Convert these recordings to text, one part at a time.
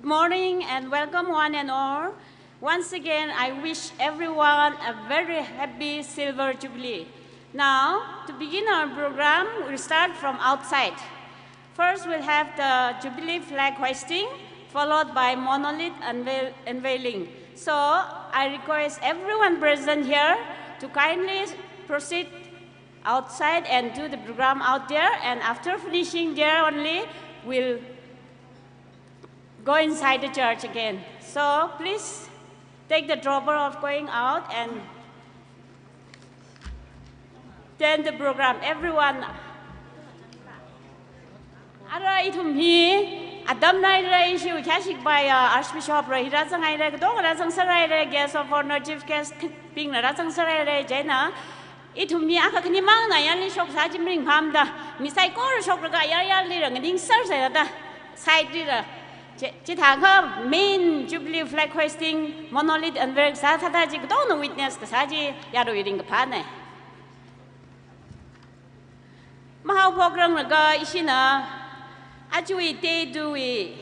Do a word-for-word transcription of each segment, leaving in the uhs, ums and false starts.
Morning and welcome one and all. Once again, I wish everyone a very happy Silver Jubilee. Now, to begin our program, we'll start from outside. First, we'll have the Jubilee flag hoisting, followed by monolith unveil-, unveiling. So, I request everyone present here to kindly proceed outside and do the program out there, and after finishing there only, we'll go inside the church again. So please take the trouble of going out and then the program. Everyone, ara ithum hi atam naira ishi khashik bai, uh, Archbishop ra hi rāzanghaira, katonga rāzangserhaira, guest of honor, chief guest bingna rāzangserhaira, chieina ithum mi akha khanimangna ayarli shoksā chi maringphāmada, mi saikora shoklaga ayar ayarlira nganingser sāda, side lira. Chi, chithākha main Jubilee flag hoisting, monolith unveil sā thāda chi katongna witness kasā chi yarui ringkaphāna. Mahaophokranglakha ishina ajawui day two wui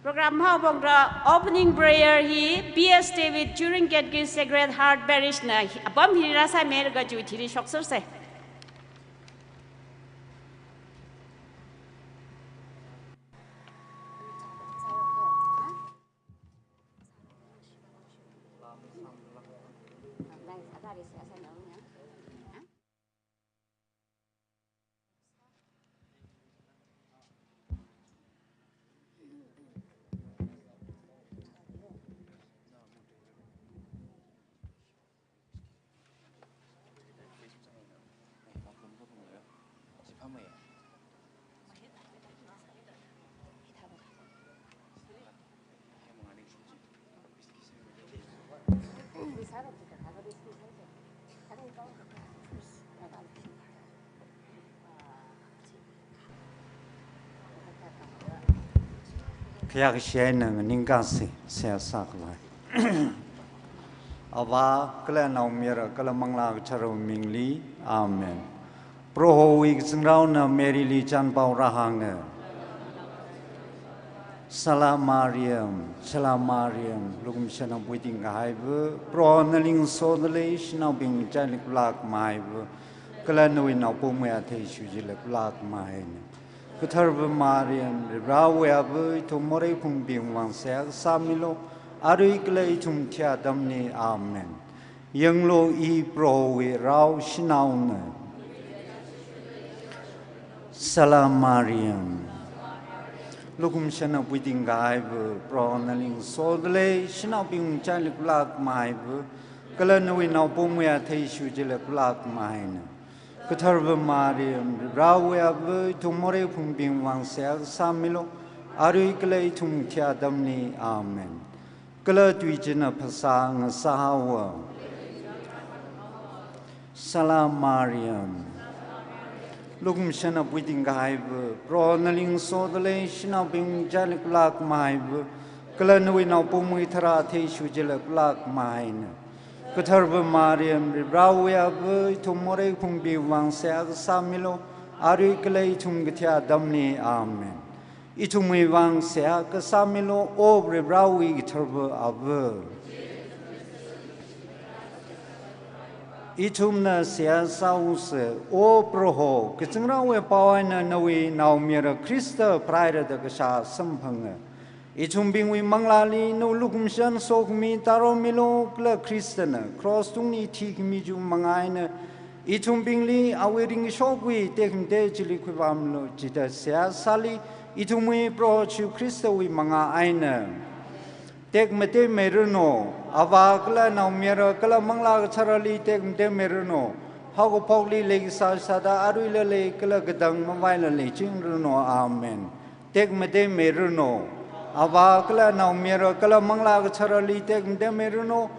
program haophokra. Opening prayer hi P S David, Jurin Catechist, Sacred Heart Parish na hi, apam hi rāsāmilaga chiwui thili shoksersa. Khayākashi eina nganingkasi, seihā sākhavai. Avā, kala Naomayara, kala Manglā Katharawui mingli. Amen. Prohowui kazingraona Maryli chānpao rāhānga. Salaam Mariyam, Salaam Mariyam, lukhamashanna puiting kahaiva, Proho nali ngasodalei, shanaobing chili kulak mahaiva, kala nawui naopamwui athei shujila kulak mahaina. Katharva Mariyam, Varivarāwui ava, ithum morei phungbingwui vang seihā kasā milu, arui kala ithum kathi atamli. Amen. Yanglu, i Prohowui rao shanaona. Salaam Mariyam. Lukhamashanna puiting kahaiva, Proho nali ngasodalei, shanaobing chili kulak mahaiva, kala nawui naopamwui athei shujila kulak mahaina. Katharva Mariyam, Varivarāwui ava, ithum morei phungbingwui vang seihā kasā milu, arui kala ithum kathi atamli. Amen. Kala tui china phasā ngasāhaowa. Salaam Mariyam. Lukhamashanna puiting kahaiva, Proho nali ngasodalei, shanaobing chili kulak mahaiva, kala nawui naopamwui tharā athei shujila kulak mahaina. Katharva Mariyam, Varivarāwui ava, ithum morei phungbingwui vang seihā kasā milu, arui kala ithum kathi atamli. Amen. Ithumwui vang seihā kasā milu, O Varivarāwui katharva ava. Ithumna seihā sāusa. O Proho, kazingraowui pao eina nawui Naomayara Khrista pharaira da kashā samphanga. Ithumbingwui manglāli nawui lukhamashan sokhami tāromilu, kala Khristana cross tungli thikhami chiwui manga eina ithumbingli awui ringkashokwui tekmatei chili khuivāmilu, chithāda seihā sāli, ithumwui Proho Jishu Khristawui manga eina. Tekmatei miranu. Avā kala Naomayara kala Manglā Katharali tekmatei miranu. Haokaphokli leikasā sāda aruila lei kala katang mavaila leichingranu. Amen. Tekmatei miranu. Avā kala Naomayara kala Manglā Katharali tekmatei miranu.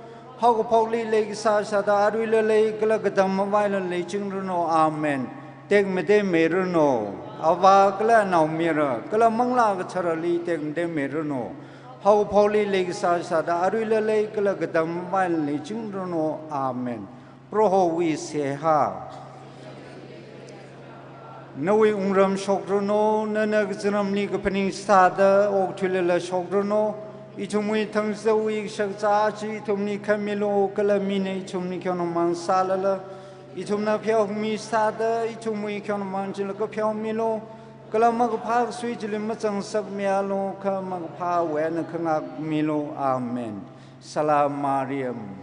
Haokaphokli leikasā sāda aruila lei kala katang mavaila leichingranu. Amen. Tekmatei miranu. Avā kala Naomayara kala Manglā Katharali tekmatei miranu. Haokaphokli leikasā sāda aruila lei kala katang mavaila leichingranu. Amen. Prohowui seihā. Nawui wungram shokranu, nana kazingramli kaphaning sāda okathuilala shokranu. Ithumwui thangzawui shakzā chi ithumli khamilo, kala mina ithumli khaonaomang sālala, ithumna pheomi sāda ithumwui khaonaomang chila kapheomilo, kala makaphā kasui chili mazangsakmialu, kha makaphāwui eina khangakmilu. Amen. Salam Mariam.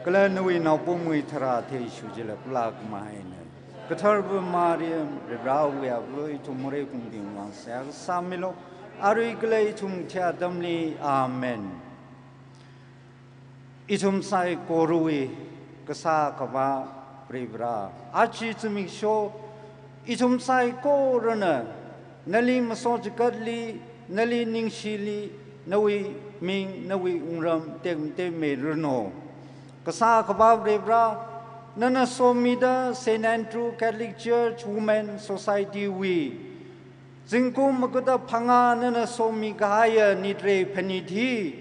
Kala nawui naopamwui tharā athei Jishu chila pulak mahaina. Kathara Mariam, Varewui ava, ithum moreibingbing vang seihā sāmilu, arui kala ithum thiatamli. Amen. Ithum saikorawui kasā akhava Varivara, aja zimiksho ithum saikorana nali masochikatli, nali ningshili, nawui ming, nawui wungram tekmateiranu. Kasā akhava Varivara, nana somida Saint Andrew Catholic Church Women Society wui zingkum makuda phangā nana somikahaiya nitre phanit hi,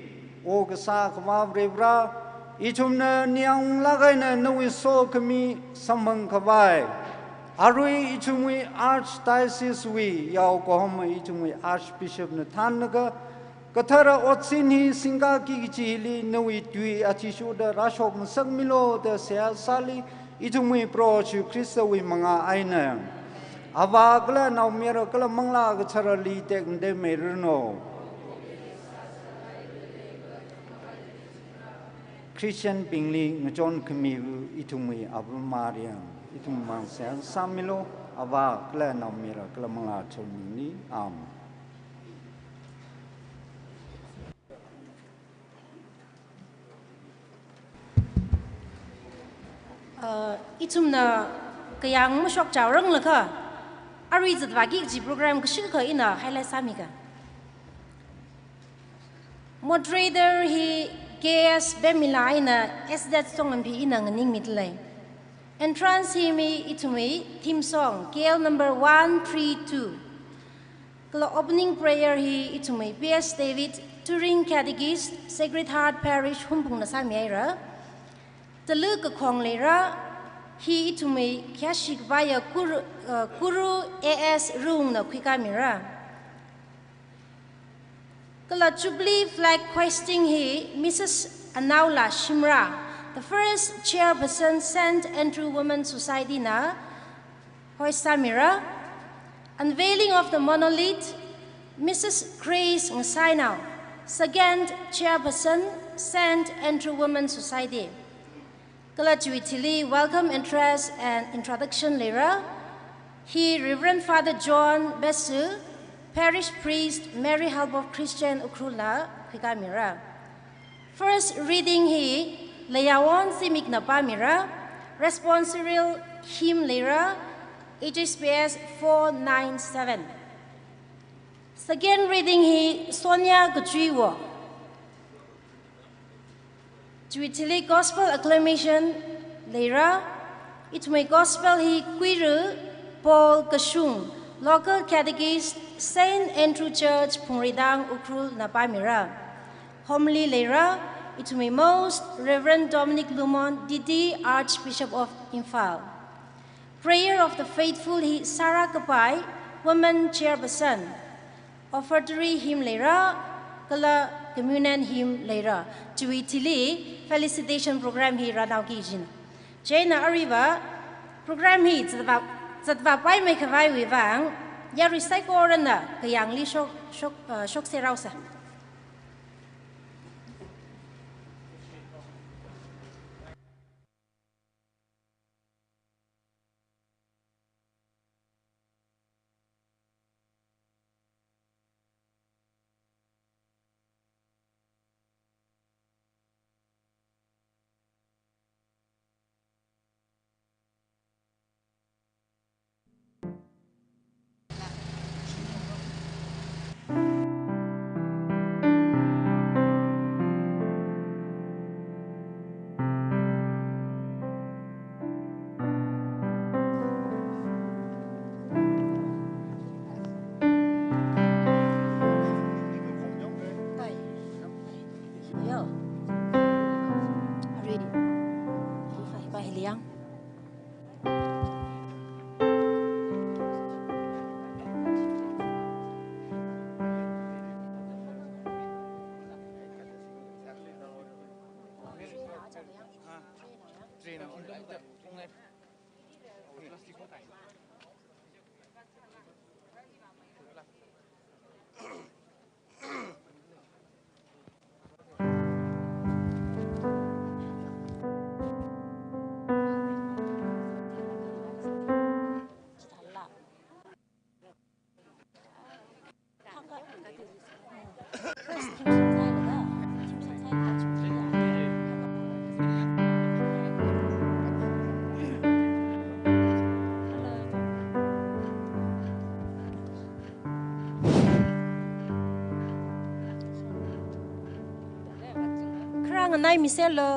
O kasā akhava Varivara, ithumna ningyāng lāk eina nawui sokhami samphang khavai, arui ithumwui Archdiocese wui yaokahoma ithumwui Archbishop na thānlaga, kathara otsin hi singkaki kachili nawui tui athishurda rāshok ngasakmilu da seihā sāli, ithumwui Proho Jishu Khristawui mangā eina. Avā kala Naomayara kala Manglā Katharali tekmateimeiranu. Christian bingli ngachon khamiwui ithumwui Ava Mariam, ithum vang seihā sāmilu, Avā kala Naomayara kala Manglā Katharawui mingli. Amen. Uh, ithumna kayāng mashokchaoranglakha, arui zatvāki kaji program kashikha ina highlight sāmiga. Moderator hi K S Bemila eina S Z Songamphi ina nganingmidalei. Entrance him hi ithumwui theme song, K L number one three two. Kala opening prayer hi ithumwui P S David, touring catechist, Sacred Heart Parish, Hungpungna sāmihaira. Talui kakhong leira, hi ithumwui khayāshi khavaiya Kuru, uh, Kuru A S Rungna khuikamira. Kala Jubilee flag hoisting hi Missus Anaola Shimrah, the first chairperson Saint Andrew Women Society na hoist sāmira. Unveiling of the monolith, Missus Grace Ngasainao, second chairperson, Saint Andrew Women Society. Kala chiwui thili welcome address and introduction leira. Hi Reverend Father John Besu, Parish Priest, Mary Help of Christian Ukhrulna khuikamira. First reading hi Layawon Zimikna pāmira. Responsorial hymn leira, H S P S four nine seven. Second reading hi Sonia Kachuiwo. Chiwui thili gospel acclamation leira. Ithumwui gospel hi Kuiru Paul Kashung, local catechist, Saint Andrew Church, Phungreitang, Ukhrulna pāmira. Homily leira, ithumwui Most Reverend Dominic Lumon, D D, Archbishop of Imphal. Prayer of the Faithful hi Sarah Kapai, Women Chairperson. Offertory hymn leira, kala communion hymn leira. Chiwui thili felicitation program hi rānaoki jin. Chieina aruiva program hi zatvā, zatvāpaimei khavaiwui vang, yarui saikorana kayāngli shok, shok, uh, shokserhaosa. Kharā nganai miselo.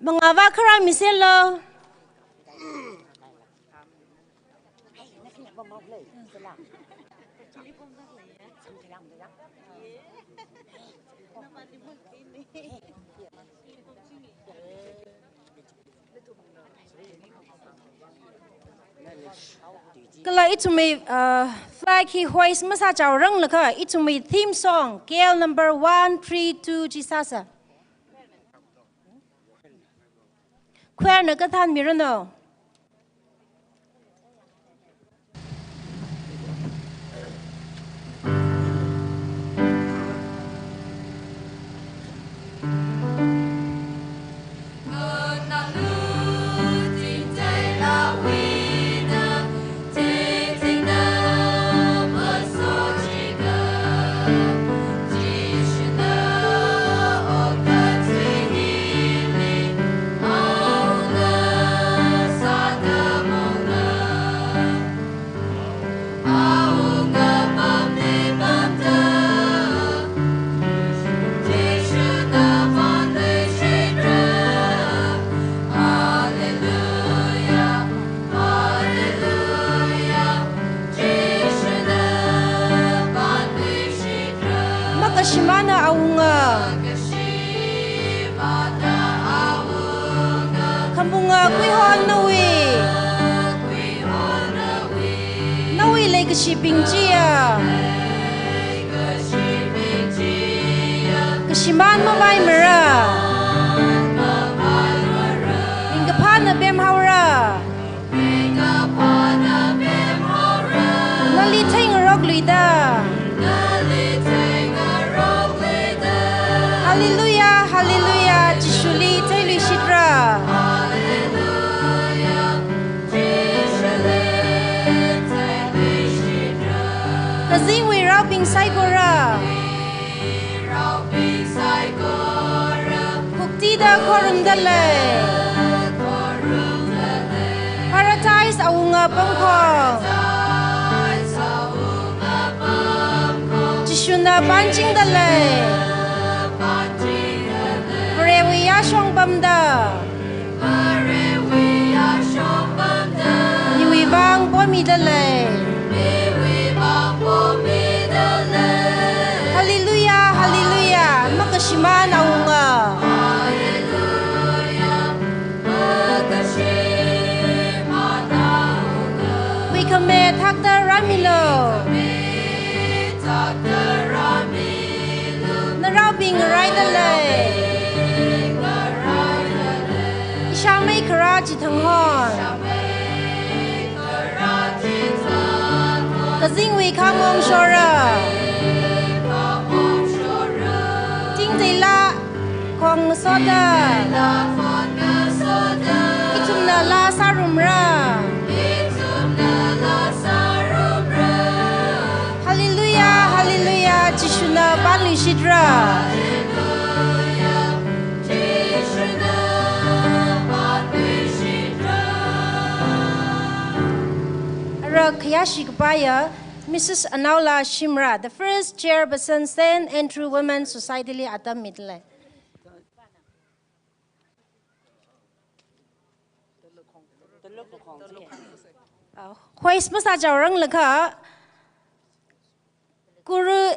Mangāva kharā miselo. Kala ithumwui, uh, flag hi hoist masāchaoranglakha, ithumwui theme song, K L number one three two chi sāsa. Choir na kathānmiranu. Makashimāna awunga. Khamunga kuihon nawui. Nawui leikashibing chiya. Kashimān mavaimara. Ringkaphāna pemhaora. Nali theingarokluida. Hallelujah, hallelujah, Jishuli theiluishitra. Kazingwui raobing saikora. Khuktida khorumda lei. Paradise awunga pamkhong. Jishuna pānchingda lei. Varewui yāshong pamda. Miwui vang pomida lei. Hallelujah, hallelujah. Makashimān awunga. Huikhame thakta rāmilu. Naraobing ngaraida lei. Ishāmei kharā chithanghon. Kazingwui khamong shora. Tingteila khong ngasoda. Ithumna laa sārumra. Ithumna laa sārumra. Lishitra. Ara khayāshi kapaiya Missus Anaola Shimrah, the first chairperson, Saint Andrew Women Society li atam midalei. Ah, hoist masāchaorang lakha, Kuru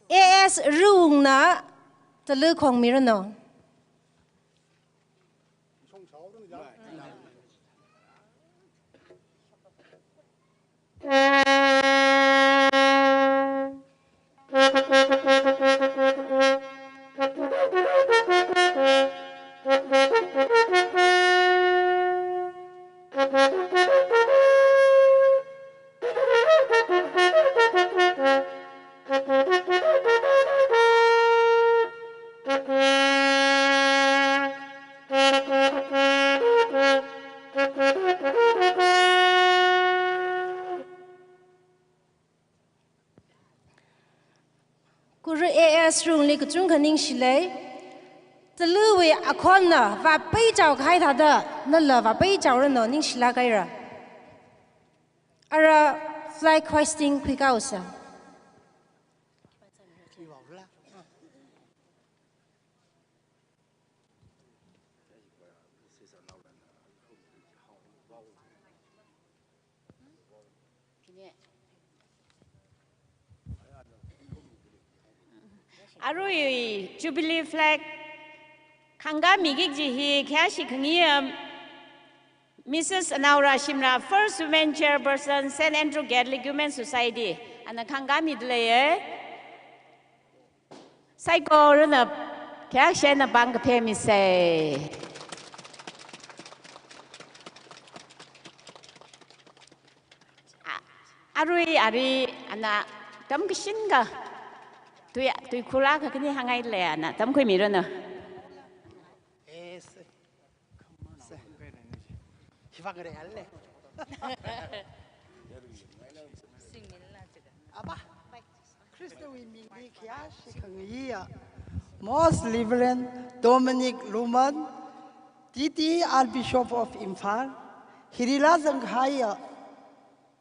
A S Ruungna talu khongmiranu. Kuru A S Ruungli kachungkha ningshilei. Taluwui akhonna vāpeichao kahai thāda, nala vāpeichaoranu, ningshilāk haira. Ara flag hoisting khuikausa. Arui Jubilee flag khangkāmi kiki kaji hi khayāshi khangayi, um, Missus Anaola Shimrah, first women chairperson, Saint Andrew Catholic Women Society, ana khangkāmidalei. Saikorana khayākshina pāng kaphemisa. A-, arui, arui, ana tamkashinga tui, tuikhur akha khani hāngngailei, ana tamkhuimiranu. Yes. Hivang re alle. Aba, Khristawui mingli khayāshi khangayiya Most Reverend Dominic Luman, T T, Archbishop of Imphal, hili lāzang kahaiya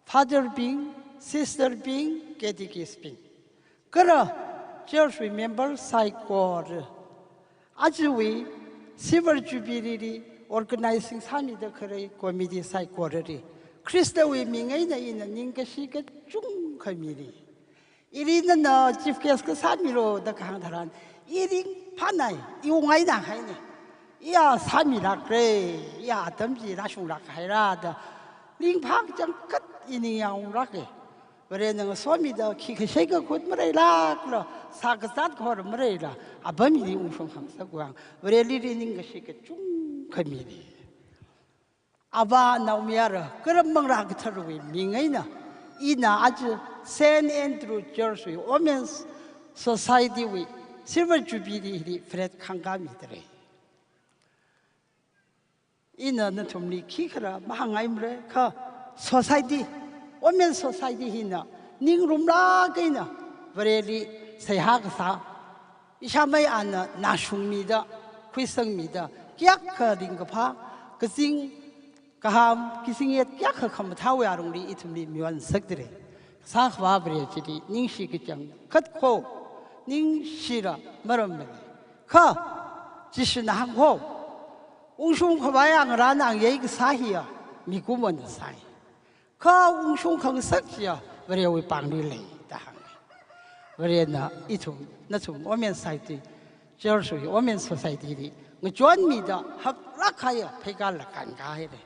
Father bing, Sister bing, Catechist bing, kala church wui member saikora, ajawui Silver Jubilee li organizing sāmida khalei committee saikorali, Khristawui ming eina ina ningkashi kachungkha mili. Ili nana chief guest kasāmilu da kahāng tharan, i ringphānai, i ungngaina haina. Iya sāmilākra, iya atam chi rāshunglāk haira da ringphā kachangkhat i ningyāng unglāka. Varena ngasomida khikha shei kakhut maleilākla, sākazāt kahor maleila, apam ili ungshung khangasak vang, Vareli ringkashi kachungkha mili. Ava naomayara, kala manglā katharawui ming eina, ina aja Saint Andrew Church wui Women's Society wui Silver Jubilee hili flag khangkāmidalei. Ina nathumli khikhala mahāngngaimara, kha society, Women's Society hina ningrumlāk eina Vareli seihā kasā, ishāmei ana nashungmida, khuisangmida, kayākha ringkaphā, kazing kaham, kazing yet kayākha khamathāwui alungli ithumli miwon ngasakdalei. Kasā Akhava Vare chili ningshi kachangkhat kho, ningshila maram mani. Kha, Jishuna hāng kho, ungshung khavai ngarān ngangai kasā hiya mikumona sai. Kha ungshung khangasak chiya Varewui pāngli lei da hānga. Varena ithum, nathum Women Society, Church wui Women Society li ngachonmida haklāk kahaiya pheikar la kānkā haira.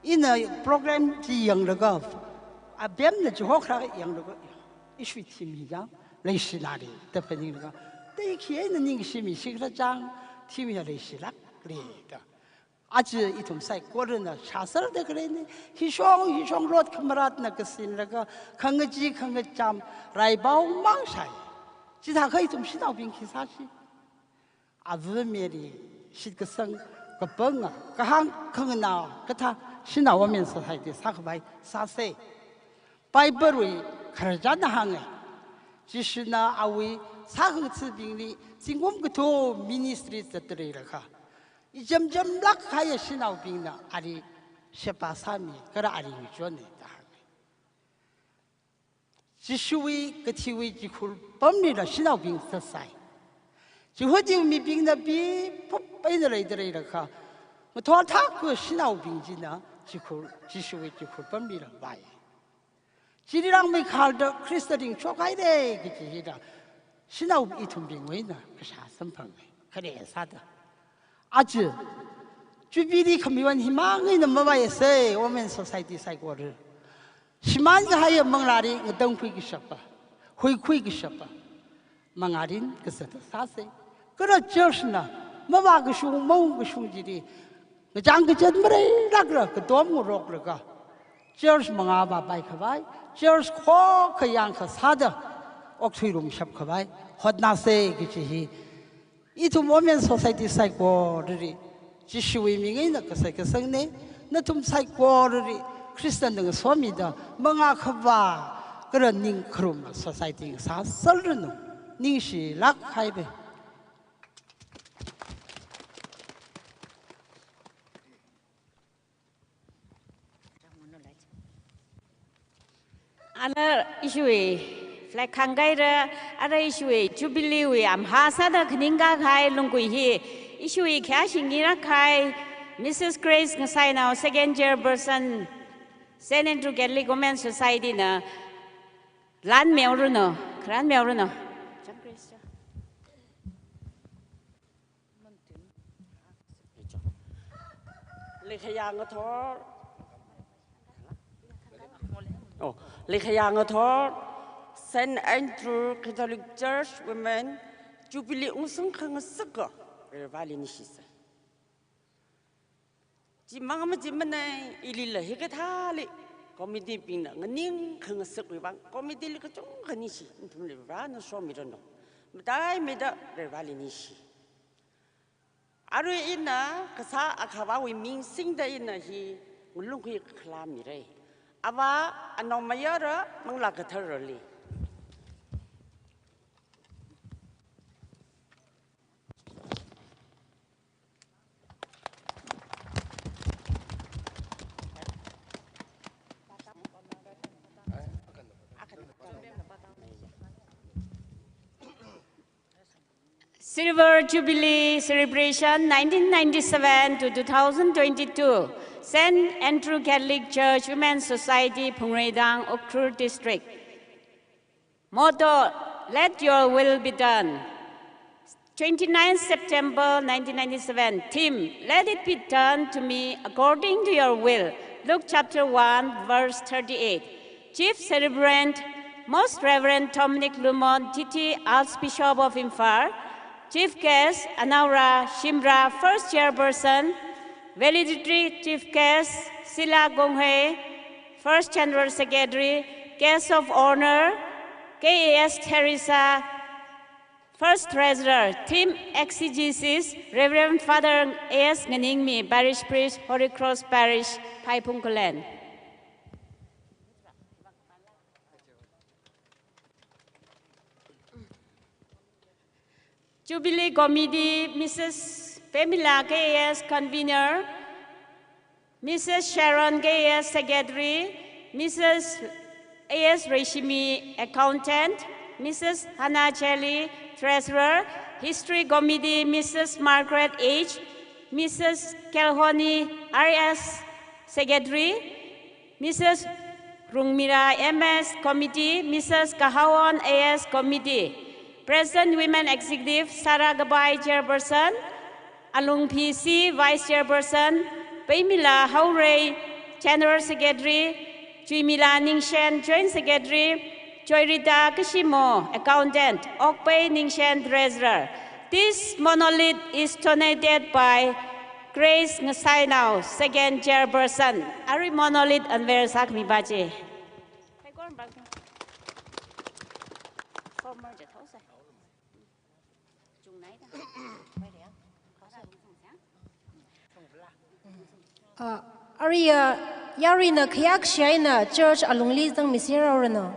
Ina program chi yanglaga, apemna chihokra yanglaga, ishiwui thimi ya, leishilākra da phaninglaga, tei khi eina ningshimi shikra chang, thimi ya leishilākra da. Aja ithum saikorana shāserda khaleina, hishong, hishong lot khamaratna kasinlaga, khangachee, khangacham, raipao mang shai. Chithākha ithum shanaobing khi sāshi. Ava Mary shitkasang kapanga, kahāng khanganā kathā, shanao Women Society sākhavai sāsa. Bible wui khararchanna hānga, Jishuna awui sākhangathabingli zingkum kathum ministry zatda leilakha, ijamjamlāk kahaiya shanaobingna ali sheba sāmi, kala ali ngachonmi da hānga. Jishuwui kathiwui chikhur pamlila shanaobing zatsai. Jihudi mibingna pipup eina leida leilakha, ngathor thākha shanaobing china chikhur, Jishuwui chikhur pamlila vai. Chili rāngmeikharda Khristali ngachonhaira kaji hila shanao ithumbingwui eina kashā samphanga, khare sāda. Aja, Jubilee khamiwui vang himang eina mavaisa, Women Society saikora shimān kahaiya manglāli ngatangkhui kashapa, huikhui kashapa, mangālin kazata sāsa. Kala church na mavākashung, maungkashung chili ngachang kachat maleilākla, katom ngaroklaga, church mangā vāpai khavai, church khokkha yangkha sāda okthui lumshap khavai hotnāsa kaji hi ithum Women Society saikorali Jishuwui ming eina kasai kasangna. Nathum saikorali Khristana ngasomida mangā khavā kala ningkharum society ngasāserranu. Ningshilāk haira. Ana ishiwui flag khangkahaira, ara ishiwui Jubilee wui amha sāda khaning kahai lunggui hi ishiwui khayāshing ngirak kahai Missus Grace Ngasainao, Second Chairperson, Saint Andrew Catholic Women Society na lan meoranu, kharan meoranu. Leikhaiyā ngathor. Oh, leikhaiyā ngathor, Saint Andrew Catholic Church Women Jubilee ungsang khangasaka Vareli nishisa. Chimang machimanei, ilila hikathāli committee bingna nganing khangasakwui vang, committee li kachungkha nishi, nathumli Varena somiranu. Mataimeida Vareli nishi. Arui ina kasā Akhavāwui ming singda ina hi ngalungkhui khalamira. Avā, Anaomayara, Manglā Katharali. Silver Jubilee Celebration nineteen ninety-seven to two thousand twenty-two, Saint Andrew Catholic Church Women's Society, Phungreidang, Ukhrul District. Motto, "Let your will be done." Twenty-ninth September nineteen ninety-seven, theme, "Let it be done to me according to your will." Luke chapter one, verse thirty-eight. Chief celebrant, Most Reverend Dominic Lumon, T T, Archbishop of Imphal. Chief guest, Anaora Shimrah, first chairperson. Valedictory chief guest, Sila Gonghe, first general secretary. Guest of honor, K A S Teresa, first treasurer. Theme exegesis, Reverend Father A S Nganingmi, parish priest, Holy Cross Parish, Phaiphung, Khullen. Jubilee Committee, Missus Pemila K A S, Convener, Missus Sharon K A S, Secretary, Missus A S Reshimi, Accountant, Missus Hannah Chelly, Treasurer, History Committee, Missus Margaret H, Missus Kelhoni R S, Secretary, Missus Rungmira M S, Committee, Missus Kahawon A S, Committee. President Women Executive, Sarah Kabai, Chairperson, Alungphi C, Vice Chairperson, Peimila Haorei, General Secretary, Chuimila Ningshen, Joint Secretary, Joyrita Kashimo, Accountant, Okpei Ningshen, Treasurer. This monolith is donated by Grace Ngasainao, second chairperson. Arui monolith unveil sākhami pa chi. Ah, aruiya, yaruina khayākshi eina church alungli zangmisera ranu.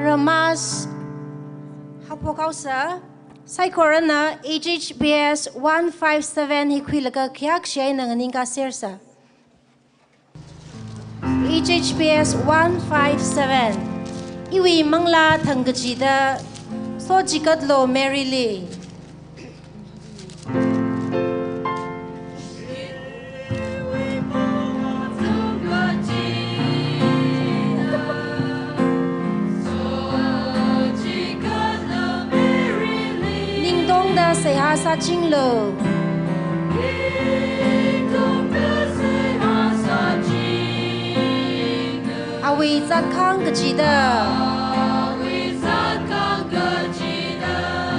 Ara Mass haophok haosa, saikorana H H P S one five seven hi khuilaga khayākshi eina nganingkā sersa. H H P S one five seven. Iwui manglā thang kachida sochikatlu Mary li. Ningtongda seihā sāchinglu. Awui zatkhang kachida,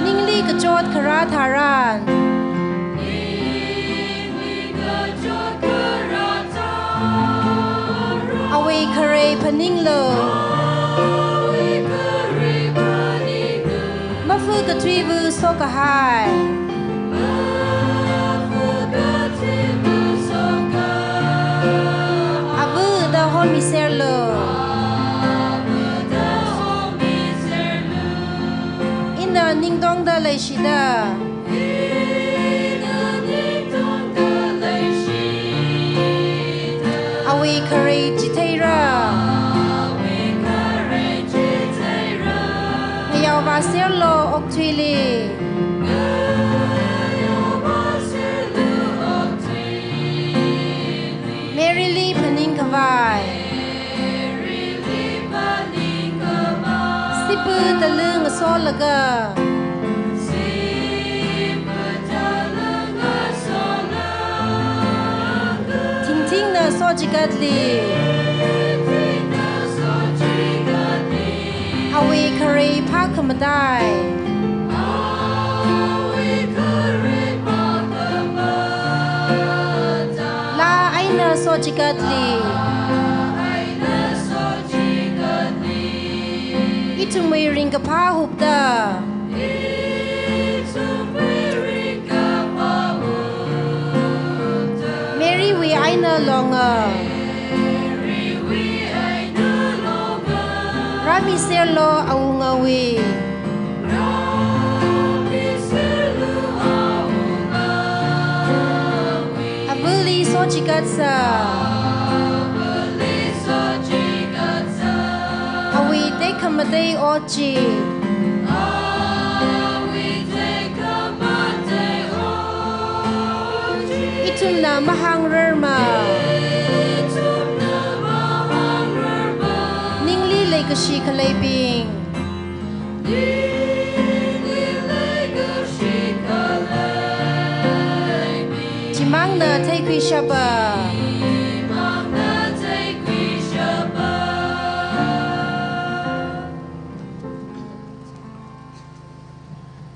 ningli kachot kharā tharan, awui kharei phaninglu. Mafu kathuiva sokahai Avāda homiserlu. Ina ningtongda leishida, awui kharei chitheira. Ngayao vāserlu okathuili. Mary li phaningkhavai. Sipā talung ngasolaga, thingthingna sochikatli, awui kharei phākhamatei. Laa eina sochikatli, ithumwui ringkaphā hupta, longa. Rāmiserlu awungawui. Avali sochikatsa. Awui tekhamatei ot chi. Ithumna mahāngrarma. Ningli leikashi khaleibing. Chimangna theikhuishapa.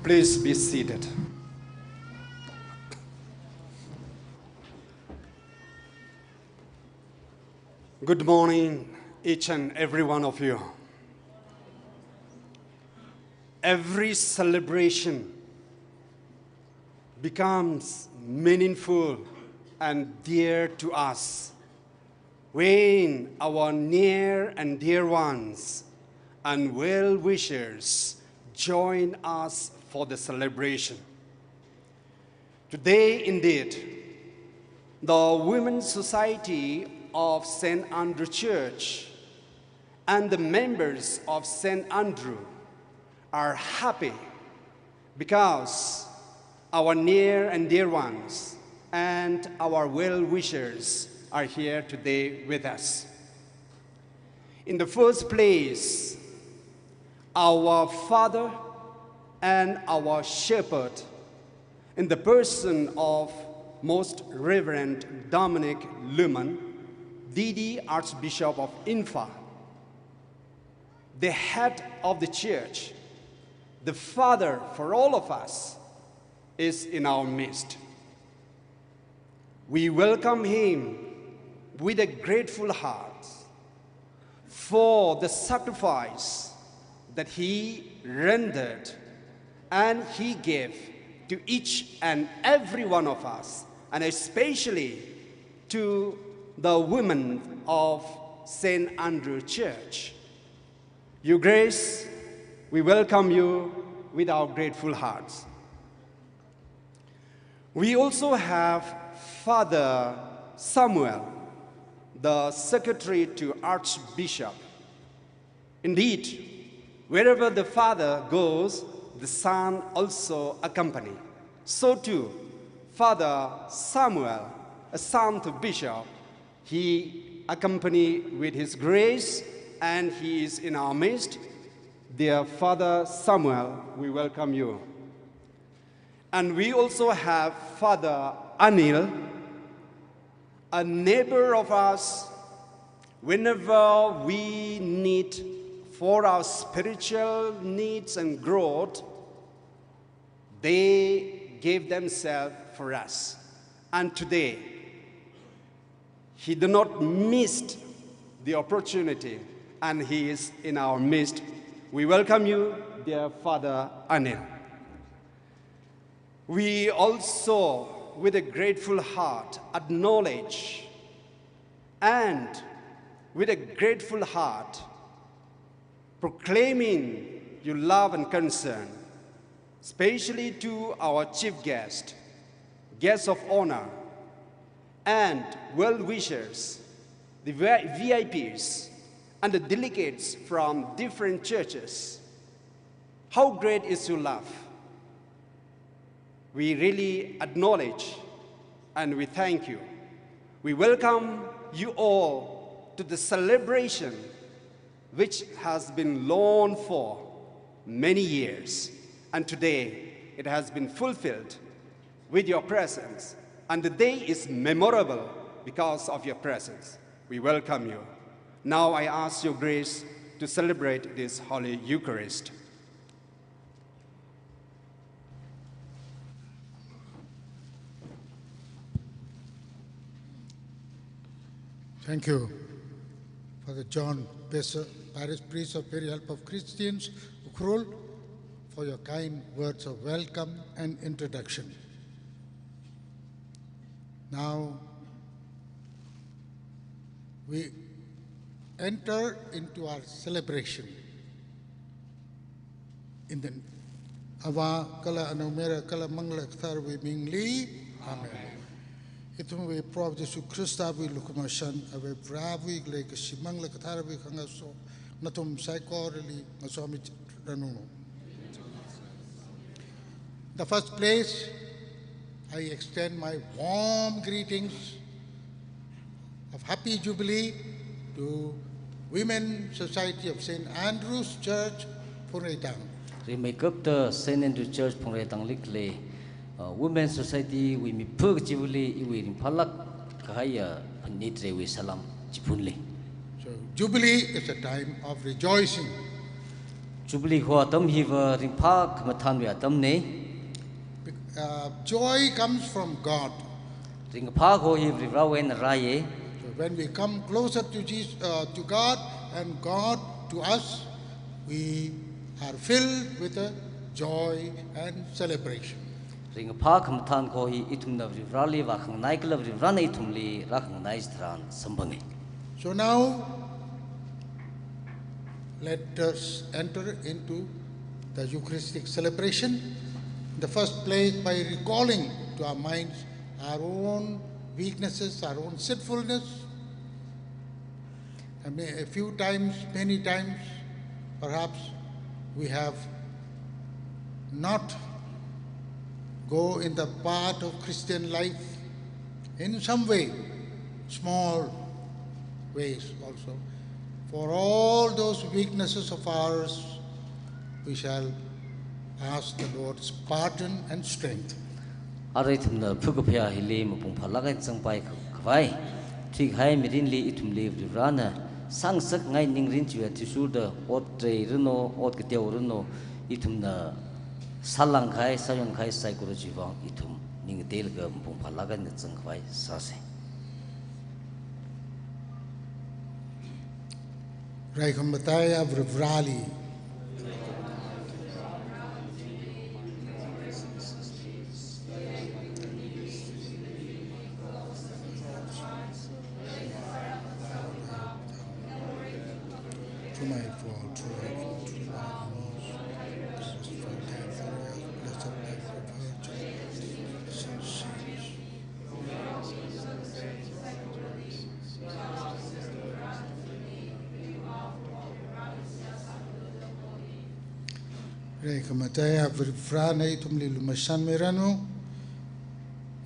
Please be seated. Good morning, each and every one of you. Every celebration becomes meaningful and dear to us when our near and dear ones and well-wishers join us for the celebration. Today, indeed, the Women's Society of Saint Andrew Church and the members of Saint Andrew are happy because our near and dear ones and our well-wishers are here today with us. In the first place, our Father and our Shepherd, in the person of Most Reverend Dominic Luman, D D Archbishop of Imphal, the head of the church, the father for all of us, is in our midst. We welcome him with a grateful heart for the sacrifice that he rendered and he gave to each and every one of us, and especially to the women of Saint Andrew Church. Your Grace, we welcome you with our grateful hearts. We also have Father Samuel, the secretary to Archbishop. Indeed, wherever the father goes, the son also accompany. So too, Father Samuel, a son to Bishop, he accompany with his grace and he is in our midst. Dear Father Samuel, we welcome you. And we also have Father Anil, a neighbor of us. Whenever we need for our spiritual needs and growth, they gave themselves for us. And today, he did not miss the opportunity, and he is in our midst. We welcome you, dear Father Anil. We also, with a grateful heart, acknowledge and with a grateful heart, proclaiming your love and concern, especially to our chief guest, guests of honor, and well-wishers, the V I Ps, and the delegates from different churches. How great is your love! We really acknowledge and we thank you. We welcome you all to the celebration which has been longed for many years, and today it has been fulfilled with your presence, and the day is memorable because of your presence. We welcome you. Now I ask your grace to celebrate this Holy Eucharist. Thank you, Father John Besser, Parish Priest of Very Help of Christians, Ukhrul, for your kind words of welcome and introduction. Now, We enter into our celebration in the Avā kala Anaomara kala Manglā Katharawui mingli. Amen. Ithumwui Proho Jesu Khristawui lukhamashan, Avā Varewui leikashi, Manglā Katharawui khangaso nathum saikorali ngasomiranu. The first place, I extend my warm greetings of Happy Jubilee to Women Society of Saint Andrew's Church, Phungreitang. Rimeikapta Saint Andrew Church Phungreitangli khalei, uh, Women Society wui mipha kachivali iwui ringphālāk kahaiya phanit reiwui salam chiphunli. So, Jubilee is a time of rejoicing. Jubilee kaho atam hiva ringphā khamathānwui atamna. Uh, joy comes from God. Ringkaphā kaho hi Varivarawui eina rāya. So when we come closer to Jesus, uh, to God and God to us, we are filled with a joy and celebration. Ringkaphā khamathān kaho hi ithumna Varivarali vākhanganai kala Varivarana ithumli rākhanganai chitharan samphanga. So now, let us enter into the Eucharistic celebration. In the first place, by recalling to our minds our own weaknesses, our own sinfulness. I mean, a few times, many times, perhaps we have not go in the path of Christian life in some way, small ways also. For all those weaknesses of ours, we shall ask the Lord's pardon and strength. Arui ithumna phakaphayā hili mapung phālāk eina zangpai khavai, thuikahai mirinli ithumli Varivarana sāngasakngai ningrin chiwui athishurda ot rei ranu, ot kateo ranu, ithumna sālāngkahai, sāyonkahai saikora chiwui vang ithum ning ngateilaga mapung phālāk eina zang khavai sāsa. Rai khamataiya Varivarali. Through my fault, through my fault, through my fault. Blessed Virgin, Saint James. Rai khamataiya Varivarana ithumli lumashanmiranu,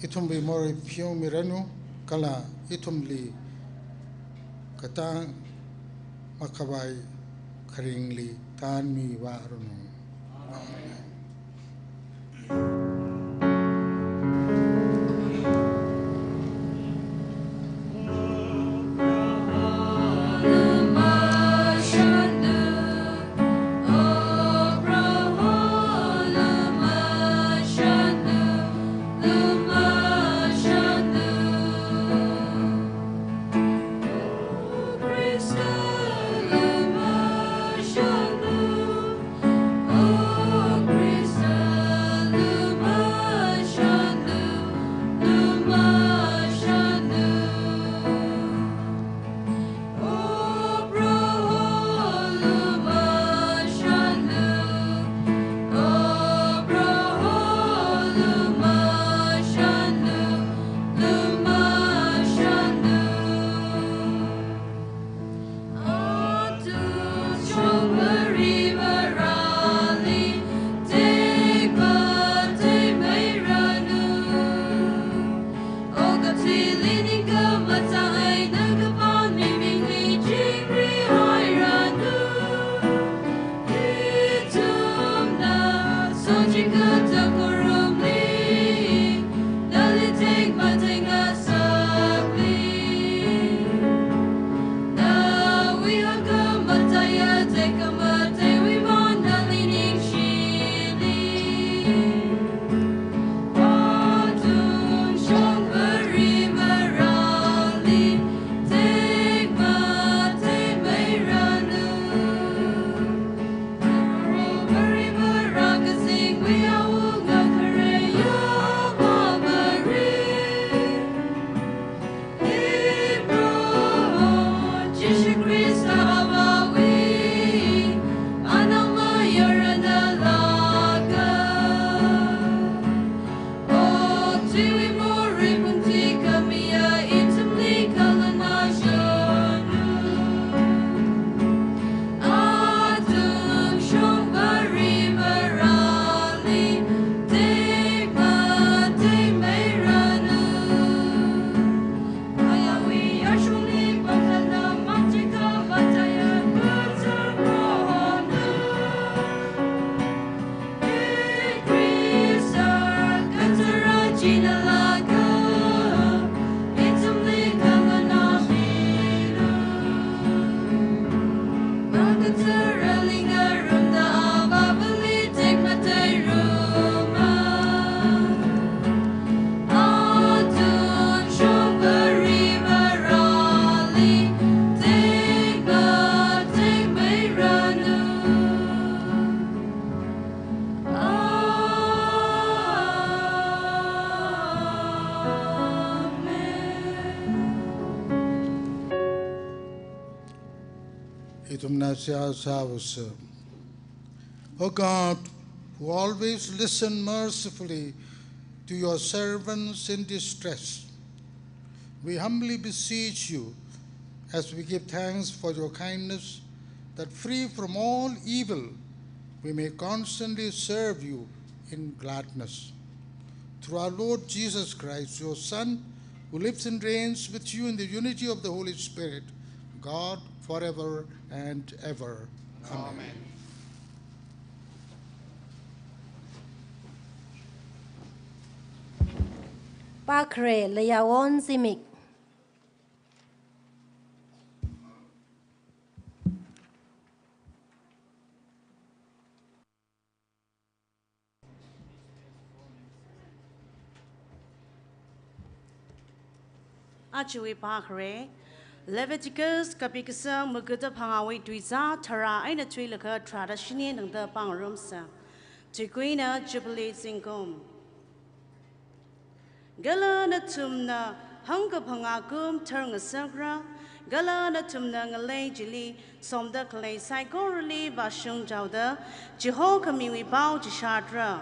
ithumwui morei pheomiranu, kala ithumli katang makhavai kharingli tanmivāranu. Amen. Ithumna seihā sāsa. O God, who always listen mercifully to your servants in distress, we humbly beseech you, as we give thanks for your kindness, that free from all evil, we may constantly serve you in gladness. Through our Lord Jesus Christ, your Son, who lives and reigns with you in the unity of the Holy Spirit, God, forever and ever. Amen. Amen. Pākhare, Layawon Zimik. Ajawui pākhare, Leviticus kapi kasang magada phangāwui tuizā tharā eina thuilaga tharāda shini tangda pāngarumsa. Tuikuina Jubilee zingkum. Kala nathumna hangkaphangā kum thar ngasakra, kala nathumna ngalei chili somda khalei saikorali vāshung chaoda, chihokhamiwui pao chishatra.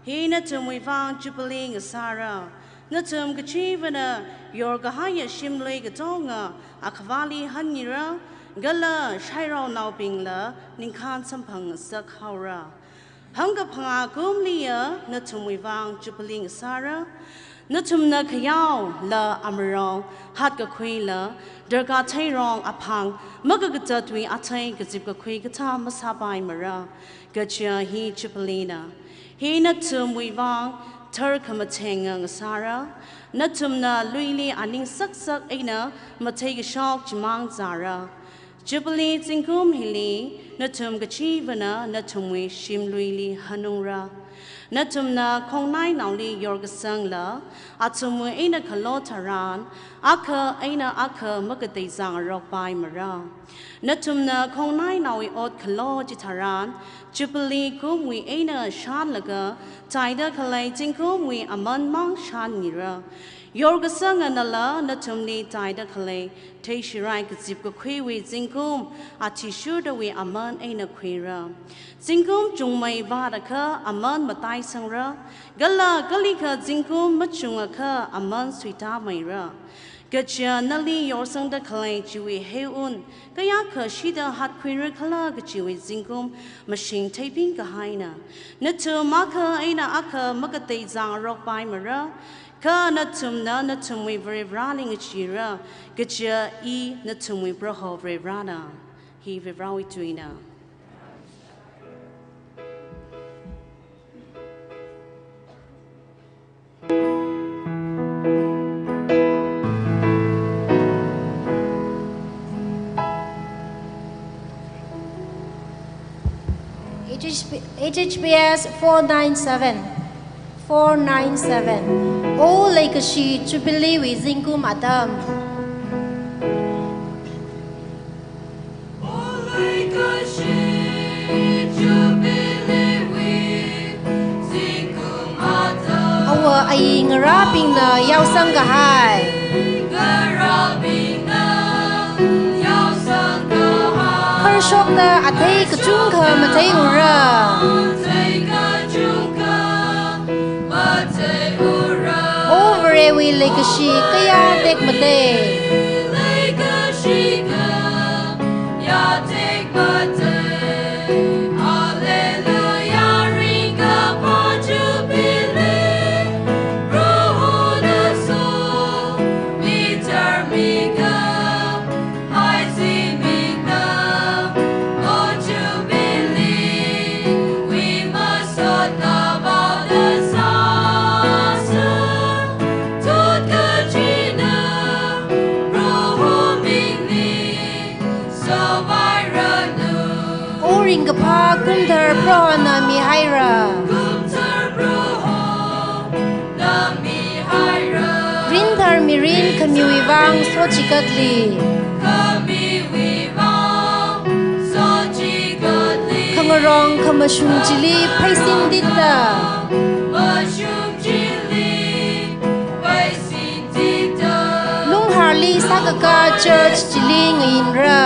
Hi nathumwui vang Jubilee ngasāra. Nathum kachivana yorkahaiya shimlui katonga akhavāli hanira, kala shairaonaobingla ningkhān samphang ngasakhaora. Hangkaphangā kumliya nathumwui vang Jubilee ngasāra. Nathumna khayaola amarao, hatkakhuila, darkar theirong aphang, makakazatwui athei kazipkakhui kathā masāpaimara. Kaja hi Jubilee na. Hi nathumwui vang thar khamathenga ngasāra. Nathumna luili aning saksak eina matheikashok chimang zāra. Jubilee zingkum hili nathum kachivana nathumwui shimluili hanungra. Nathumna khongnainaoli yorkasangla, athumwui eina khalo tharan, akha eina akha makateizangarokpaimara. Nathumna khongnainaowui ot khalo chitharan, Jubilee kumwui eina shanlaga, taida khalei zingkumwui aman mang shanmira. Yorkasanganala nathumli taida khalei theishirai kazipkakhuiwui zingkum, athishurdawui aman eina khuira. Zingkum chungmei vātakha aman mataisangra, kala kalikha zingkum machungakha aman suitāmeira. Kaja nali yorsangda khalei chiwui heiun, kayākha shida hatkhuirakhala kajiwui zingkum mashing theiping kahaina. Nathum akha eina akha makateizangarokpaimara, kha nathumna nathumwui Varivarali ngacheera, kaja I nathumwui Proho Varivarana. Hi Varivarawui tuina. H H P, H H P S four nine seven. Four nine seven. O leikashi Jubilee wui zingkum atam. Awo ayi ngarābingna yaosang kahai. Kharshokta athei kachungkha matheiura. O Varewui leikashi kayā tekmatei. Ringkaphā kumdhar Prohona mihaira. Rinthar mirin khamiwui vang sochikatli. Khangarong khamashung chili pheisin ditta. Lungharli sākaka church chili ngayinra.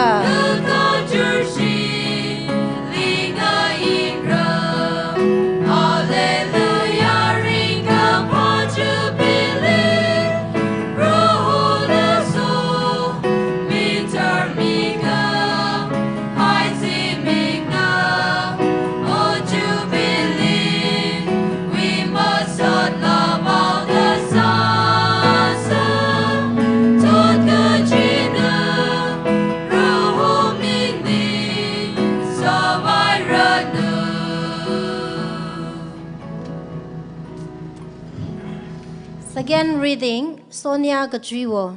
Second reading, Sonia Kachuiwo.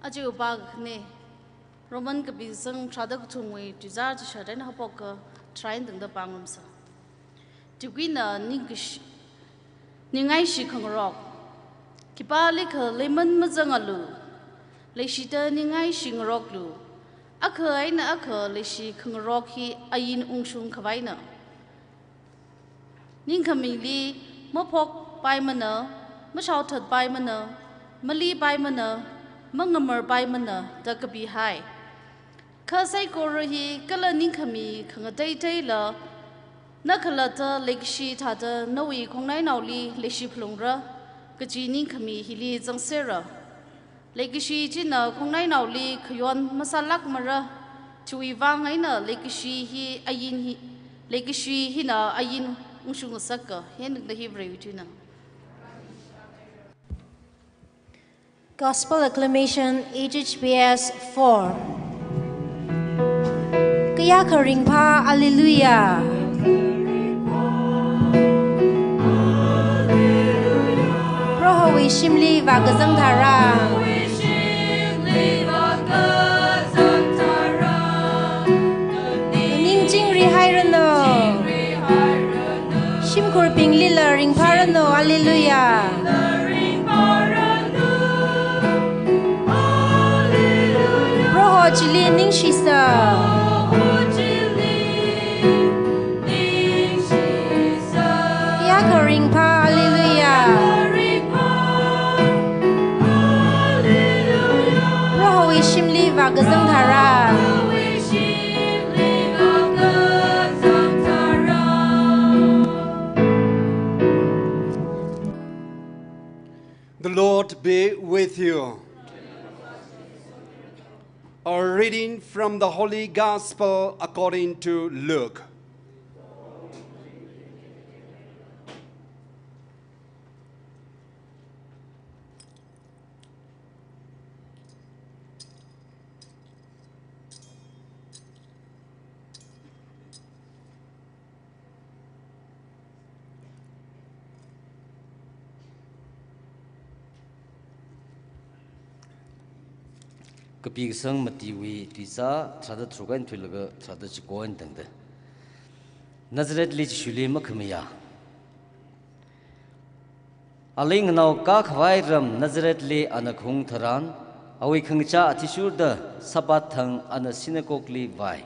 Aja pākhane, Roman kapi kasang tharāda kathumwui tuizār chishat eina haophoka tharā eina tangda pāngarumsa. Tikuina ningkashi, ningaishi khangarok. Khipālikha leiman mazangalu, leishida ningaishi ngaroklu. Akha eina akha leishi khangarok hi ain ungshung khavaina. Ningkhamili maphokpaimana, mashaothatpaimana, malipaimana, mangamarpaimana da kapihai. Kha saikora hi kala ningkhami khangateiteila, na khalatta leikashi thāda nawui khongnainaoli leishi phalungra, kaji ningkhami hili zangsera. Leikashi china khongnainaoli khayon masālākmara, chiwui vang eina leikashi hi ain hi, leikashi hina ain ungshung ngasaka, hina da hi Varewui tuina. Gospel Acclamation, H H P S four. Kayākha ringphā, Alleluia. Prohowui shimli vākazang tharan. Ning chingri hairanu. Shimkhurbinglila ringphāranu. Alleluia. Proho chili ningshisa. Kayākha ringphā, Alleluia. Prohowui shimli vākazang tharan. The Lord be with you. A reading from the Holy Gospel according to Luke. Kapi kasang Matthewwui tuizār tharāda tharuk eina thuilaga tharāda chiko eina tangda. Nazarethli Jishuli makhamayā. Ali nganao kākhavai ram Nazarethli ana khaung tharan, awui khangachā athishurda Sabbath thang ana synagogueli vāi.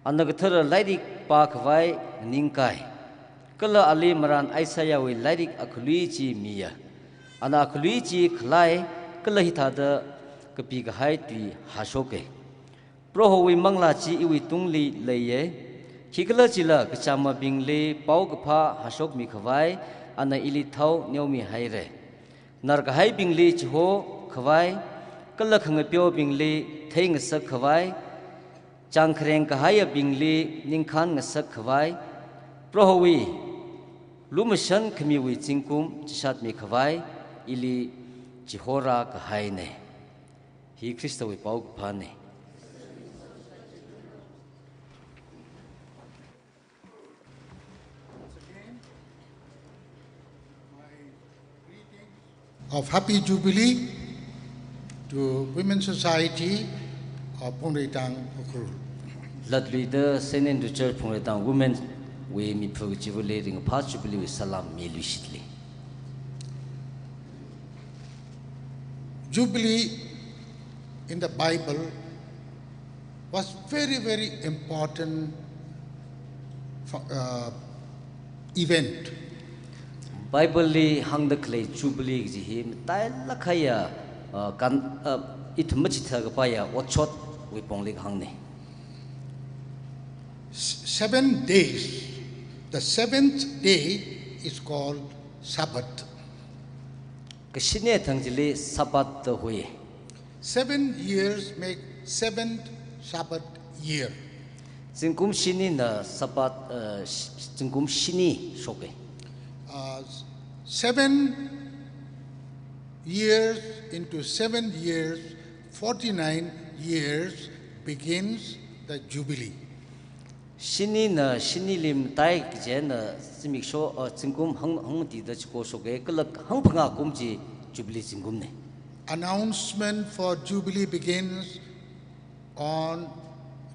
Ana kathara lairik pākhavai nganingkai. Kala ali marān Isaiahwui lairik akhalui chi miya. Ana akhalui chi khalai, kala hithāda kapikahai tui hāshoke. Prohowui manglā chi iwuitungli leiye. Khikhalajila kachāmabingli paokaphā hāshokmikhavai ana ili thao neomihaire. Narkahaibingli chihokhavai, kala khangapeobingli theingasakkhavai, changkhareng kahaiyabingli ningkhān ngasakkhavai, Prohowui lumashan khamiwui zingkum chishatmikhavai ili chihorākahaine. Hi Khristawui paokaphāne. of Happy Jubilee to Women's Society of Phungreitang Ukhrul. Latluida Saint Andrew Church Phungreitang Women wui miphu chiwuili ringphā Jubilee wui salam miluishitli. Jubilee in the Bible was very, very important, uh, event. Bible li hāngda khalei Jubilee kaji hi matailāk kahaiya, uh, kan, uh, ithum machithā kapaiya otshotwui pongli kahāngna. S-, seven days, the seventh day is called Sabbath. Kashini thang chili Sabbath da hui. Seven years make seventh Sabbath year. Zingkum shinina Sabbath, uh, sh-, zingkum shini shoka. Uh, seven years into seven years, forty-nine years begins the Jubilee. Shinina shinili matai kachina zimiksho, uh, zingkum hāng, hāngmatida chiko shoka, kala hangphangā kum chi Jubilee zingkumna. Announcement for Jubilee begins on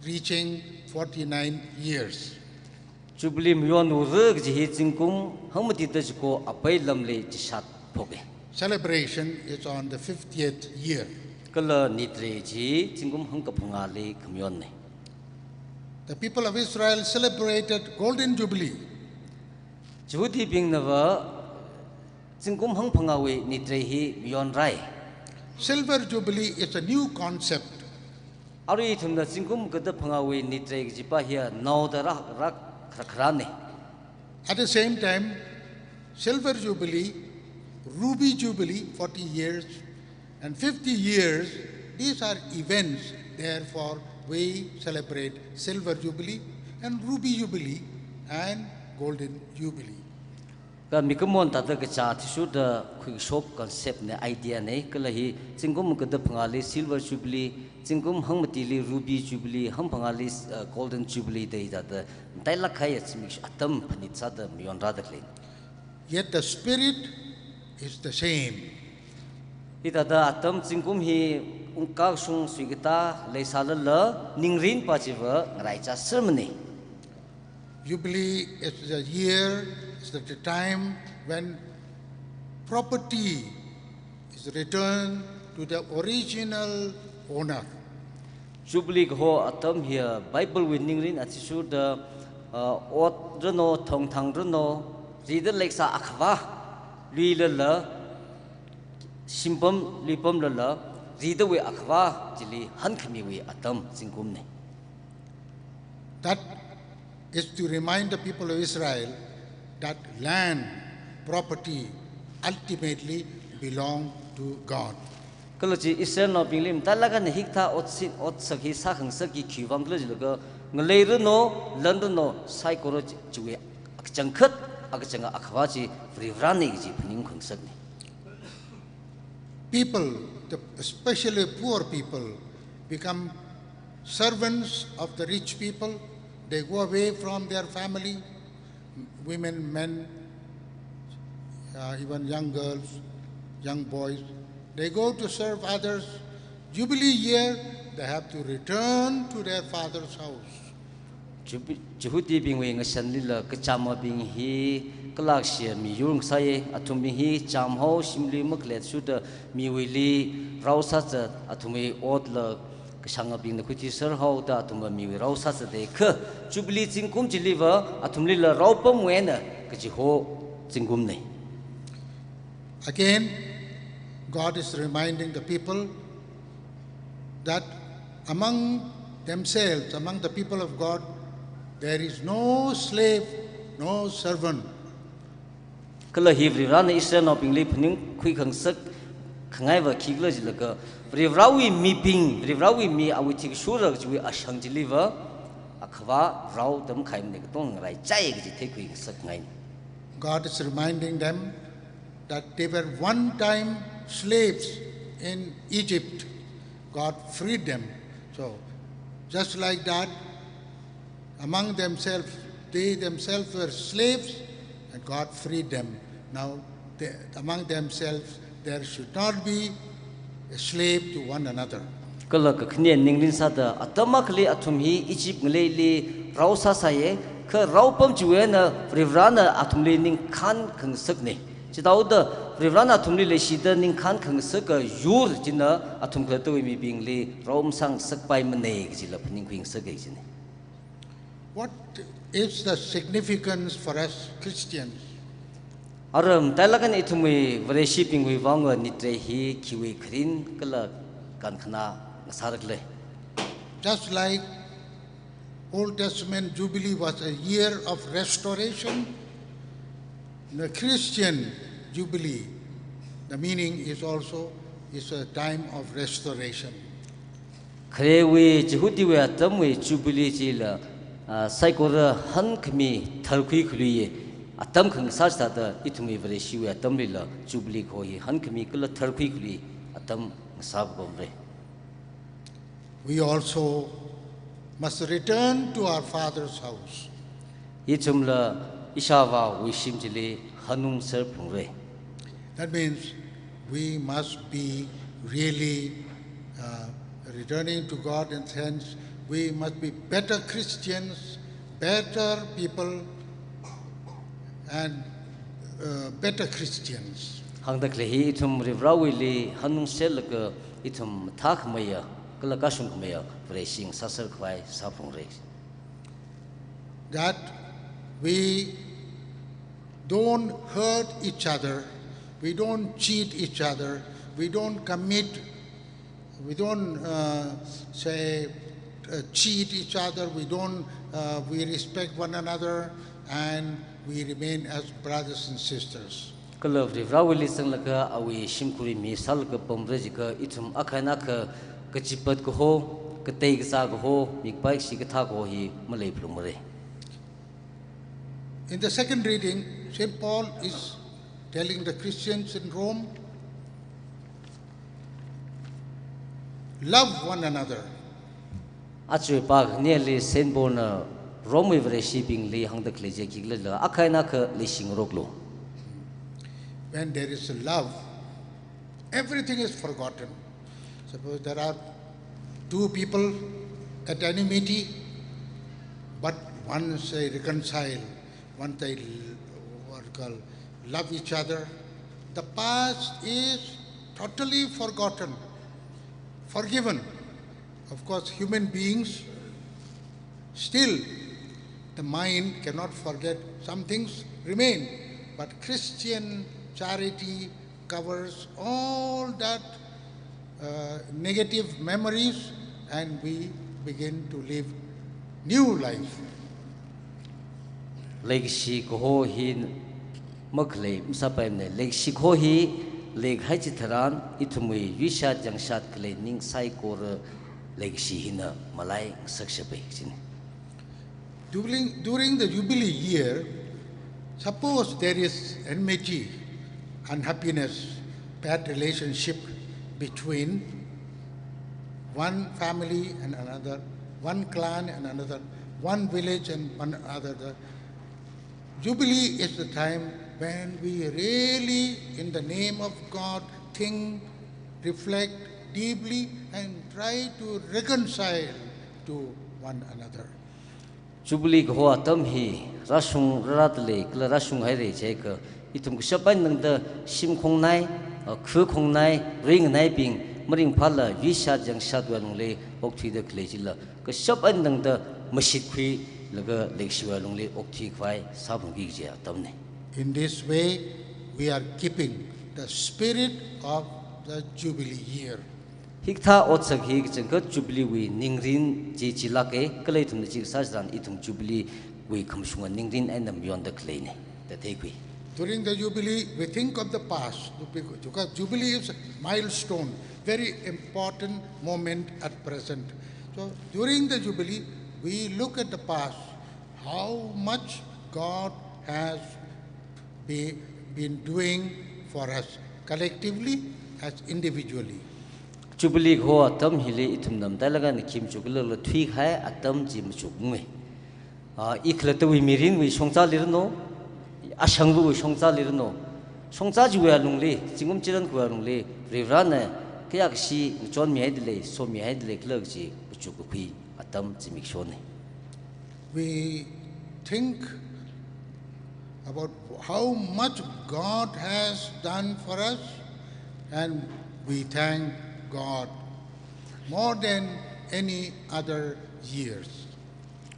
reaching forty-nine years. Jubilee mayonra kaji hi zingkum hāngmatida chiko apai lamli chishat phoka. Celebration is on the fiftieth year. Kala nitre chi zingkum hangkaphangāli khamayonna. The people of Israel celebrated Golden Jubilee. Jihudibingnava zingkum hangphangāwui nitre hi mayonrai. Silver Jubilee is a new concept. Arui ithumna zingkum kadaphangāwui nitre kajipa hiya naoda rā, rā, kharā, kharāna. At the same time, Silver Jubilee, Ruby Jubilee, forty years, and fifty years, these are events, therefore we celebrate Silver Jubilee and Ruby Jubilee and Golden Jubilee. Kha mikumona thāda kachā athishurda khuikashok concept na, idea na, kala hi zingkum kadaphangāli Silver Jubilee, zingkum hangmatili Ruby Jubilee, hangphangāli, uh, Golden Jubilee da hithāda matailāk kahaiya zimiksho atam phanit sāda mayonrāda khalei. Yet the spirit is the same. Hithāda atam zingkum hi ungkakshung suikatā leisālala ningrinpa chiva ngaraichā sermana. Jubilee is the year, is the time when property is returned to the original owner. Jubilee kaho atam hiya Bible wui ningrin athishurda, uh, ot rano, thongthang rano, rida leisā akhava, luilala, shimpam, luipamlala, ridawui akhava chili hankhamiwui atam zingkumna. That is to remind the people of Israel that land, property ultimately belong to God. Kala chi Israelnaobingli matailāk eina hikathā otsin, otsak hi sākhangasakki khiwui vang khala jilaga, ngalei rano, lan rano, saikora chi, chiwui akachangkhat, akachanga akhava chi Varivarana kaji phaning khangasakna. People, the, especially poor people, become servants of the rich people. They go away from their family, women, men, uh, even young girls, young boys. They go to serve others. Jubilee year, they have to return to their father's house. Jihu-, Jihudibingwui ngashanlila kachamabing hi kalākshia miyur ngasai, athumbing hi chamhao, shimli makhaletshuda miwuili rao sāzat, athumwui otla kashangabingna khuithuiserhaoda athumva miwui rao sāzata kha, Jubilee zingkum chiliva athumlila raopamwui eina kachiho zingkumna. Again, God is reminding the people that among themselves, among the people of God, there is no slave, no servant. Kala hi Varivarana Israelnaobingli phaning khuikhangasak khangaiva khikhala jilaga, Varivarawui mibing, Varivarawui mi awui thikshura kajiwui ashang chiliva, akhava rao da makhaimana, katonga ngaraichai kaji theikhuingasak khangaina. God is reminding them that they were one time slaves in Egypt. God freed them. So, just like that, among themselves, they themselves were slaves, and God freed them. Now, they, among themselves, There should not be a slave to one another. Kala kakhane ningrin sāda atam akhali athum hi Egypt ngaleili rao sāsāya, kha rao pam chiwui eina Varivarana athumli ningkhān khangasakna. Chithāda Varivarana athumli leishida ningkhān khangasaka yur china athum khalattawui mibingli rao masāngasakpaimana kajila phaningkhui ngasaka kajina. What is the significance for us Christians? Ara matailāk eina ithumwui Vareshibingwui vang nitrei hi khiwui kharin kala kankhana ngasāra khala? Just like Old Testament Jubilee was a year of restoration, the Christian Jubilee, the meaning is also is a time of restoration. Kharewui Jihudiwui atamwui Jubilee chila, ah, saikora hankhami tharkhui khaluiya atam khangasā sāda ithumwui Vareshiwui atamlila Jubilee kaho hi hankhami kala tharkhui khalui atam ngasāpamra. We also must return to our Father's house. Ithumla ishāvāwui shim chili hanungser phungra. That means we must be really, uh, returning to God in the sense we must be better Christians, better people, and, uh, better Christians. Hāngda khalei hi ithum Varivarawuili hanungserlaga ithum mathākhameiya kala kashungkhameiya Vareshi ngasāser khavai sāphungra. That we don't hurt each other, we don't cheat each other, we don't commit, we don't, uh, say, uh, cheat each other, we don't, uh, we respect one another, and we remain as brothers and sisters. Kala Varivarawuili zanglaga awui shimkhurwui mi sālaga pamra jiakha ithum akha eina akha kachipat kaho, katei kazā kaho, mikapai kashi kathā kaho hi maleiphalungmara. In the second reading, Saint Paul is telling the Christians in Rome, love one another. Aja pākhaneli Saint Paulna Romewui Vareshibingli hāngda khalei chi khikhala, akha eina akha leishingaroklu. When there is love, everything is forgotten. Suppose there are two people at enmity, but once they reconcile, once they l-, what call, love each other, the past is totally forgotten, forgiven. Of course, human beings, still, the mind cannot forget. Some things remain, but Christian charity covers all that, uh, negative memories, and we begin to live new life. Leikashi kaho hi makhalei masāpaimana. Leikashi kaho hi leikahai chitharan ithumwui yuishat yangshat khalei ning saikora leikashi hina malai ngasakshapa kajina. During, during the Jubilee year, suppose there is enmity, unhappiness, bad relationship between one family and another, one clan and another, one village and one another. Jubilee is the time when we really, in the name of God, think, reflect deeply and try to reconcile to one another. Jubilee kaho atam hi rāshung rārada lei kala rāshung haira jiakha, ithum kashap eina tangda shim khongnai, ah, khu khongnai, ringnaibing maringphāla yuishat yangshatwui alungli okthuida khalei chila, kashap eina tangda mashitkhuilaga leikashiwui alungli okthui khavai sāphungki kaji atamna. In this way, we are keeping the spirit of the Jubilee year. Hikathā otsak hi kachangkhat Jubilee wui ningrin chi chilāka, kala ithumna chi kasā tharan ithum Jubilee wui khamashunga ningrin eina mayonda khaleina da theikhui. During the Jubilee, we think of the past, because Jubilee is a milestone, very important moment at present. So during the Jubilee, we look at the past, how much God has be, been doing for us collectively as individually. Jubilee kaho atam hili ithumna matailāk eina khi machukla thuikahai atam chi machukmei. Ah, i khalattawui mirinwui shongzali ranu, ashangvawui shongzali ranu, Shongza chiwui alungli, zingkum chirānkhuiwui alungli, Varivarana kayākha ngachonmihaida lei, somihaida lei khala kaji machuk kakhui atam zimikshona. We think about how much God has done for us, and we thank God more than any other years.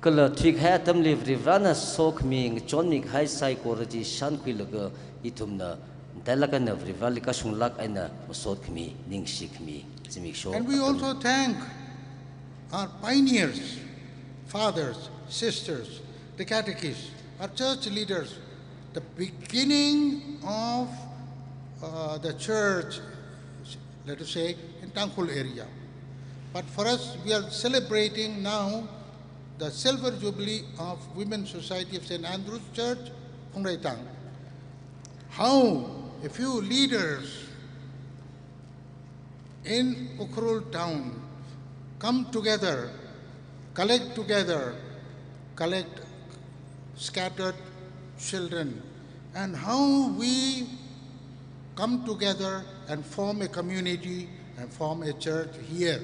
Kala thuikahai atamli Varivarana sokhami, ngachonmi kahai saikora chi shānkhuilaga ithumna matailāk eina Varivarali kashunglāk eina masotkhami, ningshikhami zimiksho. And we atam also thank our pioneers, fathers, sisters, the catechists, our church leaders, the beginning of, uh, the church, let us say, in Tangkhul area. But for us, we are celebrating now the Silver Jubilee of Women's Society of Saint Andrew's Church, Phungreitang. How a few leaders in Ukhrul town come together, collect together, collect scattered children, and how we come together and form a community and form a church here.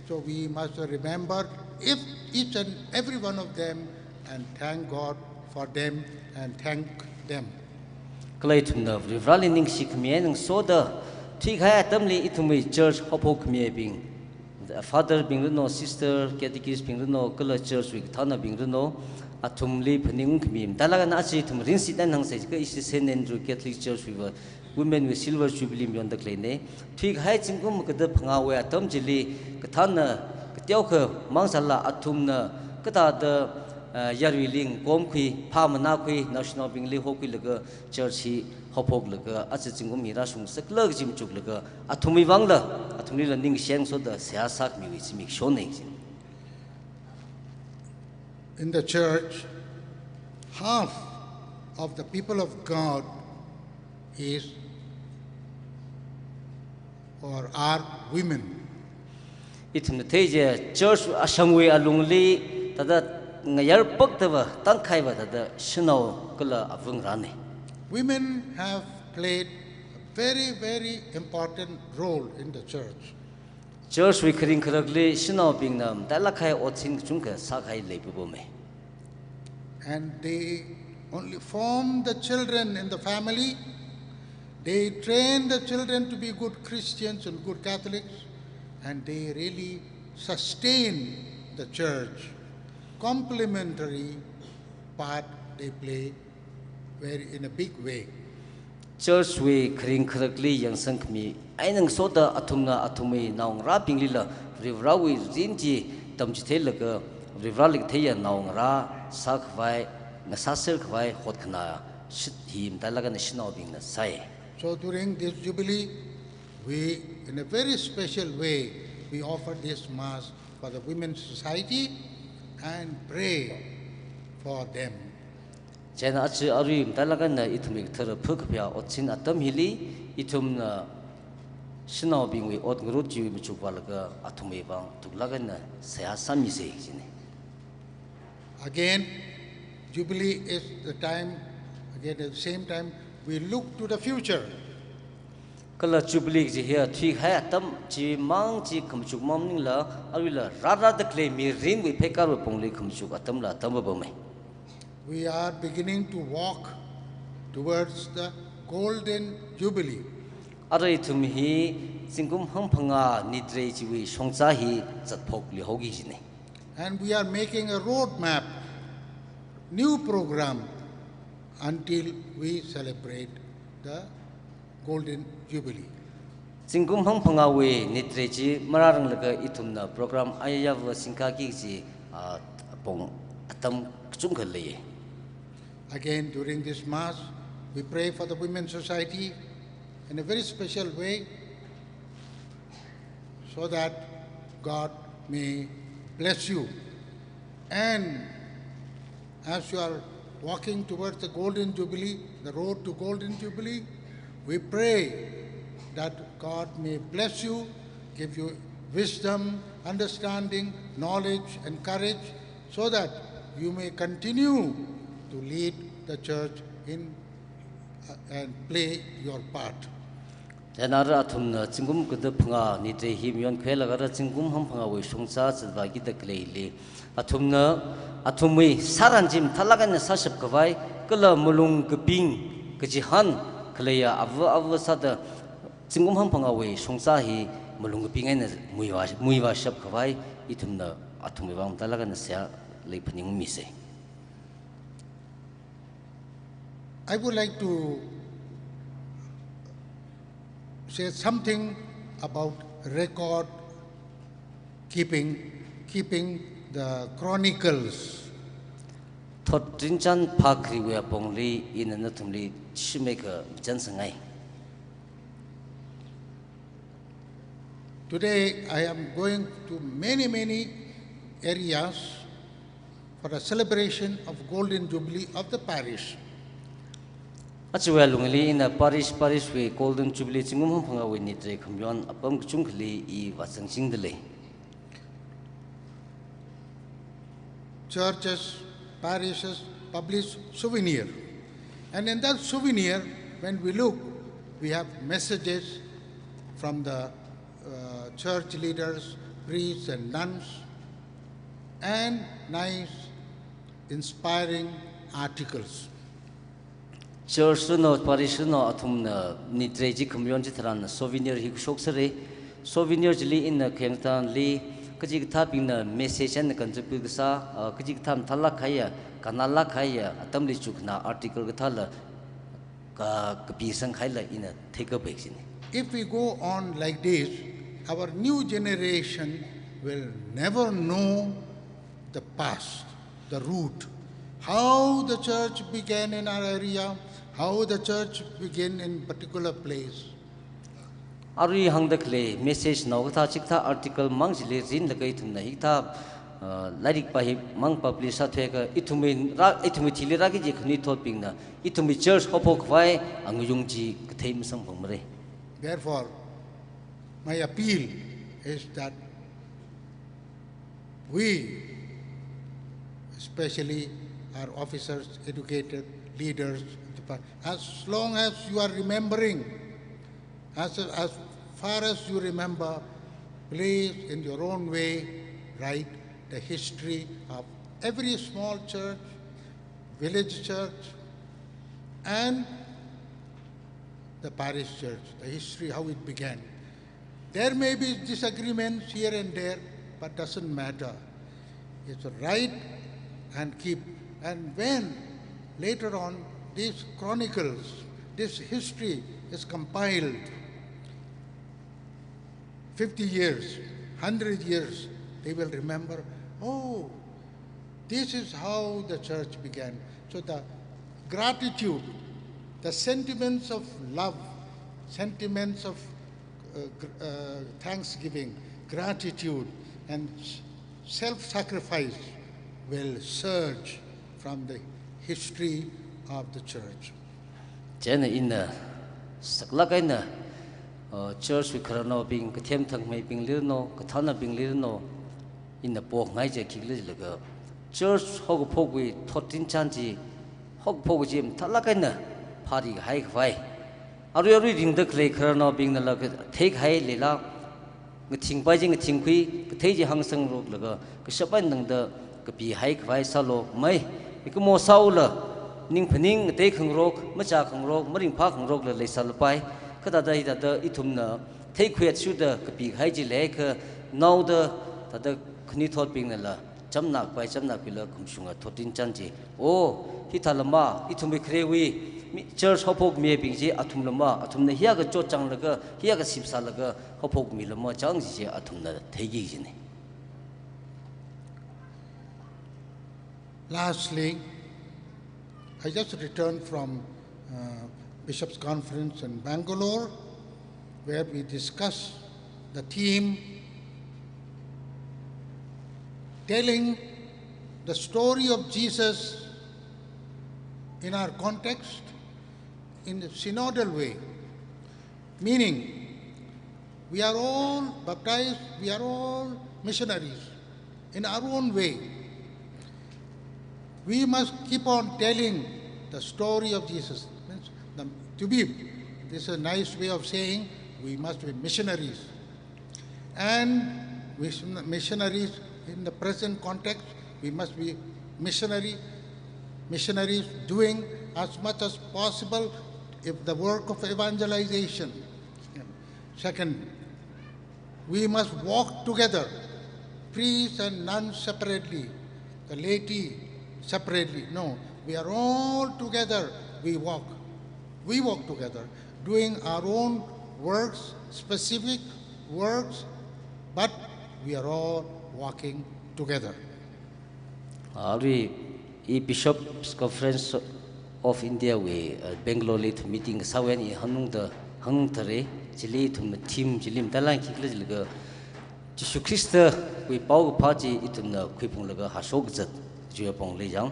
So we must remember if each and every one of them and thank God for them and thank them. Kala ithumna Varivarali ningshikhami eina ngasoda, thuikahai atamli ithumwui church haophokkhamiwui bing, father bing ranu, sister, catechist bing ranu, kala church wui kathānabing ranu, athumli phaningungkhami matailāk eina aja ithum rinshit eina hāngsai jiakha ishi Saint Andrew Catholic Church wui va Women wui Silver Jubilee mayonda khaleina. Thuikahai zingkum maga da phangāwui atam chili kathānna kateokha mang sālala athumna kathāda, eh, yaruili ngakomkhui, phāmanākhui, naoshinaobingli hokhuilaga church hi haophoklaga aja zingkum hi rāshungsa khala kaji machuklaga athumwui vangla, athumlila ningshi eina ngasoda seihā sākhamiwui zimikshona. In the church, half of the people of God is or are women. Ithumna thei chi, church ashangwui alungli thāda ngayar pakta va tangkhai va thāda shanao kala avung rāna. Women have played a very, very important role in the church. Church wui kharing kharakli shanaobingna matailāk kahai otsin kachungkha sākahai leipapama. And they only form the children in the family. They train the children to be good Christians and good Catholics. And they really sustain the church. Complementary part they play very, in a big way. Church wui kharing kharakli yangsangkhami eina ngasoda athumna athumwui naongarābinglila Varivarawui rin chi tamchitheilaga Varivarali katheiya naongarā sākhavai, ngasāserkhavai hotkhanā shit hi matailāk eina shanaobingna sai. So during this jubilee, we, in a very special way, we offer this mass for the Women's Society and pray for them. Chieina aja arui matailāk eina ithumwui kathara phakaphayā otsin atam hili ithumna shanaobingwui ot ngarut chiwui machuk vālaga athumwui vang tuklāk eina seihā sāmisa kajina. Again, Jubilee is the time, again, at the same time, we look to the future. Kala Jubilee kaji hiya thuikahai atam chimang chi khamachuk mang maningla, aruila rārāda khalei mirinwui pheikar apongli khamachuk atamla atam papama. We are beginning to walk towards the Golden Jubilee. Ara ithum hi zingkum hangphangā nitrei chiwui shongza hi zatphokluihaoki kajina. And we are making a roadmap, new program until we celebrate the Golden Jubilee. Zingkum hangphangāwui nitrei chi marāranglaga ithumna program ayāyāva singkaki kaji, ah, apong atam kachungkha leiya. Again, during this Mass, we pray for the Women's Society in a very special way, so that God may bless you. And as you are walking towards the Golden Jubilee, the road to Golden Jubilee, we pray that God may bless you, give you wisdom, understanding, knowledge, and courage, so that you may continue to lead the church in uh, and play your part. Chieina ara athumna zingkum kathā phangā nitrei hi mayonkhuilaga ara zingkum hamphangāwui shongza zatvākida khaleili, athumna athumwui sāran chi mathālāk eina sāshap khavai, kala malung kaping kachihān khaleiya ava ava sāda zingkum hamphangāwui shongza hi malung kaping eina muivā, muivāshap khavai, ithumna athumwui vang mathālāk eina seihā lei phaningmisei. I would like to say something about record keeping, keeping the chronicles. Thotrinchān phākhariwui apongli ina nathumli shimeikha michan sangai. Today I am going to many, many areas for the celebration of Golden Jubilee of the parish. Aja alungli ina parish, parish wui Golden Jubilee zingkum hamphangāwui nitrei khamayon apam kachungkhali i vāzangchingda lei. Churches, parishes publish souvenir. And in that souvenir, when we look, we have messages from the, uh, church leaders, priests and nuns, and nice, inspiring articles. Church sāno, parish sāno, athumna nitrei chi khamayon chitharan souvenir hi kashok sāra. Souvenir chili ina khayang tharanli, kachikathābingna message eina contribute kasā, ah, kachikathā mathālāk kahaiya, kannālāk kahaiya, atamli chukkhanā article kathāla, ka, kapisang kahaila ina theikapai kajina. If we go on like this, our new generation will never know the past, the root, how the church began in our area, how the church began in particular place. Arui hāngda khalei message nao kathā chikathā article mang chili rinlaga ithumna hikathā, uh, lairik pā hi mang publish sāthuiakha ithumwui rā, ithumwui thili rāki kaji khanuithotbingna ithumwui church haophok khavai angayung chi kathei masamphangmara. Therefore, my appeal is that we, especially our officers, educated leaders, as long as you are remembering, as, as far as you remember, please, in your own way, write the history of every small church, village church, and the parish church, the history, how it began. There may be disagreements here and there, but doesn't matter. It's right and keep. And when later on these chronicles, this history is compiled, fifty years, hundred years, they will remember, "Oh, this is how the church began." So the gratitude, the sentiments of love, sentiments of, uh, gr-, uh, thanksgiving, gratitude, and s-, self-sacrifice will surge from the history of the church. Chieina ina saklāk eina, uh, church wui khararnaobing, kathem thangmeibingli rano, kathānabingli rano, ina pongai chi khikhala jilaga, church haokaphokwui thotrinchān chi, haokaphok chi mathālāk eina phāri kahai khavai, arui arui ringda khalei khararnaobingnala kathei kahai leila, ngathingpai chi ngathingkhui, kathei chi hāngsangroklaga, kashap eina tangda kapihai khavai sālu, mai, mikumo sāula, ning phaning ngatei khangarok, machā khangarok, maringphā khangarokla leisālapai, kathāda hithāda ithumna theikhui athishurda kapikahai chi leiakha, naoda thāda khanuithotbingnala chamnakpai, chamnakkhuila khamashunga thotrinchān chi, oh, hithālama, ithumwui kharewui mi, church haophokmibing chi athumlama, athumna hiyākha chotchānglaga, hiyākha sipsālaga haophokmilama chang chi chi athumna theiki kajina. Lastly, I just returned from, uh, Bishops' Conference in Bangalore, where we discussed the theme, telling the story of Jesus in our context, in the synodal way. Meaning, we are all baptized, we are all missionaries in our own way. We must keep on telling the story of Jesus. Means, Nam-, to be, this is a nice way of saying we must be missionaries. And mission-, missionaries in the present context, we must be missionary, missionaries doing as much as possible if the work of evangelization. Second, we must walk together, priests and nuns separately, the laity separately. No, we are all together, we walk. We walk together, doing our own works, specific works, but we are all walking together. Arui i Bishops Conference of India wui, uh, Bangalore li ithum meeting sāwui eina i hāngungda, hāngungthare, chili ithum theme chili matailāk khikhala jilaga, Jishu Khristawui paokaphā chi ithumna khuiphunglaga hāshok kazat chiwui apong lei jang.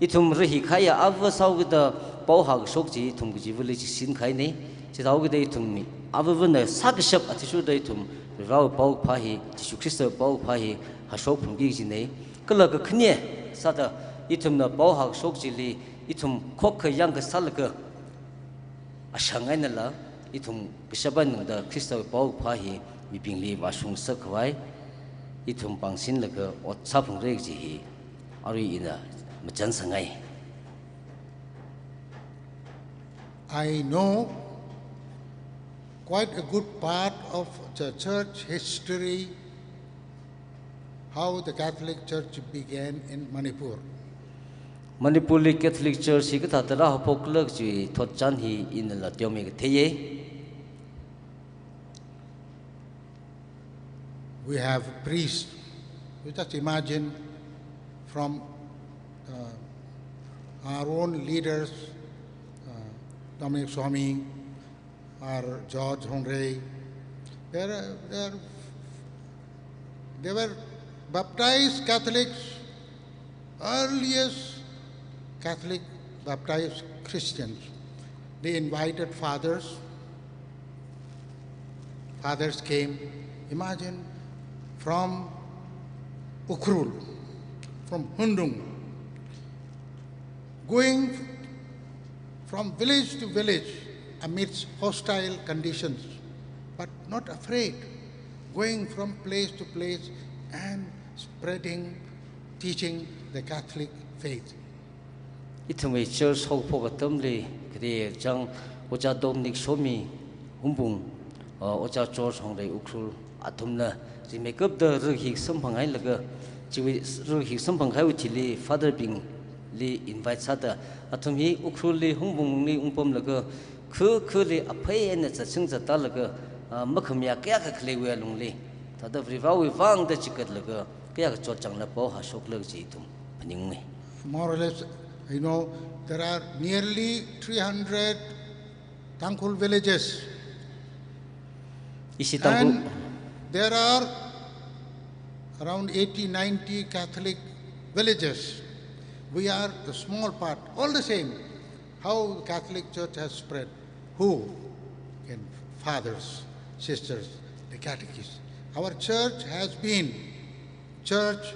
Ithum rahikahaiya ava sāhaokida pao hākashok chi ithum kajiva̱li chi sinkahaina. Chithāhaokida ithum avāvana sākashap athishurda ithum Varivarawui paokaphā hi, Jishu Khristawui paokaphā hi hāshok phungki kajina. Kala kakhane sāda ithumna pao hākashok chili ithum khokkha yangkasālaga ashang einala ithum kashap eina tangda Khristawui paokaphā hi mibingli vāshung ngasakkhavai ithum pāngsinlaga ot sāphungra kaji hi arui ina machānsāngai. I know quite a good part of the church history, how the Catholic Church began in Manipur. Manipurli Catholic Church hi kathāda rāhaophokla kaji thotchan hi inala teomeikha theiya. We have priests. You just imagine from, uh, our own leaders, uh, Dominic Swami, or George Hongre. They're, they're, they were baptized Catholics, earliest Catholic baptized Christians. They invited fathers. Fathers came. Imagine, from Ukhrul, from Hundung, going from village to village amidst hostile conditions, but not afraid, going from place to place and spreading, teaching the Catholic faith. Ithumwui church haophok atamli, kare chang Ojā Dominic Swami Hungpung, uh, Ojā George Hongre Ukhrul, athumna rimeikapta rahik samphang hailaga, chiwui rahik samphang kahaiwui thili father bingli invite sāda, athum hi Ukhrulli Hungpungli ungpamlaga, khu khuli aphei eina zatsang zattālaga, ah, makhamayā kayākha khaleiwui alungli, thāda Varivarawui vangda chikatlaga, kayākha chotchāngla pao hāshokla kaji ithum phaningunga. More or less, you know, there are nearly three hundred Tangkhul villages. Ishi Tangkhul. And there are around eighty, ninety Catholic villages. We are a small part. All the same, how the Catholic Church has spread? Who? In fathers, sisters, the catechists. Our church has been church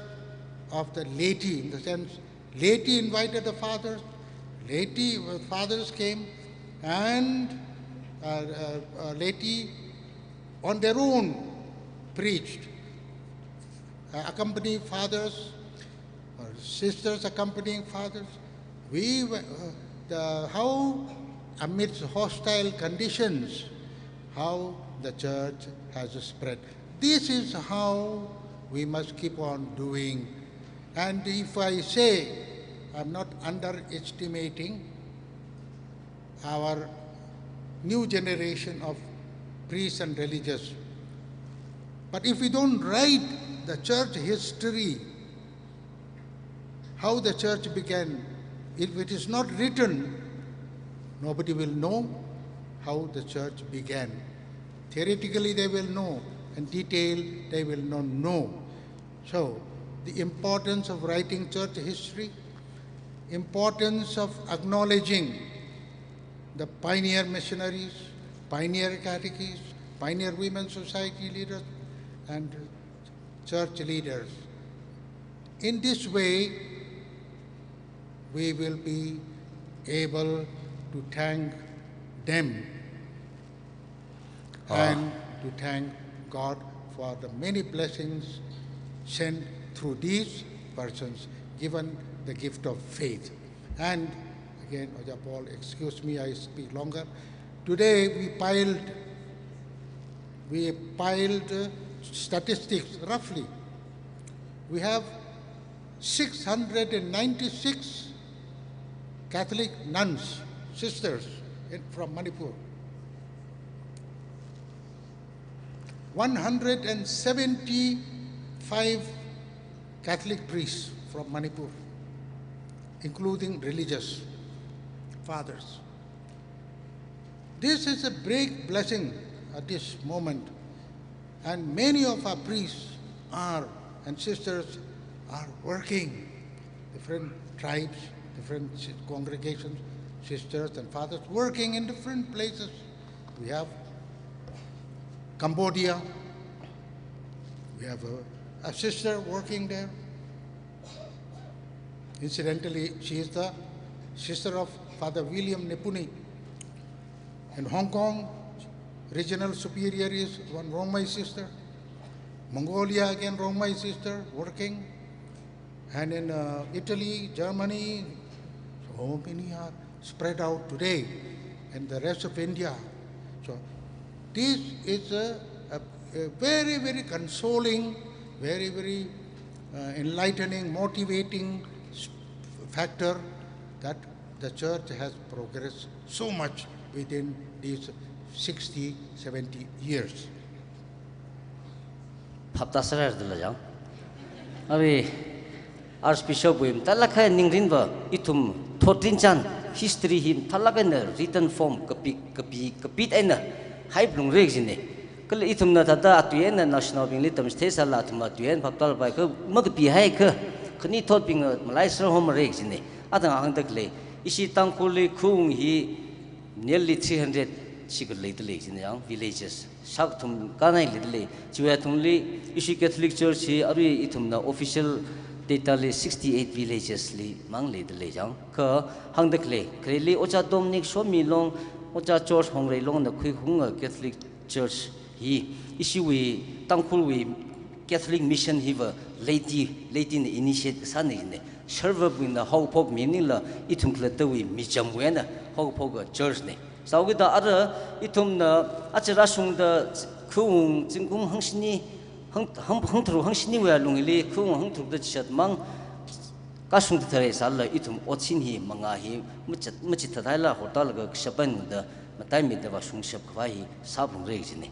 of the laity, in the sense, laity invited the fathers, laity, uh, fathers came, and, uh, uh, uh, laity on their own preached, uh, accompany fathers, or sisters accompanying fathers. We were, uh, the, how amidst hostile conditions, how the church has spread. This is how we must keep on doing. And if I say, I'm not underestimating our new generation of priests and religious, but if we don't write the church history, how the church began, if it is not written, nobody will know how the church began. Theoretically, they will know, and detail, they will not know. So, the importance of writing church history, importance of acknowledging the pioneer missionaries, pioneer catechists, pioneer women society leaders, and church leaders. In this way, we will be able to thank them, and to thank God for the many blessings sent through these persons, given the gift of faith. And again, Oja Paul, excuse me, I speak longer. Today we piled, we piled, uh, statistics roughly. We have six hundred and ninety-six Catholic nuns, sisters in, from Manipur. One hundred and seventy-five Catholic priests from Manipur, including religious fathers. This is a big blessing at this moment, and many of our priests are, and sisters are working, different tribes, different si-, congregations, sisters and fathers working in different places. We have Cambodia, we have a, a sister working there. Incidentally, she is the sister of Father William Nepuni. In Hong Kong, regional superior is one Rongmei sister. Mongolia, again, Rongmei sister working. And in, uh, Italy, Germany, so many are spread out today and the rest of India. So this is a, a, a very, very consoling, very, very, uh, enlightening, motivating s-, factor that the church has progressed so much within these sixty, seventy years. Phapta sarar dala jang. Arui Archbishop wui mathālāk eina ningrin va ithum thot rinchān history hi mathālāk eina written form kapi, kapi, kapit eina haiphalungra kajina. Kala ithumna thāda atui eina national bingli tamchithei sālala athum atui eina phaptālapai kha makapihai kha, khani thotbingna malai sāhomra kajina. Athang hāngda khalei, ishi Tangkhulli khaung hi nearly three hundred shikha leidalei kajina, yang villages shākathum kānhai leidalei. Chiwui athumli ishi Catholic Church hi arui ithumna official data li sixty-eight villages li mang leidalei jang. Kha hāngda khalei, khareli Ojā Dominic Shomilong, Ojā George Hongreilongna khuikhaunga Catholic Church hi, ishiwui Tangkhulwui Catholic Mission hiva Leitii, Leitii na initiate kasāna kajina. Sharvabingna haophokmi maningla ithum khalattawui mijamwui eina haophoka church na. Sāhaokida ara ithumna aja rāshungda khaung zingkum hangshini, hang, hang, hangtharuk hangshiniwui alungli khaung hangtharukda chishatmang kashungda tharai sālala ithum otsin hi mangā hi machit, machithathaila hortālaga kashap eina mataimeida vāshungshap khavai hi sāphalungra kajina.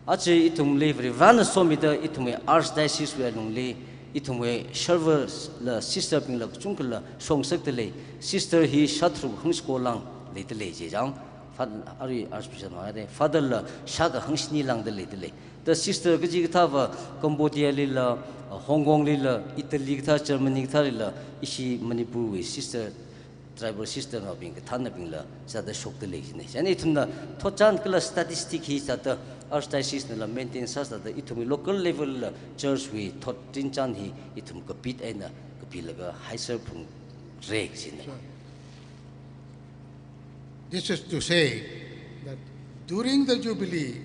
Aja ithumli Varivarana somida ithumwui Archdiocese wui alungli ithumwui Sharva la sister bingla kachungkhala shongasakdalei, sister hi shātharuk hangshiko lāng leidalei chi jang. Fa-, arui Archbishop hāngda, Father la shākha hangshini lāngda leidalei. Da sister kachikathāva Cambodia lila, Hong Kong lila, Italy kathā, Germany kathalila, ishi Manipurwui sister, tribal sister naobing kathānabingla sāda shokdalei kajina. Chieina ithumna thotchān kala statistic hi sāda Archdiocese nala maintain sāsāda ithumwui local level la church wui thot rinchān hi ithum kapit eina kapilaga haisāphalungra kajina. Sure. This is to say that during the Jubilee,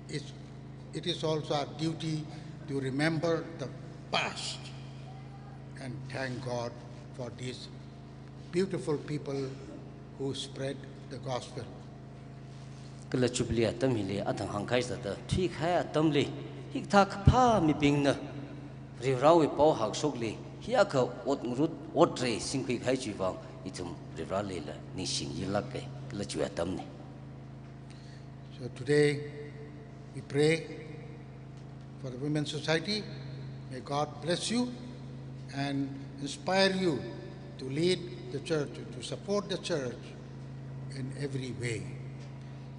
it's, it is also our duty to remember the past and thank God for these beautiful people who spread the gospel. Kala Jubilee atam hili athang hāngkahai sāda, thuikahai atamli hikathā kaphā mibingna Varivarawui pao hākashokli hiyākha ot ngarut, otrei singkhui kahai chiwui vang ithum Varivaralila ningshing yilāka, kala chiwui atamna. So today we pray for the Women's Society. May God bless you and inspire you to lead the church, to support the church in every way.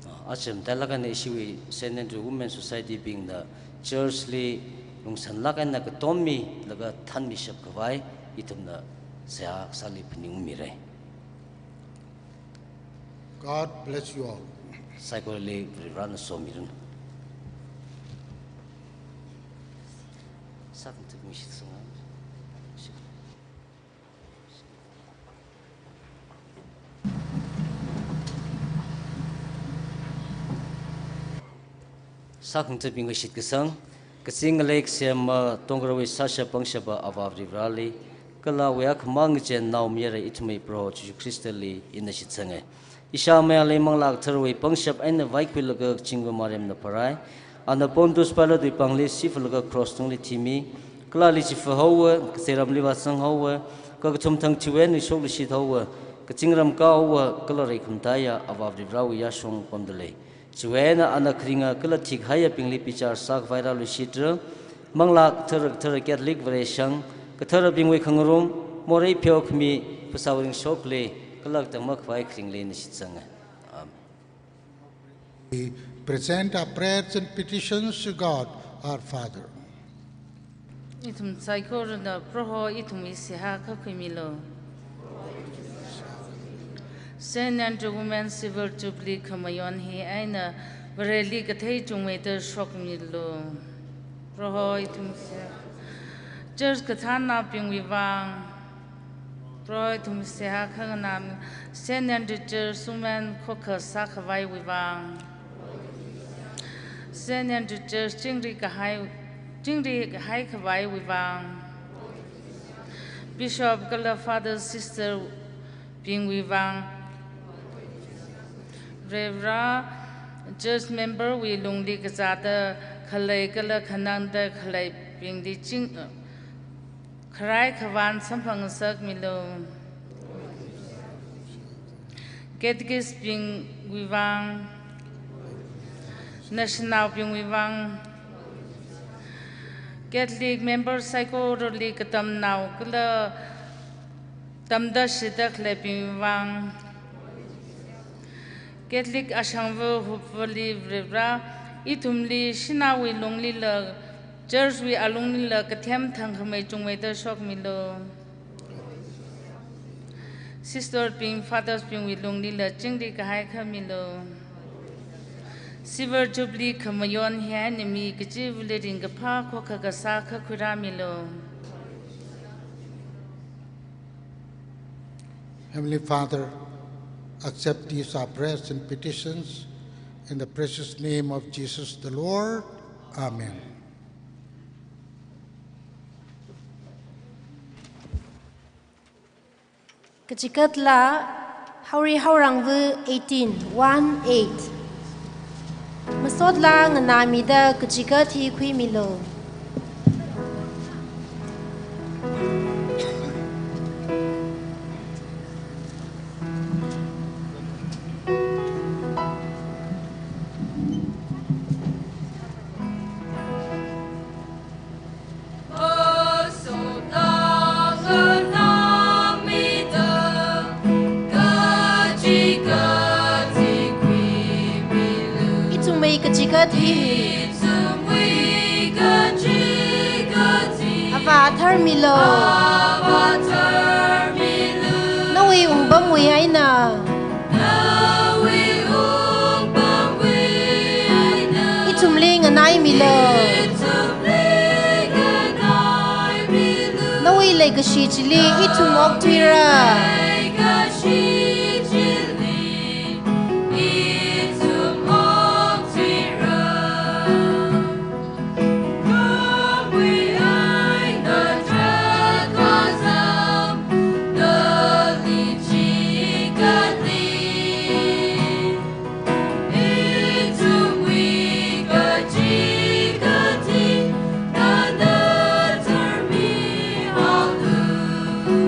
Ah, aja matailāk eina ishiwui Saint Andrew Women's Society bingna church li lungsanlāk eina katommilaga thanmishap khavai ithumna seihā kasāli phaningmira. God bless you all. Saikorali Varivarana somiranu. Sakntuk mishit sunga. Sākhangathabingwui shitkasang, kazing ngalei kasema, tongkarawui sāshap pangshapa Avā Varivarali, kala awui akhamang ngachei naomayara ithumwui Proho Jishu Khristali ina shitsanga. Ishāvā mayāli Manglā Katharawui pangshap eina vaikhuilaga kazingwui maremna pharai. Ana Pontius Pilatewui pāngli sifalaga cross tungli thimi, kala ali chifahaowa, kazeiramli vāzanghaowa, kakathum thang chiwui eina shokluishithaowa, kazingram kāhaowa, kala reikhamataiya Avā Varivarawui yāshong pamdalei. Chiwui eina ana kharinga kala thikahaiyabingli bichar sākhavai rāluishitra. Manglā Kathara, Kathara Catholic Vareshang, katharabingwui khangarum, morei pheokhami, phasāwui ringshokli, kala katang makhavai kharingli ina shitsanga. Amen. We present our prayers and petitions to God, our Father. Ithum saikorana Proho ithumwui seihā khuimilu. Saint Andrew Women Silver Jubilee khamayon hi eina Vareli kathei chungmeida shokmilu. Proho ithum seihā. Church kathānnaobingwui vang, Proho ithum seihā khanganā, Saint Andrew Church women khokha sākhavaiwui vang, Saint Andrew Church chingri kahai, chingri kahai khavaiwui vang, Bishop kala Father Sister bingwui vang, Varivara, church member wui lungli kazāda khalei kala khanangda khaleibingli ching, kharai khavān samphangngasakmilu. Catechist bingwui vang, nashinaobingwui vang, Catholic member saikorali katamnao kala tamda shida khaleibingwui vang, Catholic ashangva hupvali Varivara, ithumli shanaowui lunglila, church wui alunglila kathem thangkhamei chungmeida shokmilu. Sister bing, Fathers bingwui lunglila chingri kahai khamilu. Silver Jubilee khamayon hi eina mi kachivali ringkaphā khokha kasā khuirāmilu. Heavenly Father, accept these our prayers and petitions in the precious name of Jesus the Lord. Amen. Kachigatla Haori Haorangva eighteen, one eight. Masotla nganāmida kachigat hi khuimilu. Ithumwui kachigat hi. Avā tharmilu. Nawui wungpamwui eina ithumli nganaimilu. Nawui leikashi chili ithum okthuira.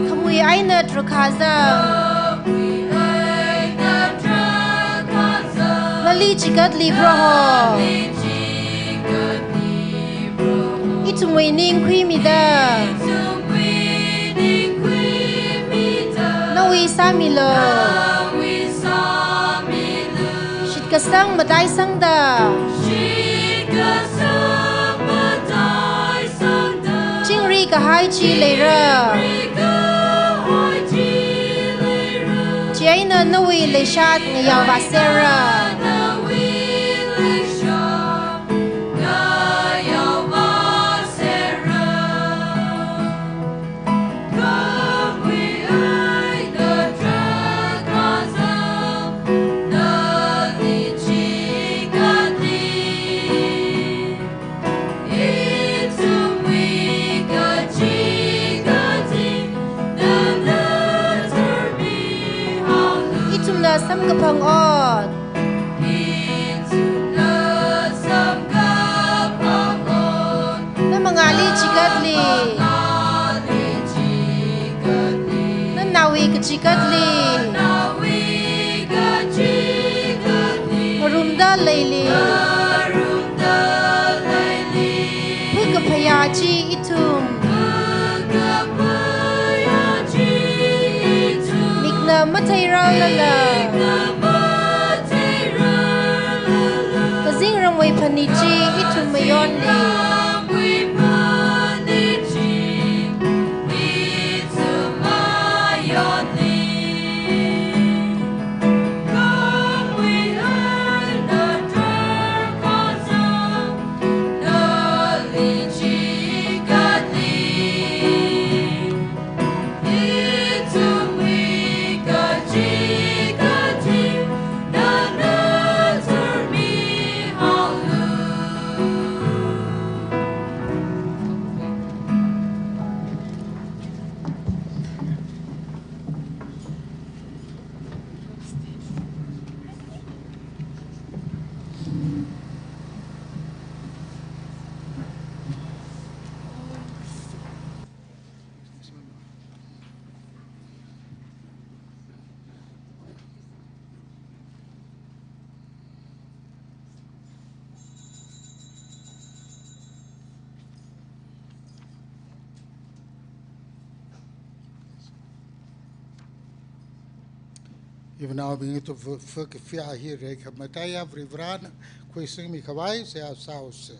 Khamui eina drakhazang. Nali chigatli Proho. Ithumwui ning khuimida. Nawui sāmilu. Shitkasang mataisangda. Chingri kahai chi leira. Chieina nawui leishat ngayao vāserra. Phang ot. Na mangāli chigatli. Na nawui kachigatli. Ngarumda leili. Phakaphayā chi ithum. Mikna matheirarlala. Kazingramwui phanit chi ithum mayonli. Even now, we need to f-, f-, fear here, eh, Mataya, Varivarana, khuisingmi khavai, seihāsāsa.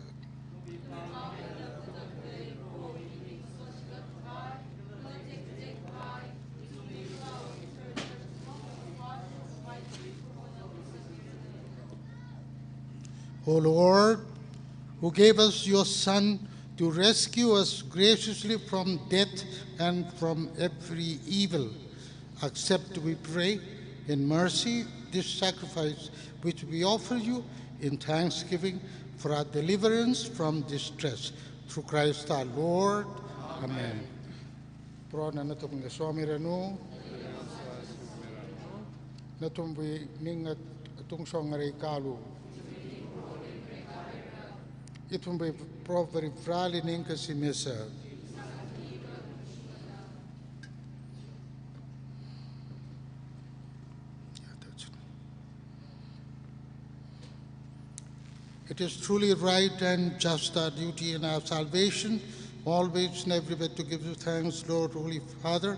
O Lord, who gave us your Son to rescue us graciously from death and from every evil, accept, we pray, in mercy this sacrifice which we offer you in thanksgiving for our deliverance from distress. Through Christ our Lord. Amen. Prohona nathum ngasomiranu. Nathumwui ning at-, atungshong ngareikalu. Ithumwui Proho Varivarali ningkashi misa. It is truly right and just, our duty and our salvation, always and everywhere to give you thanks, Lord, Holy Father,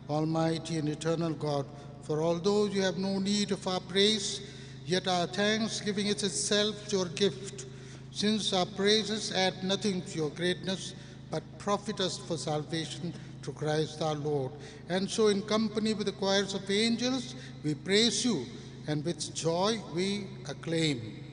Almighty and eternal God. For although you have no need of our praise, yet our thanksgiving is itself your gift, since our praises add nothing to your greatness, but profit us for salvation through Christ our Lord. And so, in company with the choirs of angels, we praise you, and with joy we acclaim.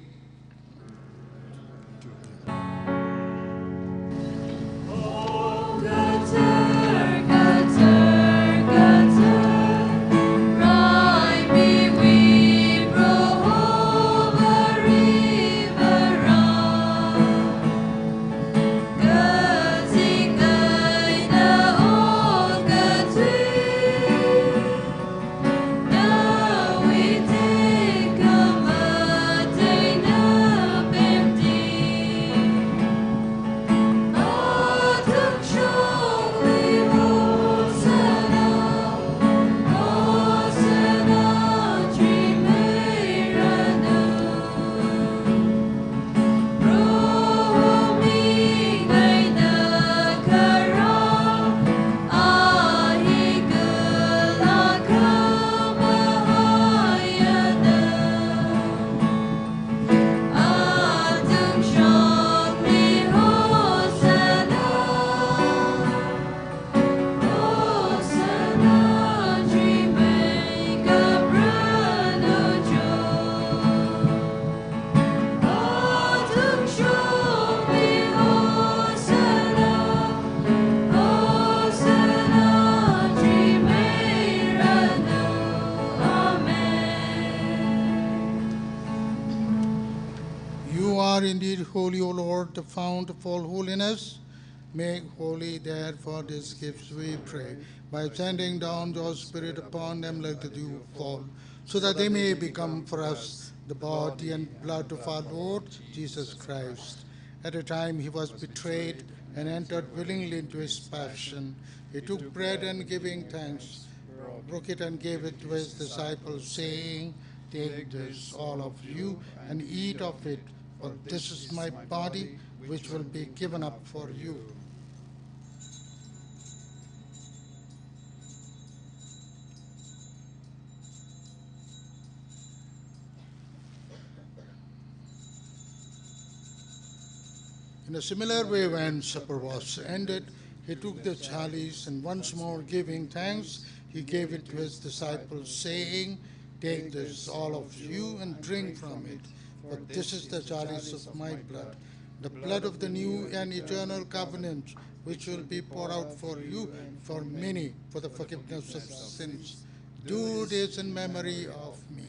You are indeed holy, O Lord, the fount of all holiness. Make holy, therefore, these gifts, we pray, by sending down your Spirit upon them like the dew fall. so that they may become for us the body and blood of our Lord Jesus Christ. At the time he was betrayed and entered willingly into his passion, he took bread and, giving thanks, broke it and gave it to his disciples, saying, "Take this, all of you, and eat of it, for this is my body, which will be given up for you." In a similar way, when supper was ended, he took the chalice, and once more giving thanks, he gave it to his disciples, saying, "Take this, all of you, and drink from it, for this is the chalice of my blood, the blood of the new and eternal covenant, which will be poured out for you and for many for the forgiveness of sins. Do this in memory of me."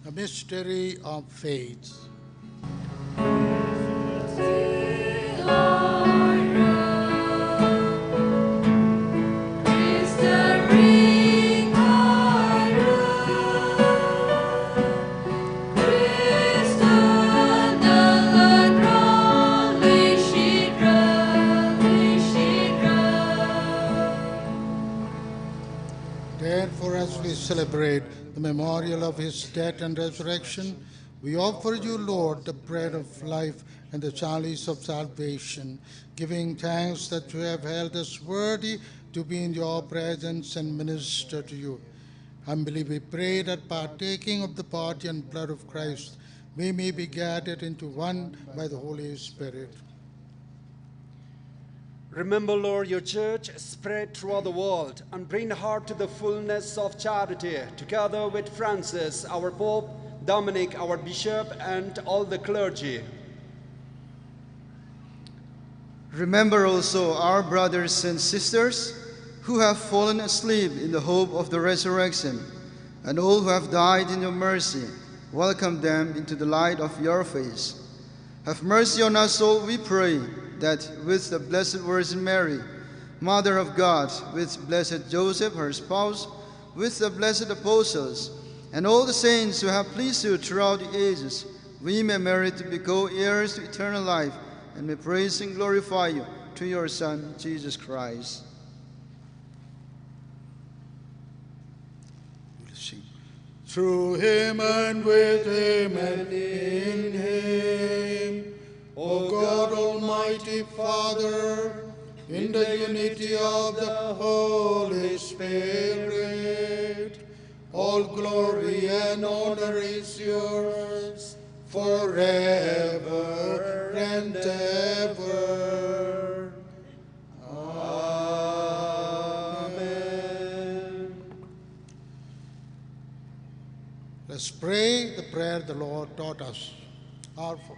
The mystery of faith. Therefore, as we celebrate the memorial of his death and resurrection, we offer you, Lord, the bread of life and the chalice of salvation, giving thanks that you have held us worthy to be in your presence and minister to you. Humbly we pray that, partaking of the body and blood of Christ, we may be gathered into one by the Holy Spirit. Remember, Lord, your church spread throughout the world, and bring her to the fullness of charity, together with Francis, our Pope, Dominic, our Bishop, and all the clergy. Remember also our brothers and sisters who have fallen asleep in the hope of the resurrection, and all who have died in your mercy. Welcome them into the light of your face. Have mercy on us all, we pray, that with the Blessed Virgin Mary, Mother of God, with Blessed Joseph, her spouse, with the blessed apostles, and all the saints who have pleased you throughout the ages, we may merit to be co-heirs to eternal life, and may praise and glorify you through your Son, Jesus Christ. We'll sing. Through him, and with him, and in him, O God, Almighty Father, in the unity of the Holy Spirit, all glory and honor is yours forever and ever. Amen. Let's pray the prayer the Lord taught us. Our Father.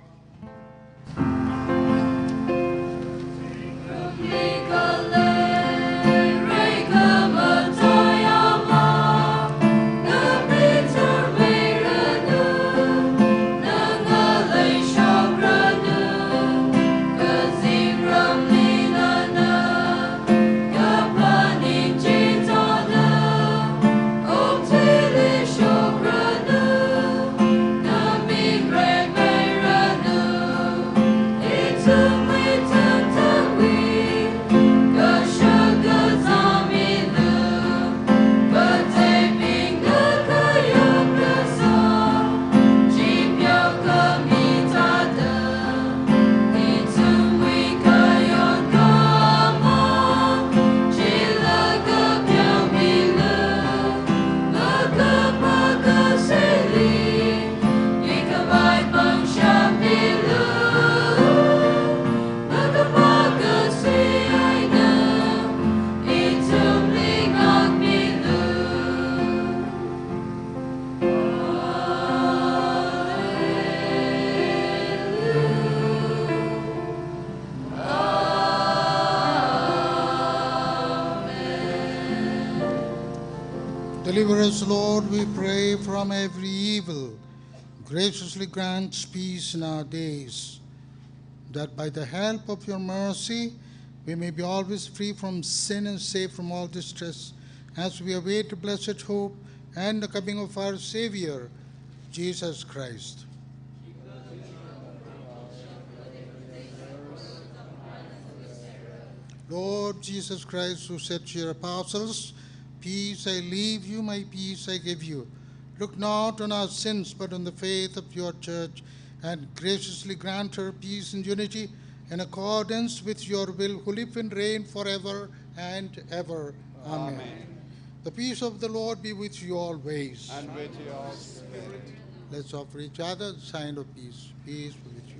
Deliver us, Lord, we pray, from every evil. Graciously grant peace in our days, that by the help of your mercy we may be always free from sin and safe from all distress, as we await the blessed hope and the coming of our Savior, Jesus Christ. Lord Jesus Christ, who said to your apostles, "Peace I leave you, my peace I give you," look not on our sins, but on the faith of your church, and graciously grant her peace and unity in accordance with your will, who live and reign forever and ever. Amen. Amen. The peace of the Lord be with you always. And with your spirit. Let's offer each other the sign of peace. Peace be with you.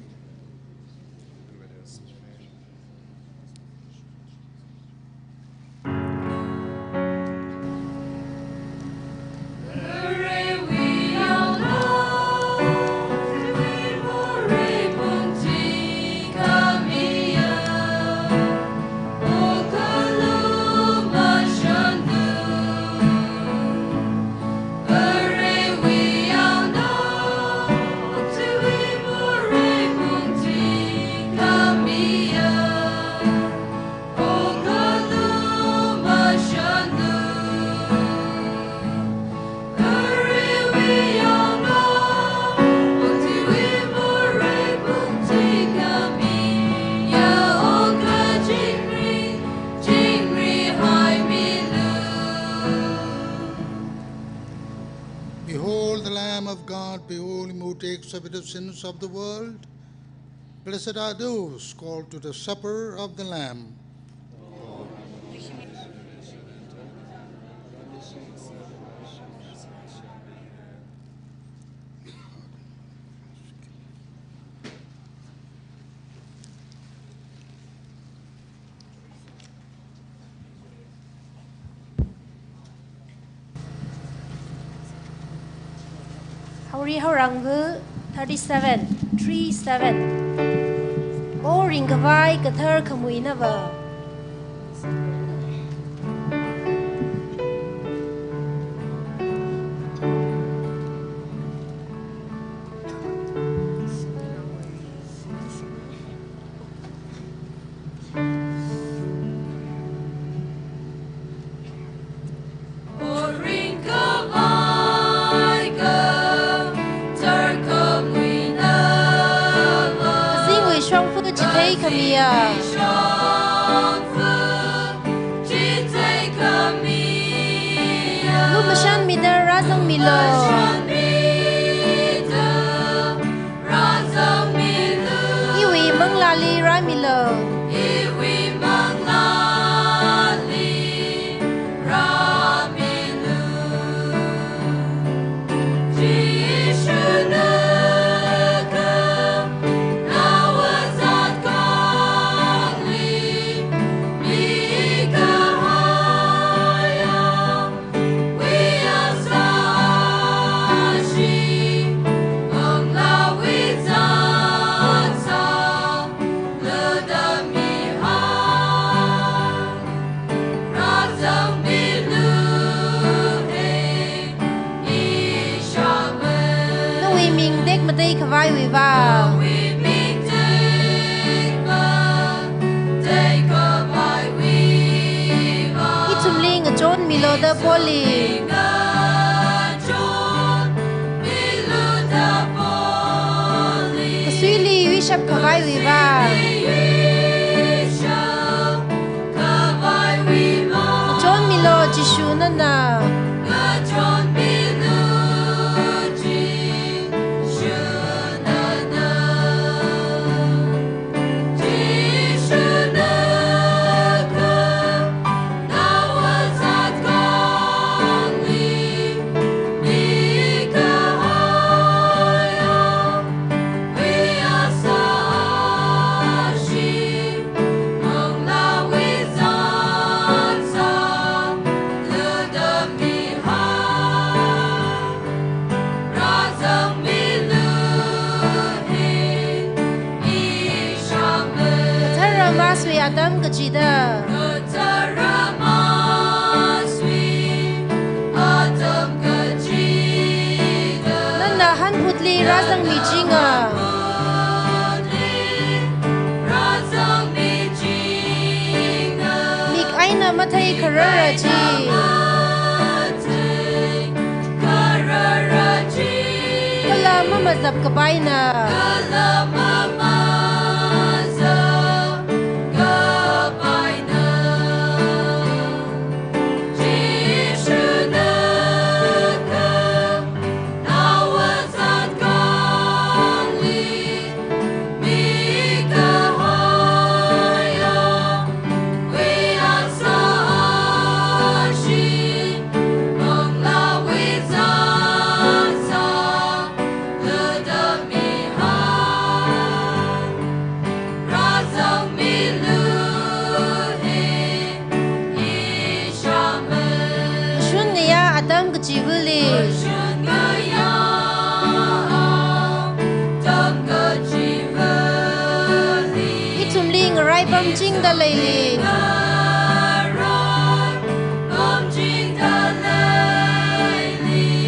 Behold the Lamb of God, behold him who takes away the sins of the world. Blessed are those called to the supper of the Lamb. Haori haorangva thirty-seven, three seven. O ringkhavai kathar khamuinava. Kazingwui shongfa chithei khamiya. Lumashanmida rāzangmilu. Iwui manglāli rāmilu. Nawui ming tekmatei khavaiwui vang. Ithumli ngachonmilu da Paulli. Kasuili yuishap khavaiwui vang. Ngachonmilu Jishu nana. Kathara masui atam kachida. li rāzangmichinga. Mik eina matheikharara chi, kala mamazapkapaina. Shun ngayā atam kachivali, ithumli ngaraipamchingda leili.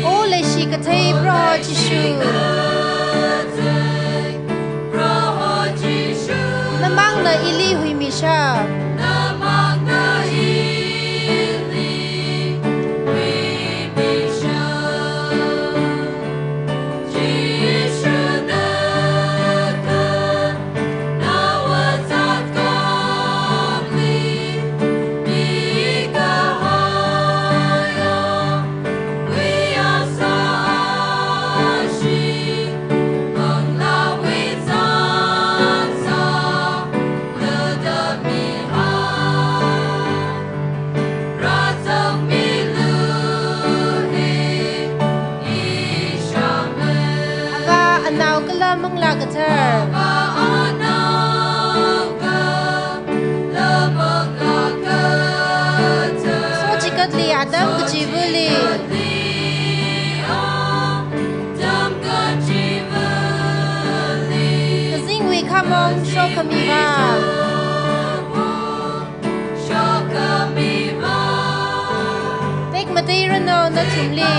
O leishi kathei Proho Jishu, namangna ili huimisha. Āvā, Ānao kala Manglā Kathar. Sochikatli atam kachivali, kazingwui khamong shokhamiva. Tekmateiranu nathumli.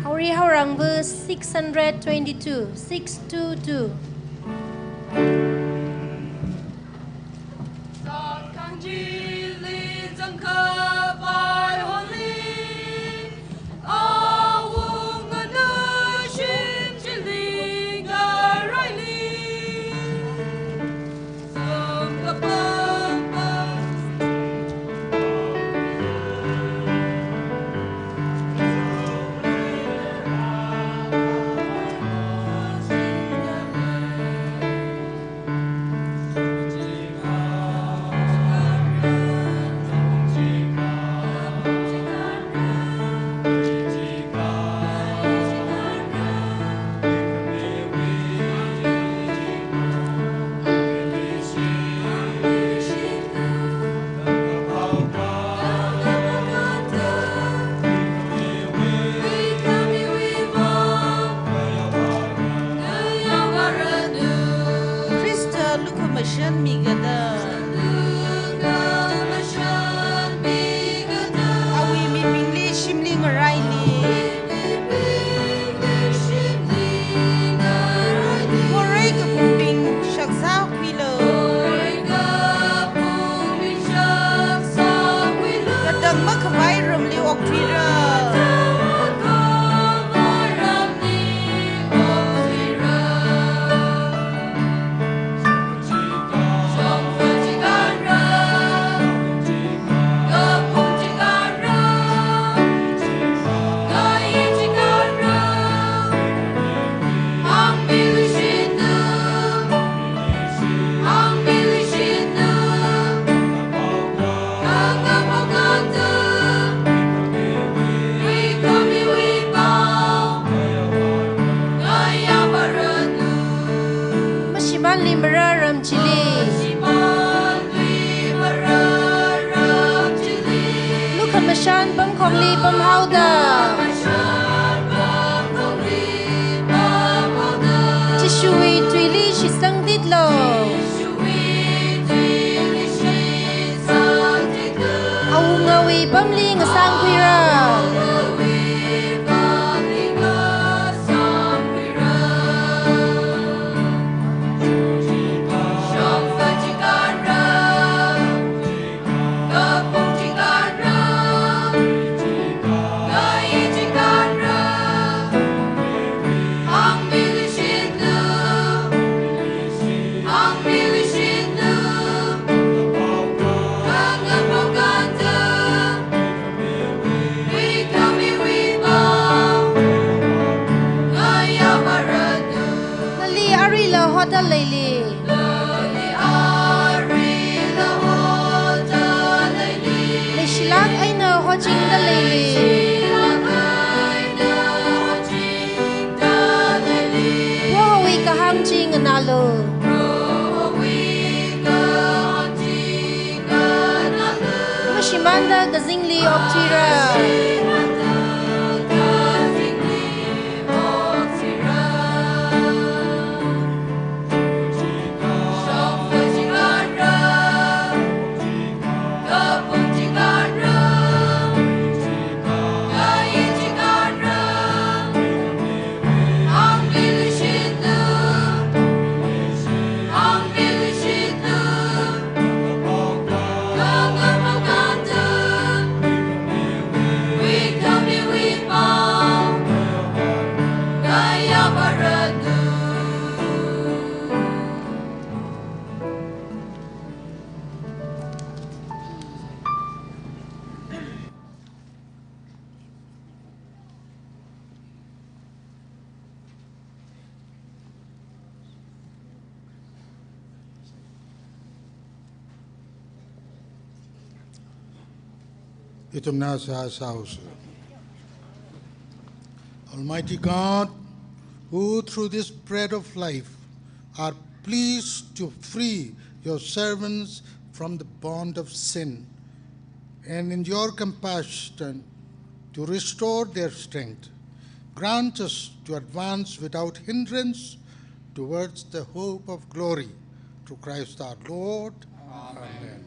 Haori haorangva six hundred twenty-two, six two two. Li mararam chili, lukhamashan pamkhongli pamhaoda, Jishuwui tuili shitsangtitlu. Awungawui pamli ngasangkhuira. Nali aruila hotda leili. Leishilāk eina hochingda leili. Prohowui kahāng chi nganālu. Mashimānda kazingli okthuira. Ithumna sāsāusa. Almighty God, who through this bread of life are pleased to free your servants from the bond of sin, and in your compassion to restore their strength, grant us to advance without hindrance towards the hope of glory, through Christ our Lord. Amen. Amen.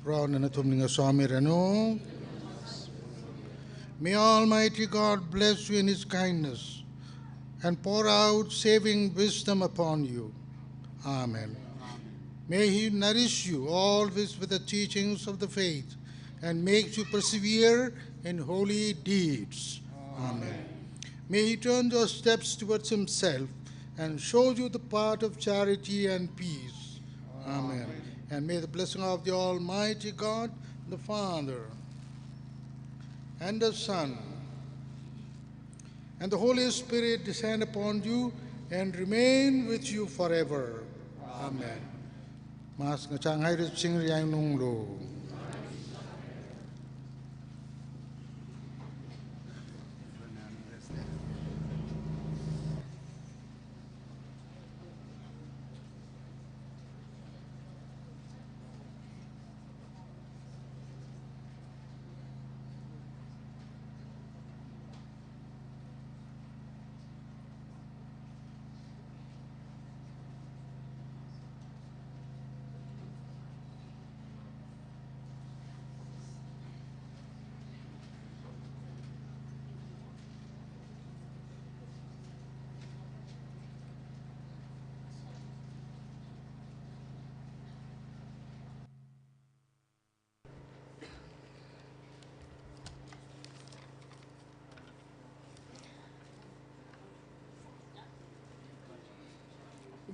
Prohona nathumli ngasotmiranu. May Almighty God bless you in His kindness and pour out saving wisdom upon you. Amen. May He nourish you always with the teachings of the faith and makes you persevere in holy deeds. Amen. May He turn your steps towards Himself and show you the path of charity and peace. Amen. And may the blessing of the Almighty God, the Father, and the Son, and the Holy Spirit descend upon you and remain with you forever. Amen. Mass ngachānghaira, chingri ainunglu.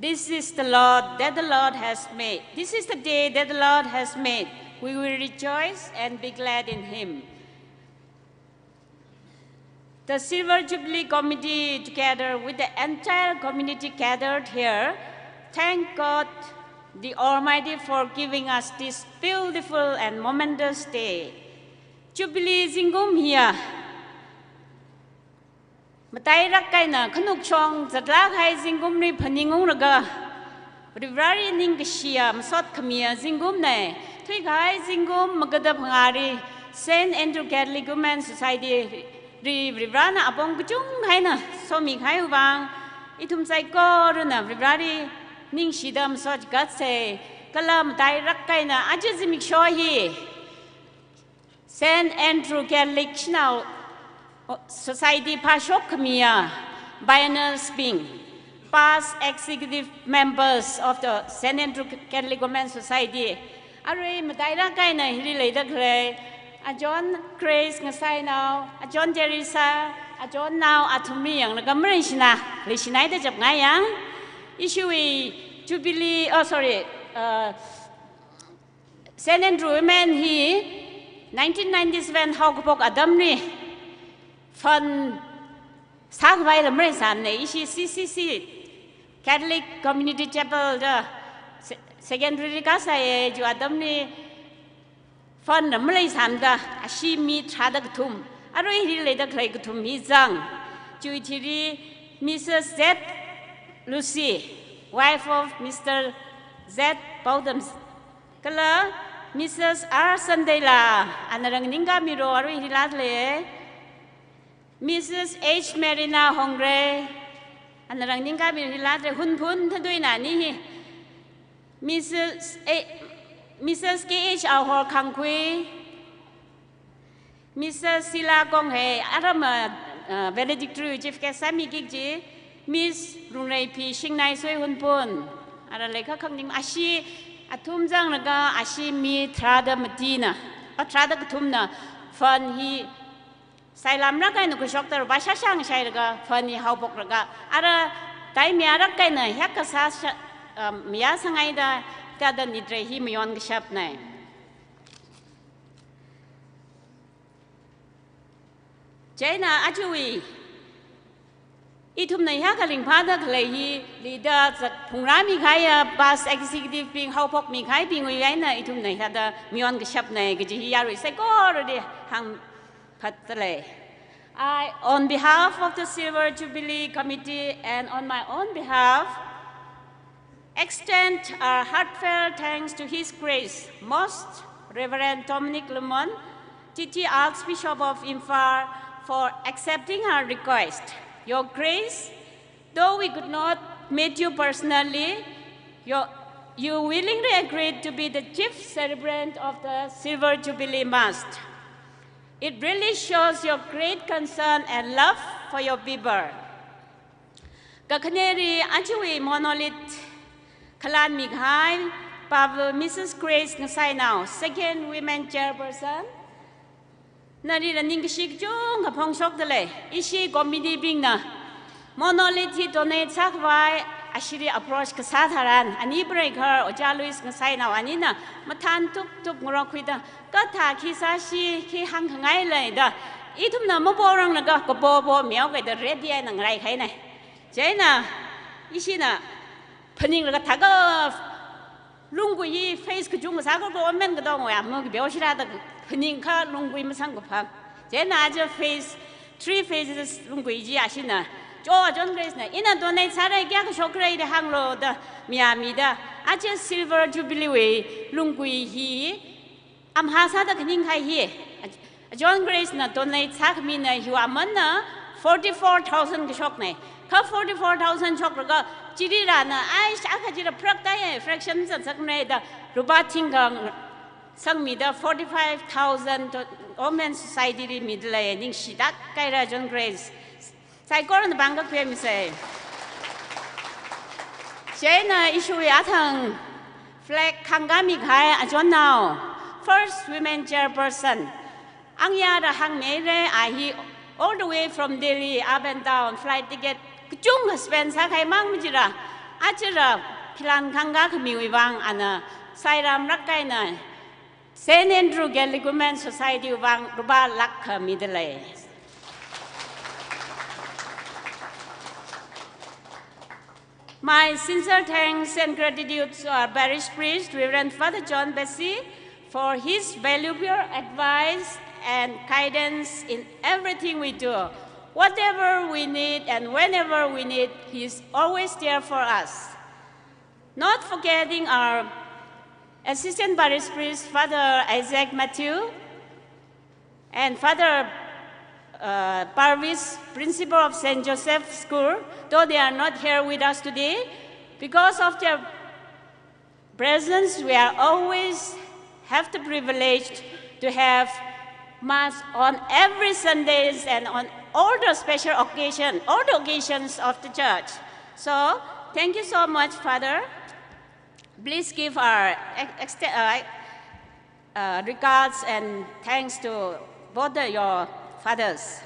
This is the Lord, that the Lord has made. This is the day that the Lord has made. We will rejoice and be glad in Him. The Silver Jubilee Committee, together with the entire community gathered here, thank God, the Almighty, for giving us this beautiful and momentous day. Jubilee zingkum hiya Tairak kaina khanukshong zatlak hai zingkumli phaningungraga, Varivarali ningkashiya masot khamiya zingkumna. Thuikahai zingkum magada phangāli Saint Andrew Catholic Women Society li Varivarana apong kachungkha eina somikahai vang, ithum saikorana Varivarali ningshida masot chigatsa. Kala matairak kaina aja zimiksho hi Saint Andrew Catholic Shanao Society phāshok khamiya pioneers bing, past executive members of the Saint Andrew Catholic Women Society, arui matairak kaina hili leida khalei Ajon Grace Ngasainao, Ajon Teresa, Ajon Nao athumli yanglaga maleishina, leishinaida chapngaiya. Ishiwui Jubilee, oh, sorry, uh, Saint Andrew Women hi nineteen ninety-seven haokaphok atamli fund sākhavaila maleisāmana. Ishi C C C, Catholic Community Chapel da se-, secondary kasāya, chiwui atamli fund maleisāmada, ashi mi tharāda kathum, arui hili leida khalei kathum hi zang. Chiwui thili Missus Z Lucy, wife of Mister Z Paudam, kala Missus R Sandela, ana rānganingkāmira, arui hili lākle. Missus H Marina Hongre, ana rānganingkāmira, hili lākle, Hunphun Thaduina ani hi. Missus A, Missus K H Ahor Khangkhui, Missus Sila Konghe, ara ma, uh, valedictory chief guest sāmiki kaji, Miss Rungreiphi Shingnaisoi Hunphun, ara leikhak khangning, ashi athum zanglaga ashi mi tharāda matina, a, tharāda kathumna fund hi sailamrak eina khuishokda rupā shāshang shailaga fund hi haophokraga, ara tai mayārak eina hiyākha sā sha-, um, mayāsangaida, thāda nidre hi mayonkashapna. Chieina ajawui ithumna hiyākha ringphāda khalei hili da zat phungrāmikahaiya past executive bing, haophokmikahaibingwui eina ithumna hithāda mayonkashapna kaji hi yarui saikorali hāngphatda lei. I, on behalf of the Silver Jubilee Committee and on my own behalf, extend our heartfelt thanks to His Grace Most Reverend Dominic Lamont, T T Archbishop of Imphal, for accepting our request. Your Grace, though we could not meet you personally, your, you willingly agreed to be the chief celebrant of the Silver Jubilee Mass. It really shows your great concern and love for your people. Kakhaneli ajawui monolith khalanmikahai Pavel Missus Grace Ngasainao, second women chairperson, nali rāningkashi kachungkha phongshokda lei. Ishi committee bingna monolith hi donate sākhavai ashili approach kasā tharan, ani pareikhar Ojā Louis Ngasainao anina mathān tuptup ngarokkhuida, kathā khi sāshi, khi hāngkhangai leida, ithumna maporanglaga kapopo mihaokaida ready eina ngaraihaina. Chieina ishina phaninglaga thākha lunggui hi phase kachungkha sākha government katonga ya makabeoshira da phaningkha lunggui masangkaphang. Chieina aja phase, three phases lunggui chi ashina, cho John Grace na, ina donate sāra, kayākha shokra da hānglu da mayāmida, aja Silver Jubilee wui lunggui hi amha sāda khaningkahai hi, John Grace na donate sākhamina hiwui amanna forty-four thousand kashokna. Kha forty-four thousand shoklaga chili rāna, ai, shākha chila pharaktāya, fraction zatsakna da rupā thingkha sangmida forty-five thousand to Women Society li mida lei, ningshitak kahaira John Grace. Saikorana pāng kakhuimisei. Chieina ishiwui athang flag khangkāmikahai Ajonnao, first women chairperson. Angyara hāngmeira, a hi all the way from Delhi, up and down, flight ticket kachungkha spend sākahai mang majira, achara philan khangkā khamiwui vang ana sairamrak kahaina Saint Andrew Catholic Women Society vang rupā lakh kha mida lei. My sincere thanks and gratitude to our parish priest, Reverend Father John Bessie, for his valuable advice and guidance in everything we do. Whatever we need and whenever we need, he's always there for us. Not forgetting our Assistant Parish Priest, Father Isaac Matthew, and Father, uh, Parvis, Principal of Saint Joseph School, though they are not here with us today, because of their presence, we are always have the privilege to have Mass on every Sundays and on all the special occasion, all the occasions of the church. So, thank you so much, Father. Please give our ex-, exte-, uh, uh, regards and thanks to both the, your fathers.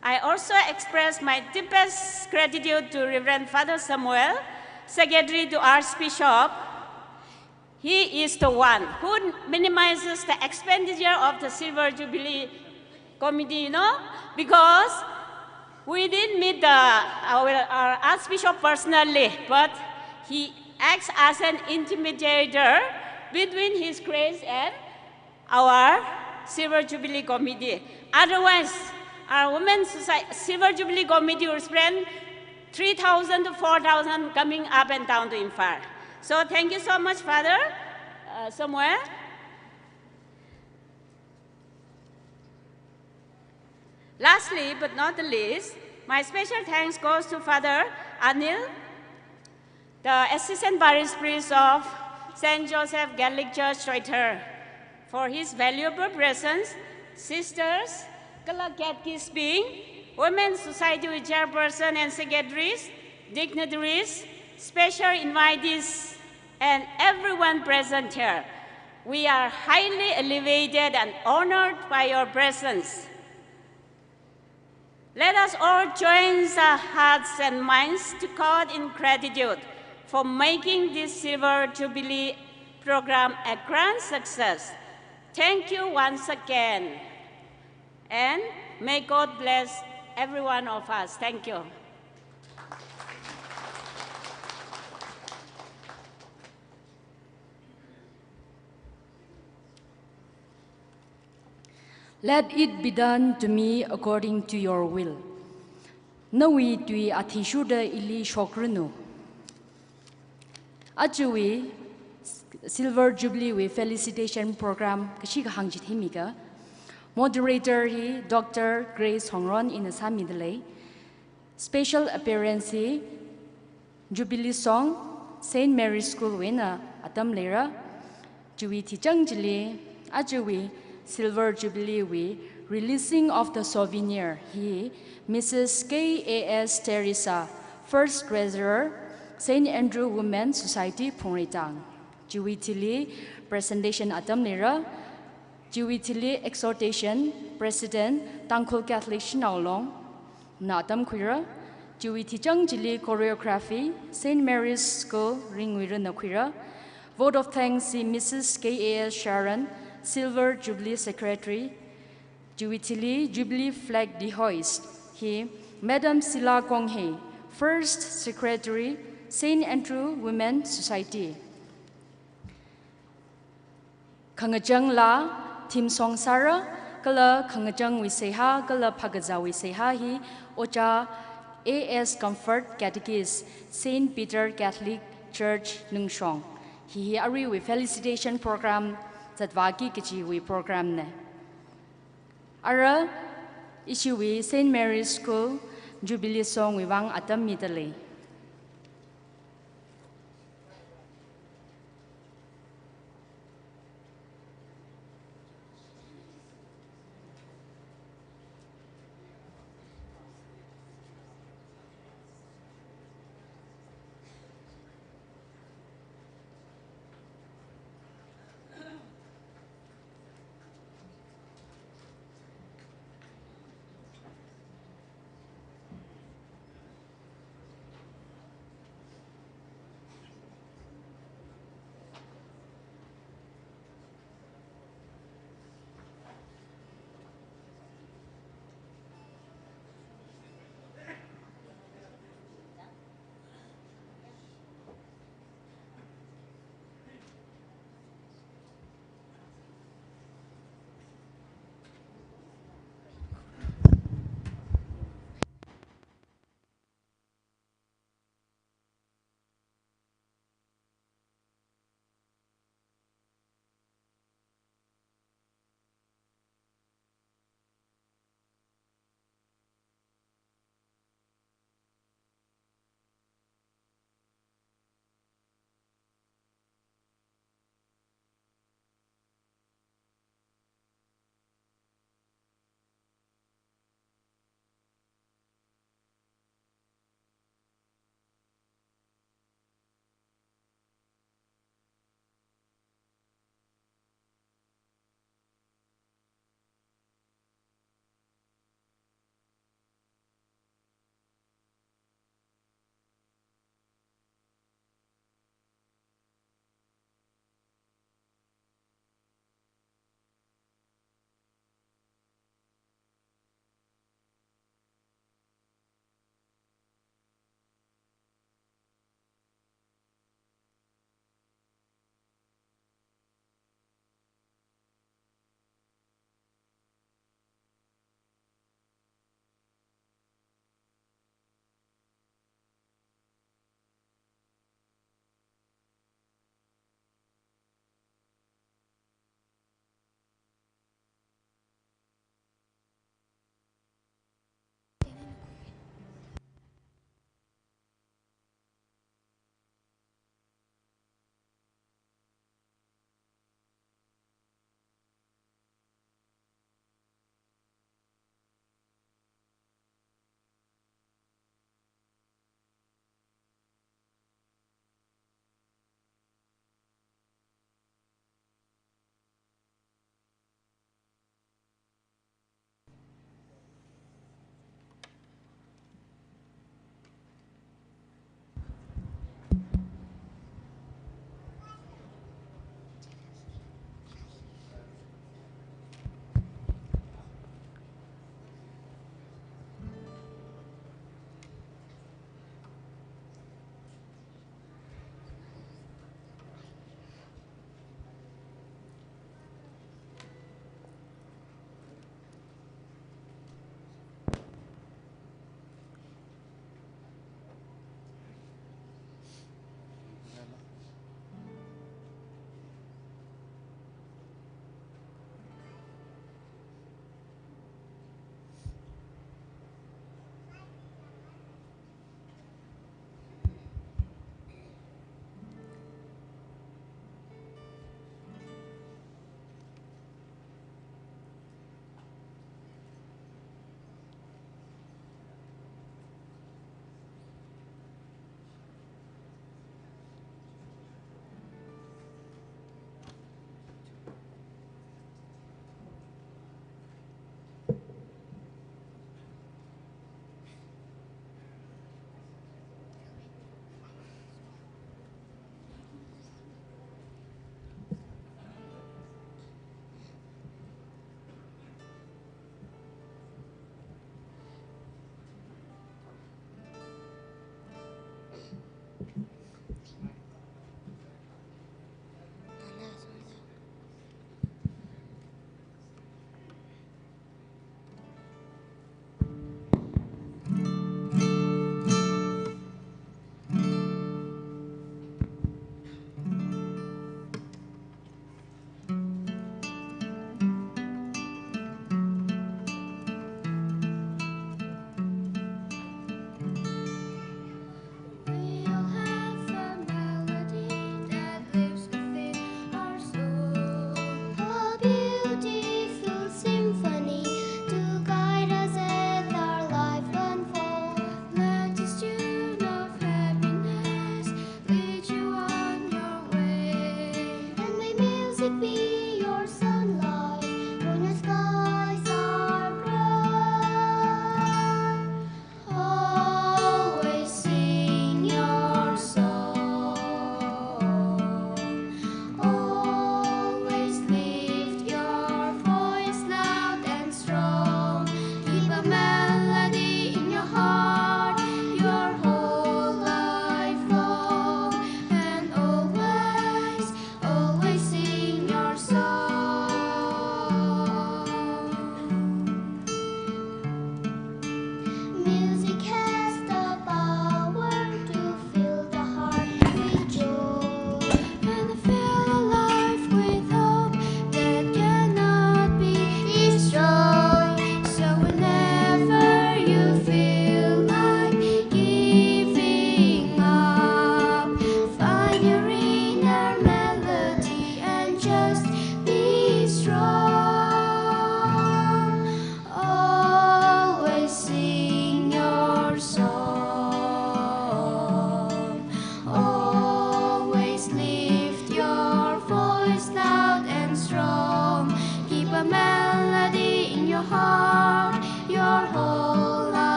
I also express my deepest gratitude to Reverend Father Samuel, Secretary to Archbishop. He is the one who minimizes the expenditure of the Silver Jubilee Committee, you know, because we didn't meet the, our, our Archbishop personally, but he acts as an intermediator between His Grace and our Silver Jubilee Committee. Otherwise, our Women Society, Silver Jubilee Committee will spend three thousand to four thousand coming up and down to Imphal. So thank you so much, Father, uh, Samuel. Lastly, but not the least, my special thanks goes to Father Anil, the Assistant Parish Priest of Saint Joseph Catholic Church, Choithar, for his valuable presence, sisters, kala catechist bing, Women's Society chairperson and secretaries, dignitaries, special invitees, and everyone present here. We are highly elevated and honored by your presence. Let us all join our hearts and minds to God in gratitude for making this Silver Jubilee program a grand success. Thank you once again, and may God bless every one of us. Thank you. Let it be done to me according to your will. Nawui tui athishurda ili shokranu. Ajawui Silver Jubilee wui felicitation program kashi kahāng chi theimiga. Moderator hi Doctor Grace Hongron ina sāmidalei. Special appearance hi Jubilee Song, Saint Mary's School wui eina atam leira. Chiwui thichang chili, ajawui Silver Jubilee wui releasing of the souvenir hi Missus K A S Teresa, First Treasurer, Saint Andrew Women Society, Phungreitang. Chiwui thili presentation atam leira. Chiwui thili exhortation, President, Tangkhul Catholic Shanao Long na atam khuira. Chiwui thichang chili choreography, Saint Mary's School, Ringwirana khuira. Vote of thanks hi Missus K A S Sharon, Silver Jubilee Secretary. Chiwui thili Jubilee flag dehoist hi Madam Sila Konghe, First Secretary, Saint Andrew Women Society. Khangachang la theme song sāra, kala khangachangwui seihā, kala phākazāwui seihā hi Ojā A S Comfort, Catechist, Saint Peter Catholic Church, Nungshong. Hi hi aruiwui felicitation program zatvāki kajiwui program na. Ara ishiwui Saint Mary's School Jubilee Song wui vang atam midalei.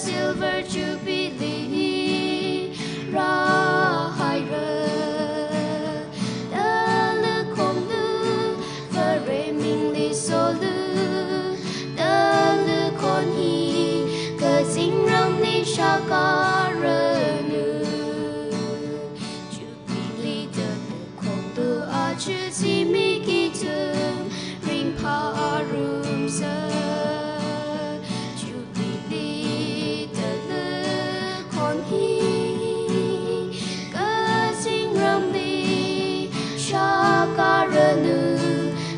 Silver Jubilee rāhaira. Dala khonglu, Vare mingli solu, dala khon hi kazingramli shākharanu. Jubilee dala khonglu aja zimik ithum ringphārumsa. Jubilee dala khon hi kazingramli shākharanu.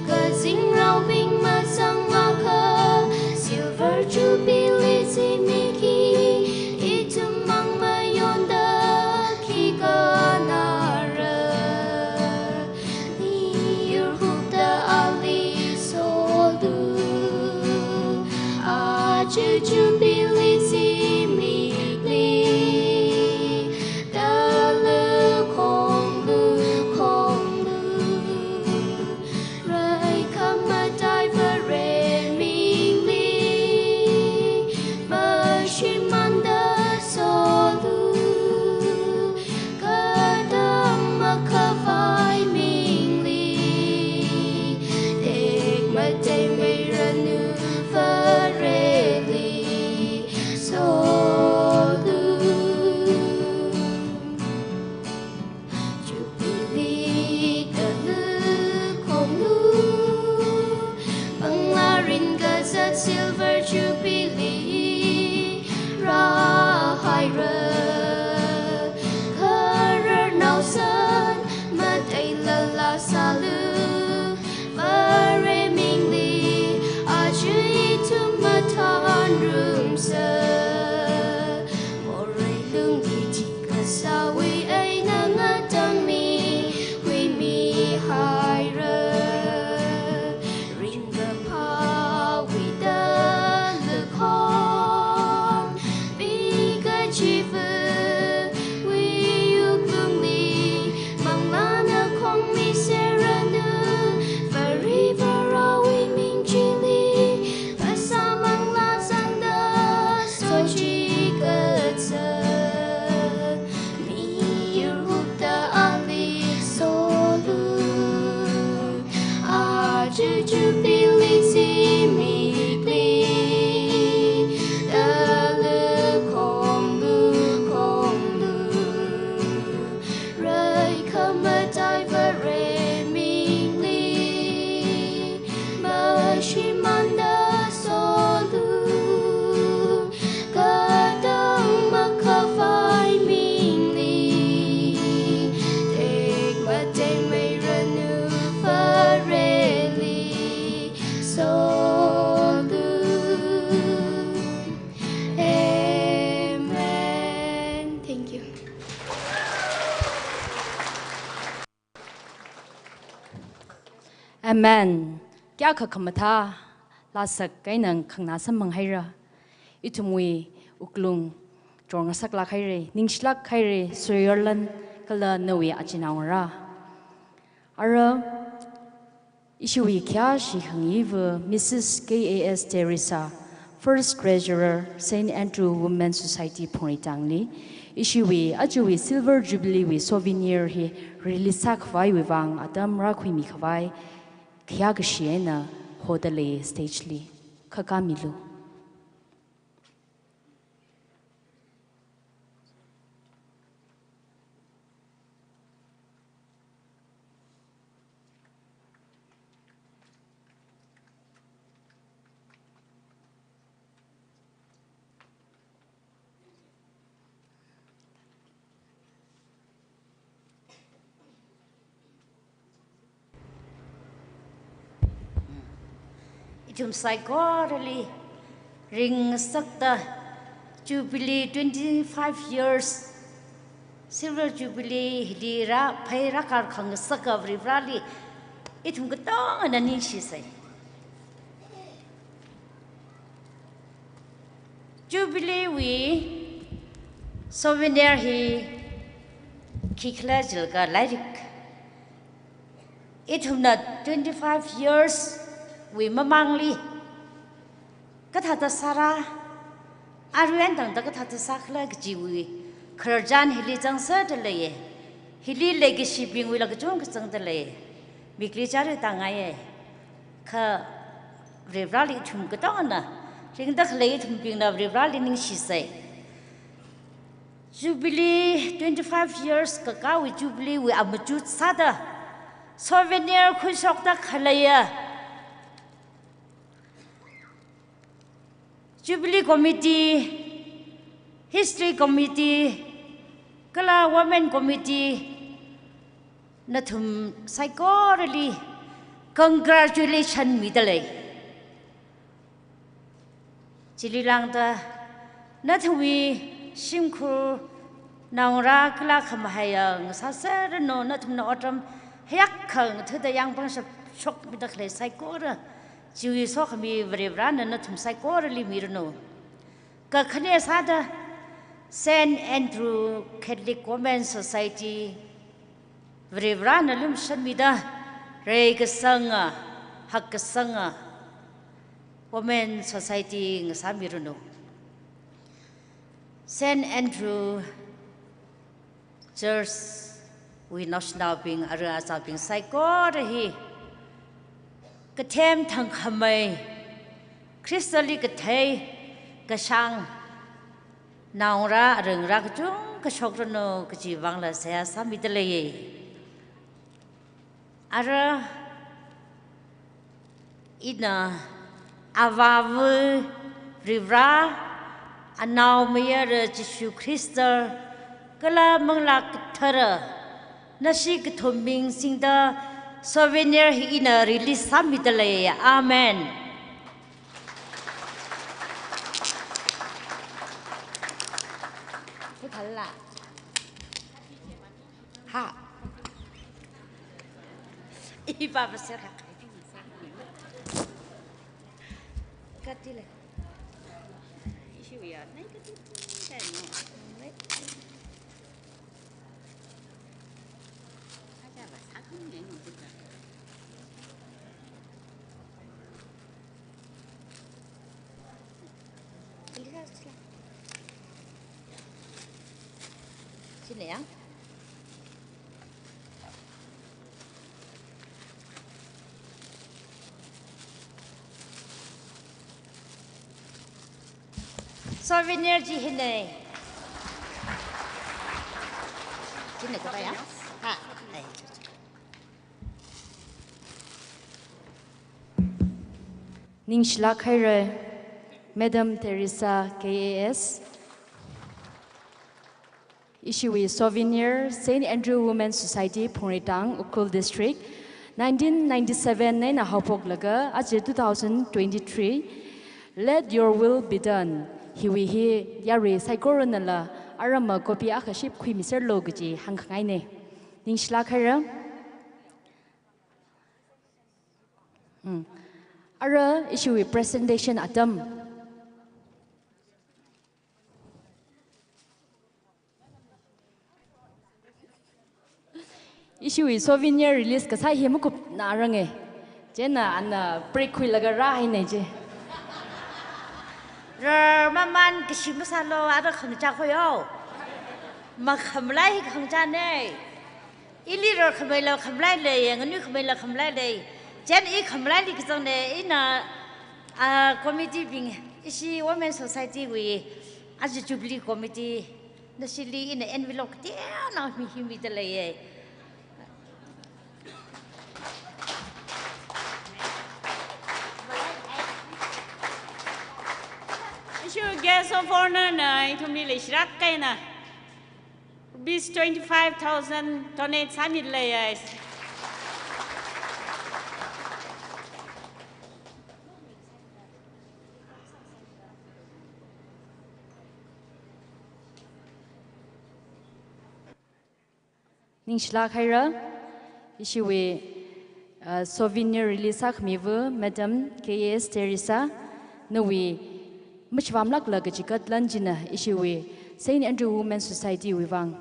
Kazingraobing mazanglakha, Silver Jubilee zimik hi ithum mang mayonda khi kannara. Miyur hupta ali solu, aja Jubilee zimikli, dala khonglu khonglu, rai khamataiva Vare mingli, mashimānda solu, katam makhavai mingli, tekmatei meiranu Vareli solu. Jubilee dala khonglu, pangla ringkazat Silver Jubilee rāhaira. Kharar naosan, matheilala sālu, Vare mingli aja ithum mathānrumsa. Morei lungli thikasāwui eina ngatangmi huimihaira. Ringkaphāwui dala khon, mi kachiva̱wui wuklungli, manglāna khongmi seranu, Varivarāwui ming chili, phasā manglā zangda sochikatsa. Miyur hupta ali solu, aja Jubilee zimikli, dala khonglu khonglu, rai khamataiva Vare mingli, mashimānda solu, katam makhavai mingli, tekmatei meiranu Vareli solu. Amen. Thank you. Amen. Kayākha khamathā laasak eina khanganā samphang haira. Ithumwui wuklung chorngasaklāk haira, ningshilāk haira, Soyorlan kala nawui achinao ngarā. Ara, ishiwui khayāshi khangayiva Missus K A S Teresa, First Treasurer, Saint Andrew Women Society Phungreitangli, ishiwui ajawui Silver Jubilee wui souvenir hi release sākhavaiwui vang atam rākhuimi khavai khayākashi eina hoda lei stage li. Khakā milu. Ithum saikorali ringngasakta Jubilee twenty-five years, Silver Jubilee hili rāphei rākar khangasaka Varivarali ithum katongana ningshisai. Jubilee wui souvenir hi khikhala jilakha lairik. Ithumna twenty-five years wui mamangli kathāda sārā, Arui eina tangda kathāda sākhala kajiwui khararchan hili zangsāda leiya. Hili leikashibingwuila kachungkha zangda lei. Mikli chāra tāngaiya. Kha Varivarali ithum katongana, ringda khalei ithumbingna Varivarali ningshisai. Jubilee twenty-five years kakāwui Jubilee wui amachut sāda souvenir khuishokda khaleiya Jubilee Committee, History Committee, kala Women Committee, nathum saikorali congratulation mida lei. Chili lāngda nathumwui shimkhur naongarā kala khamahaiya ngasāserranu, nathumna otram hiyākha ngathada yāngpangshap shokmida khalei saikora chiwui sokhami Varivarana nathum saikorali miranu. Kakhane sāda Saint Andrew Catholic Women Society Varivarana lumashanmida reikasanga, hakkasanga Women Society ngasāmiranu. Saint Andrew Church wui naoshinaobing, ara azābing saikora hi kathem thangkhamei, Khristali kathei kashāng naongarā, arangarā kachungkha shokranu kajiwui vangla seihā sāmida leiya. Ara ina Avāva Varivara, Anaomayara Jishu Khrista, kala Manglā Kathara, nashi kathum ming singda souvenir hi ina release sāmida leiya. Amen. Hi thāla. Ha. Iba ba sera. Katila. Ishi uya, nai katila, no. Aja ba, sakun ne, no, kita. Sini ya. Souvenir chi hina. Sini kapa ya? Ha. Ai. Ningshilāk haira, Madam Teresa K A S. Ishiwui souvenir, Saint Andrew Women Society, Phungreitang, Ukhrul District, nineteen ninety-seven eina haophoklaga aja two thousand twenty-three, Let Your Will Be Done. Hiwui hi yarui saikoranala arama copy akha ship khuimiserlu kaji hāngkhangaina. Ningshilāk haira. Hmm. Ara ishiwui presentation atam. Ishiwui souvenir release kasā hi makupna ranga. Chieina ana break khuilaga rāhaina chi. Rar maman kashi masālu, ara khangachā khoyo. Makhamalai hi khangachāna. Ili rarkhamaila khamalai lei, nganuikhamaila khamalai lei. Chieina i khamalaili kazangna, ina, ah, committee bing, ishi Women Society wui, aja Jubilee Committee, nashili ina envelope kateonao mi hi mida leiya. Ishi guest of honor na ithumli leishilāk kahaina. Rupees twenty-five thousand donate sāmida leiya. Ningshilāk haira, ishiwui, uh, souvenir release sākhamiva Madam K A S Teresa, nawui mashivamlākla kachikat lan china ishiwui Saint Andrew Women Society wui vang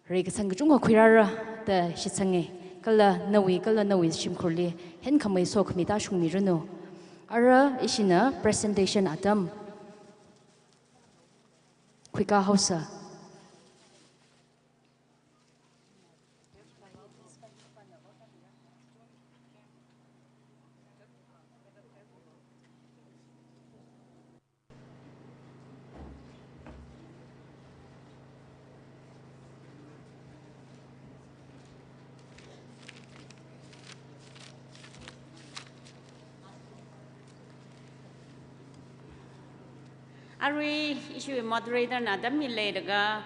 reikasang kachungkha khuirāra da shitsanga, kala nawui, kala nawui shimkhurli henkhamei sokhami tāshungmiranu. Ara ishina presentation atam. khuikā haosa. Arui ishiwui moderator na tammi leilaga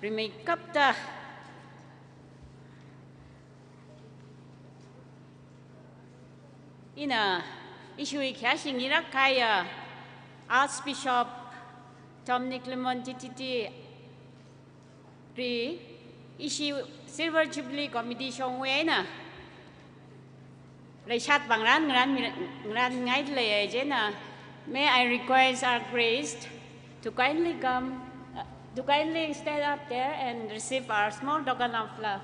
rimeikapta ina ishiwui khayāshi ngirak kahaiya Archbishop Dominic Limon T T T ri ishi Silver Jubilee Committee shongwui eina leishat pāngran ngaran mi-, ngaran ngaida leiya chieina, may I request our priest to kindly come, uh, to kindly stand up there and receive our small token of love.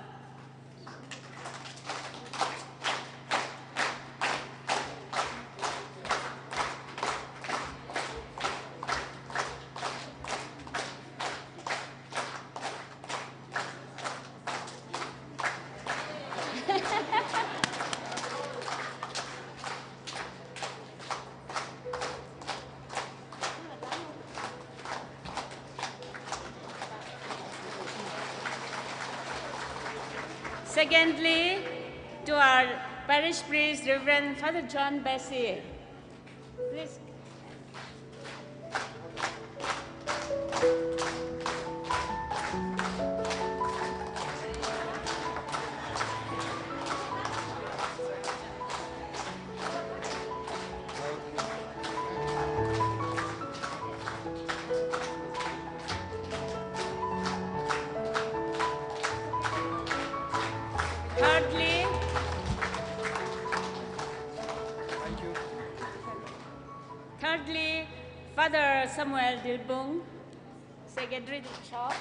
Secondly, to our parish priest, Reverend Father John Bessie. Please. Thirdly, thirdly, Father Samuel Dilbung, Secretary to Bishop.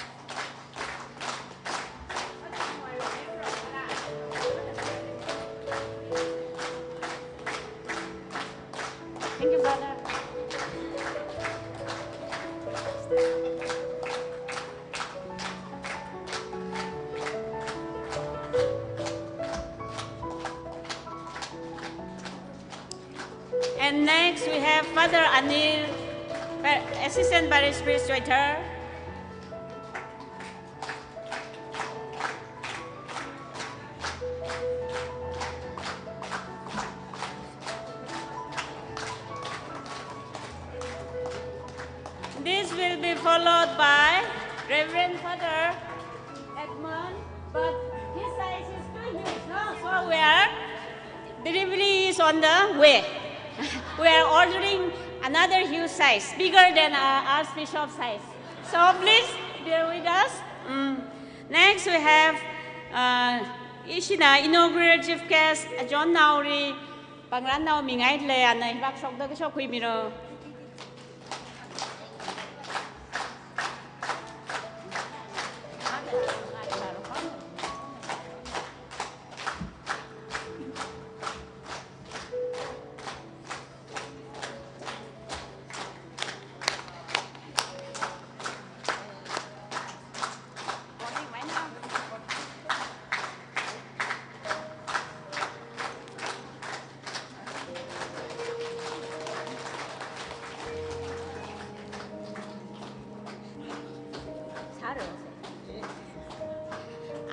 Thank you, brother. And next we have Father Anil, pa-, Assistant Parish Priest, Choithar. This will be followed by Reverend Father Edmund, but his size is too huge, no? So we are, delivery is on the way. We are ordering another huge size, bigger than our Archbishop size. So please bear with us. Mm. Next we have, uh, ishina inaugural chief guest, Ajonnao ri, pāngrannao mingaida lei, ana hivāk shokda kashok khuimiro.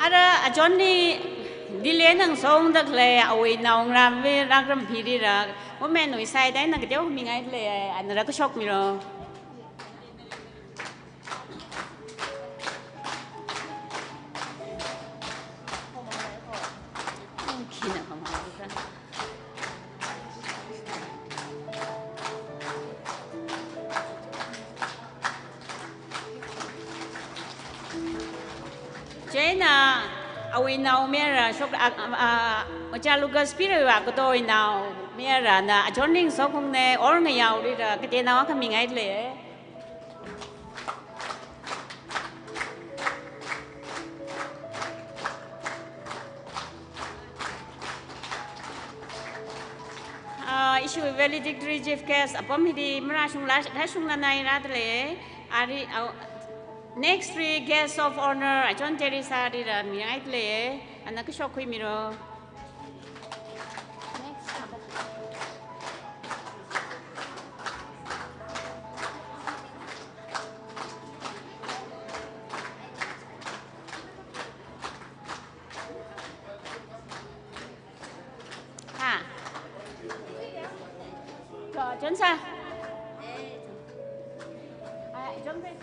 Ara Ajonni Dili eina ngasotda khalei awui naongarāwui rākharam phirira, women wui side eina kateo mingaida lei, ana rākashokmiro. Chieina awui naomayara shok, a, a, a, Oja Lucas Pirawui akatowui naomayarana Ajonni Sokhongnei, or ngayaorira, kateonao akha mingaida lei. Ah, ishiwui valedictory chief guest apam hili marāshungla, rāshungna nai rāda lei. Ari, au, Next three guest of honor, John Teresa rira mingaile, ana kashok khuimiro. Ha. John sir. Ah, John sir.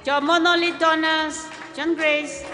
John Monolith Donors, John Grace.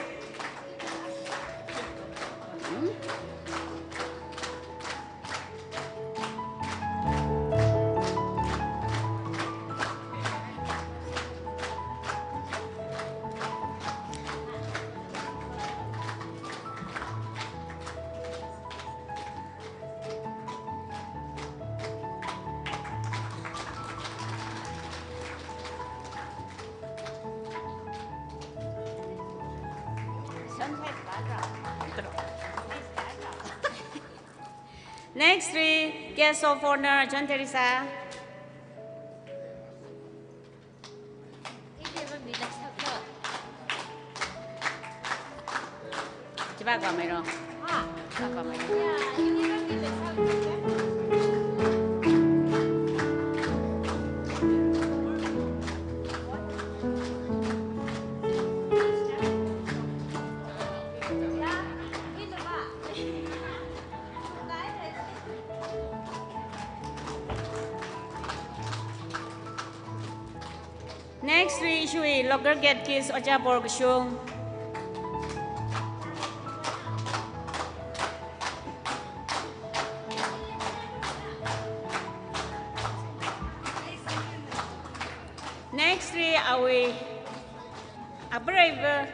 Next three guest of honor, John Teresa. Chiba kwa mairo. Chiba kwa mairo. Next three ishiwui local catechist Ojā Borkashung. Next three awui apreiva.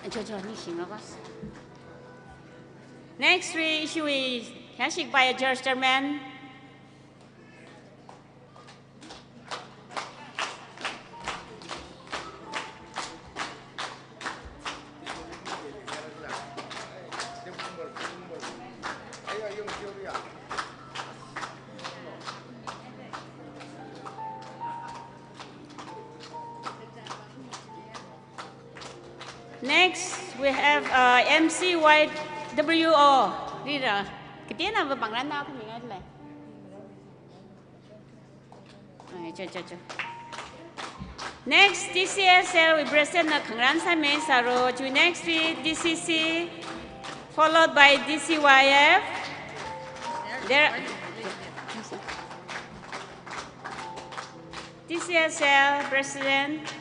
Cho, cho, ningshinglo ko. Next three ishiwui khayāshik pai church chairman. Next, we have, uh, M C Y W O. Rira. Kateonava pāngranna kami ngai le. Ai, cho, cho, cho. Next, T C S L wui president na khangarān sāmi sāro. Chiwui next three, T C C, followed by T C Y F. There, T C S L president,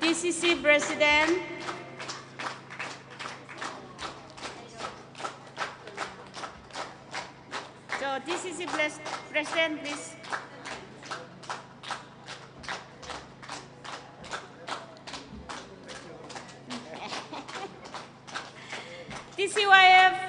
T C C president. So, T C C pres-, president, please. T C Y F.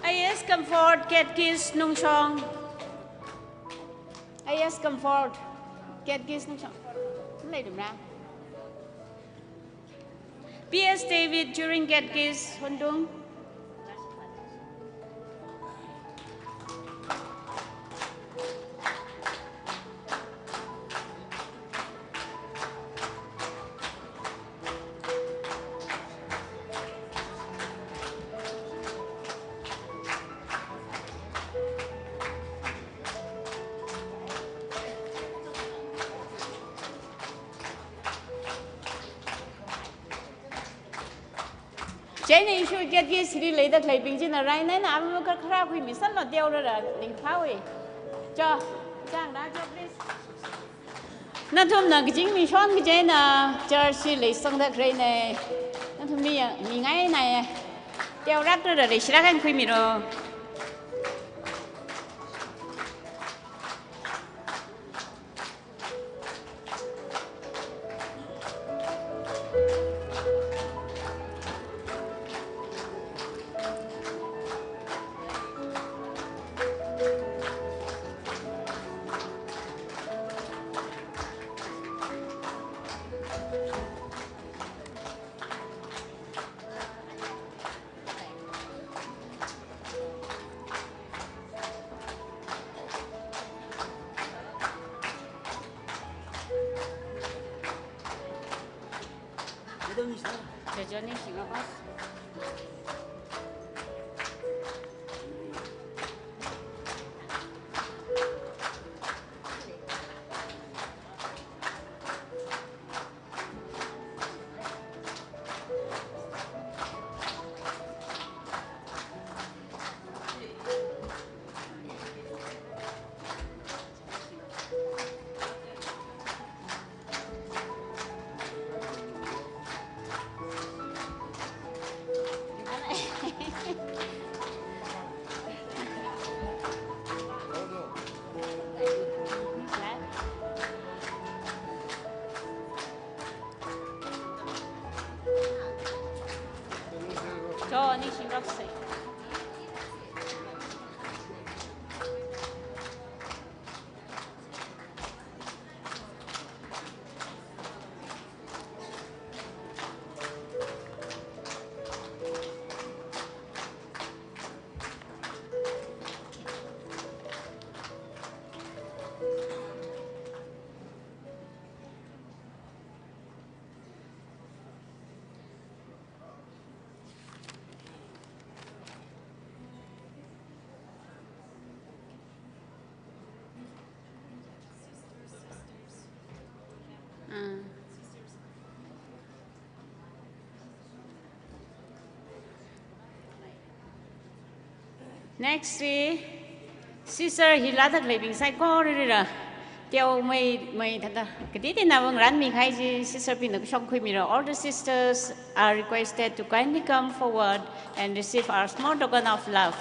I S Comfort, Catechist Nungshong. I S Comfort, Catechist Nungshong. Leidamra? P S David, Juring Catechist, Hundung. Chieina issue ket ki siri leida khaleibing china rai nai na amu kar khara khuimi sanlo teorara ning phawi. Cho, chang ra cho, please. Nathumna kaching mi shon kaje na church li leisangda kharei nai. Nathum mi ya, mi ngai nai. Teorak rara leishirak eina khuimiro. Cho, ningshingrok se. Next hi, sister hi ladak leibing saikorarira. Teomei, mei thāda. Katitina vang ranmi kahai chi sister bingna kashok khuimiro. All the sisters are requested to kindly come forward and receive our small token of love.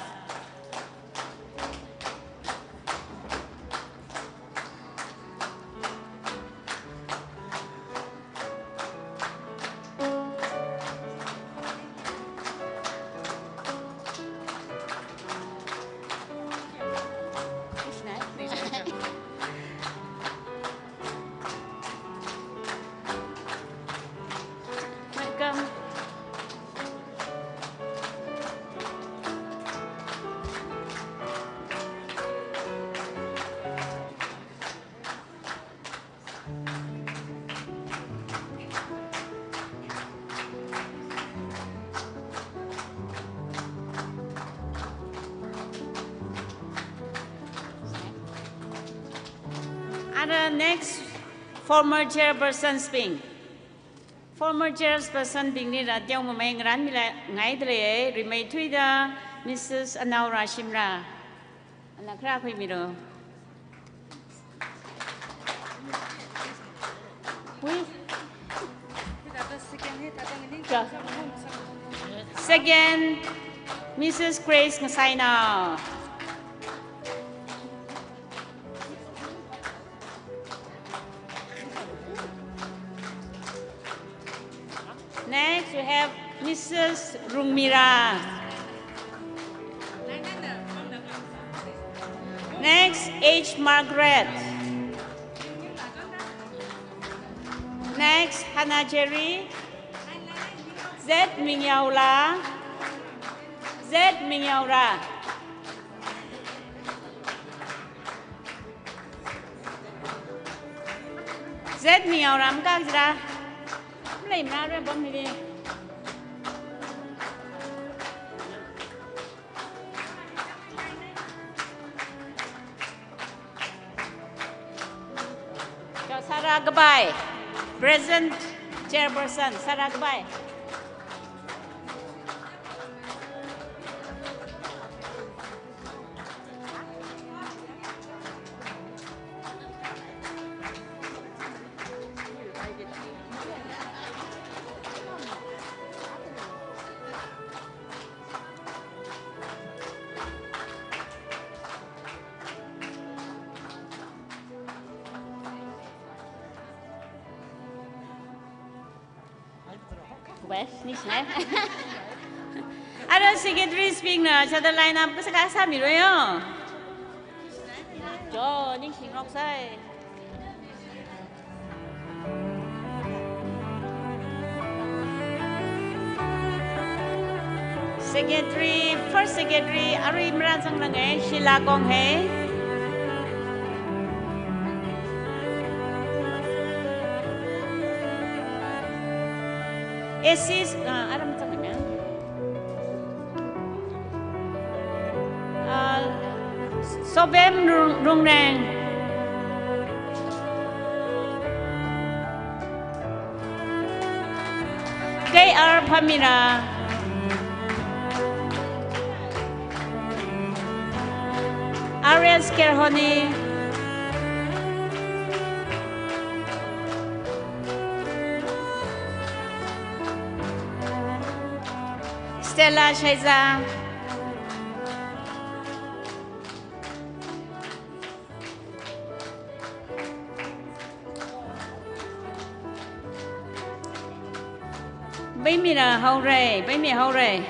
Welcome. Ara next former chairpersons bing. Former chairperson bingli ra teomamei ngaranmila ngaidalei, rimeithuida Missus Anaora Shimrah. Ana khara khuimiro. Hui. Second, Missus Grace Ngasainao. Next, we have Missus Rungmira. Next, H Margaret. Next, Hannah Jerry. Z Mingyaola. Z Mingyaora. Z Mingyaora makak jira. Mlei mara bom hili. Cho, Sarah Gabai, present chairperson, Sarah Gabai. Wes, ningshina. Ara secretaries bingna chada line up kasā kasā miro yo. Jo, ningshingarok sai. Secretary, first secretary, arui marān sangrange, Sheila Konghe. Assist, ah, aram tangna. Ah, Sobem Rung-, Rungreng. K R Pamira. R S Kerhoni. Stella Shaiza. Baimira Haorei, Baimi Haorei.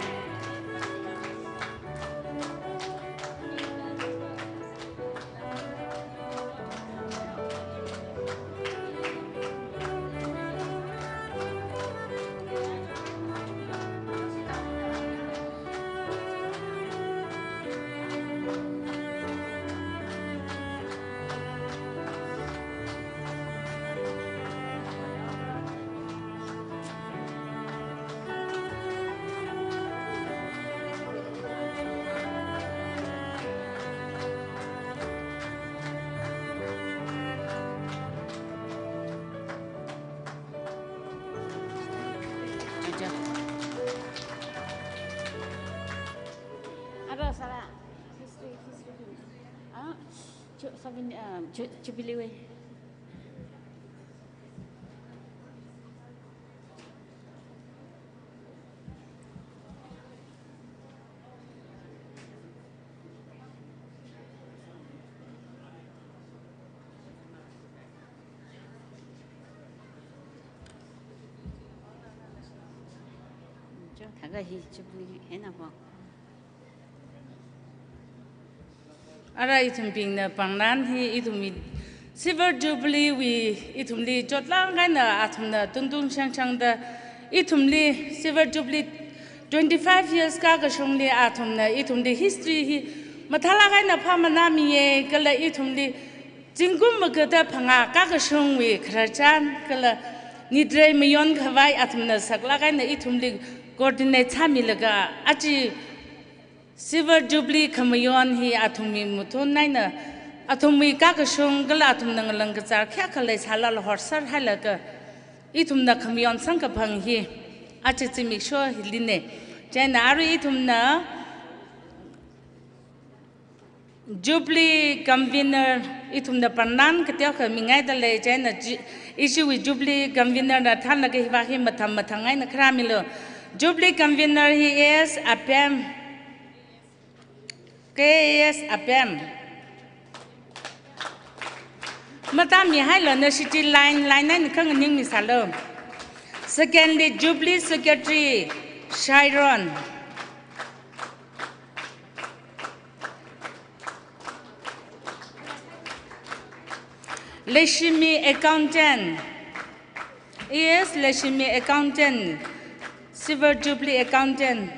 Ara sara history, history. Ah, ju-, souvenir, ah, ju-, jubilee wui. Jo, thākha hi jubilee hina bo. Ara ithumbingna pangnan hi ithumwui Silver Jubilee wui ithumli chotlāk eina athumna tungtung shangshangda ithumli Silver Jubilee twenty-five years kakashungli athumna ithumli history hi mathālāk eina phāmanāmiya kala ithumli zingkum maga da phangā kakashungwui khararchan kala nitrei mayonkhavai athumna saklāk eina ithumli coordinate sāmilaga aja Silver Jubilee khamayon hi athumwui mathun eina, athumwui kakashung kala athumna ngalang kazar khayākha leisālala horsār hailaga, ithumna khamayon samkaphang hi aja zimiksho hilina. Chieina arui ithumna Jubilee Convener ithumna pangnan kateokha mingaida lei, chieina ju-, ishiwui Jubilee Convener na thānlaga hiva hi mathang mathang eina kharāmilu. Jubilee Convener hi A S Apem, K A S Apem. Matāmihailu, nashi chi line, line eina khanganingmisālu. Secondly, Jubilee Secretary Shairon. Leishimi Accountant. Yes, Leishimi Accountant. Silver Jubilee Accountant.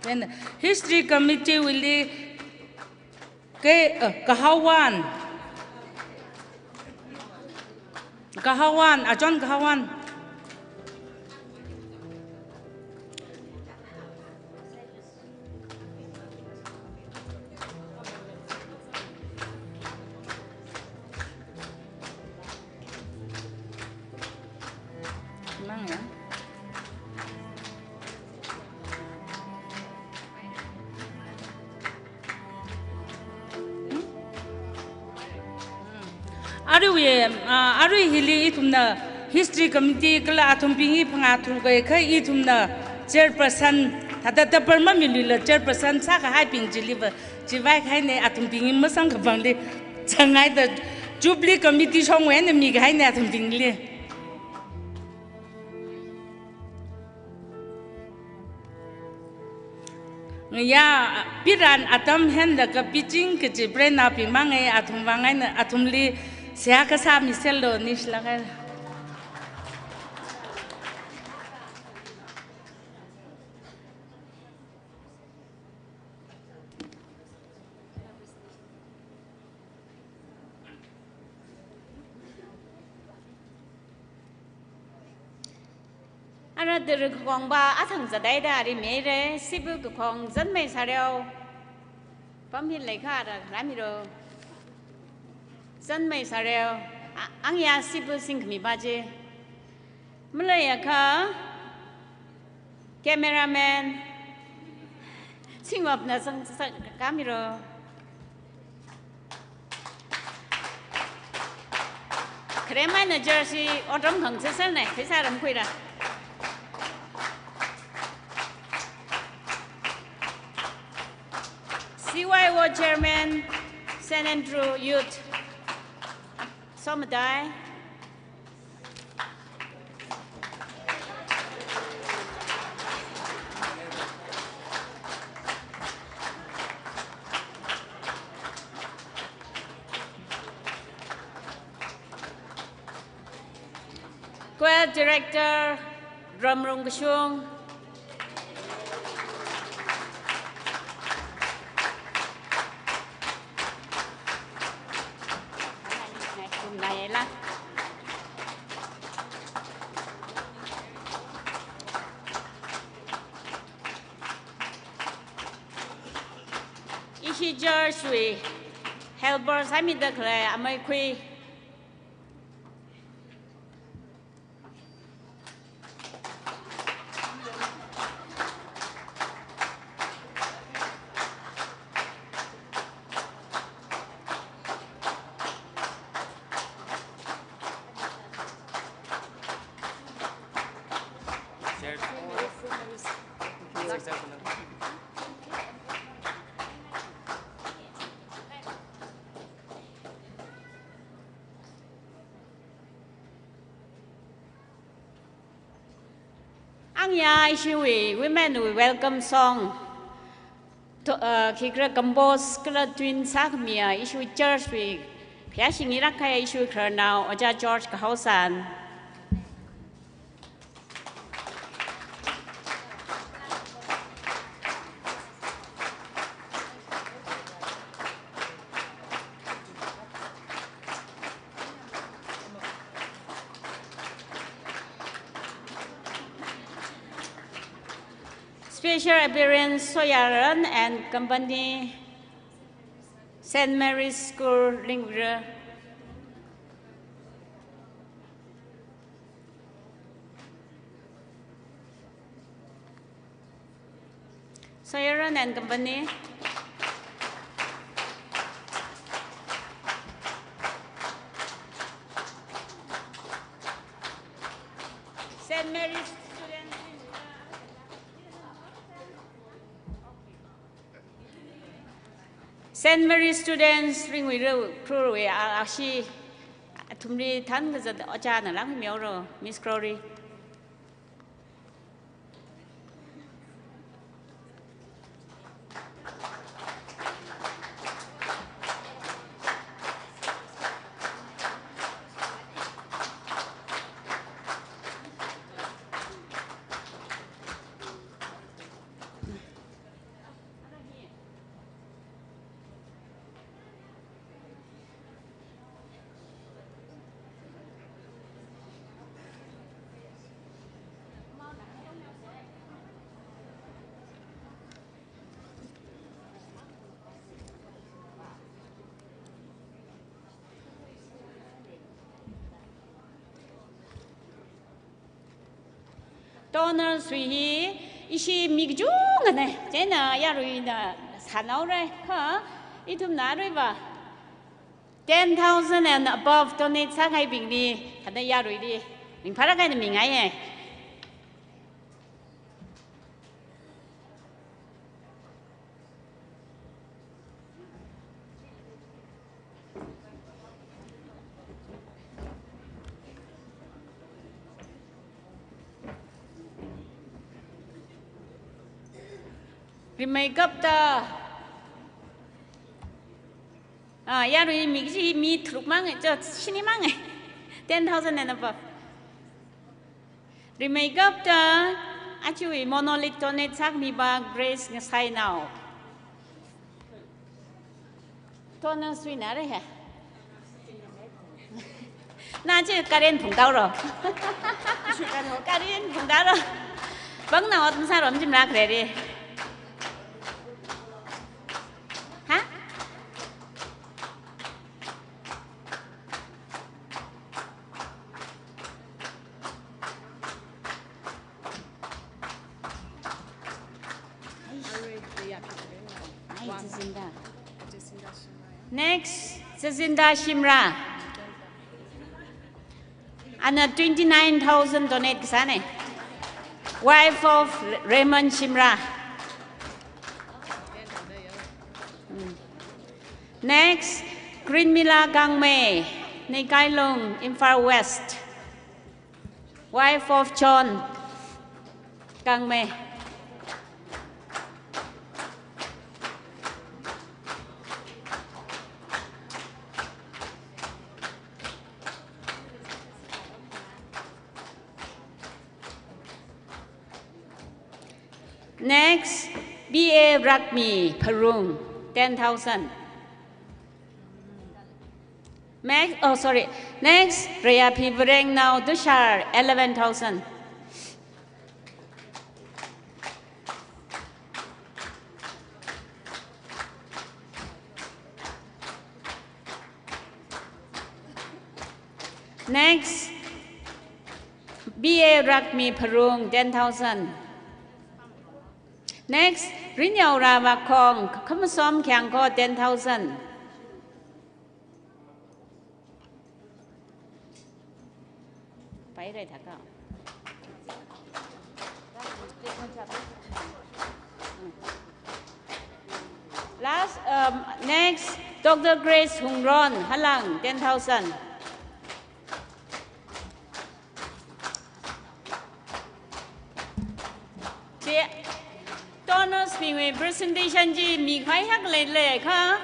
Then History Committee wuili K, uh, Kahawan. Kahawan, Achon Kahawan. Mang ya. Arui, ah, arui hili ithumna History Committee kala athumbing hi phangā tharuka kha ithumna chairperson, thāda thāda parma miluila chairperson sākahaibing chiliva, chiwui vang kahaina athumbing hi masamkaphangli, changaida Jubilee Committee shongwui eina mikahaina athumbingli. Ngayā, piran atam henlaga piching kaji brand na pimang e, athum vang eina, athumli seihā kasā miserlu, nishilak e. Ara tara kakhongva athang zat haida ari mere, sipa kakhong Zanmei Sareo. Pamhin leikha ara rāmilu. Zanmei Sareo. A-, angayā sipa singkhami pa chi. Maleiakha, cameraman, singvapna sang, sang, kamilu. Kharemai na jersey otram khang sāsāne, pheisā ramkhuira. C Y O Chairman, Saint Andrew Youth, Somadai. Choir Director, Ramrung Kashung. Ishi church wui helper sāmida khalei ameikhui. Angayā ishiwui women wui welcome song. To, uh, khikhala compose kala tune sākhamiya ishiwui church wui khayāshing irak kahaiya ishiwui khararnao Ojā George Kahaosan. Special appearance, Soyaran and Company, Saint Mary's School, Ringwira. Soyaran and Company. Saint Mary's Students. Saint Mary's Students Ringwira Ukhrul wui a-, ashi athumli thankazat ojāna langmihaolu, Miss Glory. Donors wui hi ishi mi kachungkhana, chieina yaruina sānaora, kha ithumna aruiva ten thousand and above donate sākahaibingli, thāda yaruili ringphālāk eina mingaiya. Rimeikapta. Ah, yarui mi chi mi tharuk mang, cho shini mang. Ten thousand and above. Rimeikapta, achui monolith donate sākhamipa Grace Ngasainao. Donor suina re he. Na chi Karen phungtaoro. Karen phungtaoro. Bang na ot masārom jim rak re re. Ha? Ai, Jacinta. Next, Jacinta Shimrah. Ana twenty-nine thousand donate kasāne. Wife of Raymond Shimrah. Mm. Next, Greenmila Gangmei, Neikailung, Imphal West. Wife of John Gangmei. Next, B A Rakmi Pharung, ten thousand. Next, oh, sorry. Next, Reya Phivarengnao Tushar, eleven thousand. Next, B A Rakmi Pharung, ten thousand. Next, Rinyao Ravakhong, Khamasom Khiangkho, ten thousand. Pai rai thaka. Last, um, next, Doctor Grace Hungron, Halang, ten thousand. Chi donors bingwui presentation chi mikhavai hak leilei kha,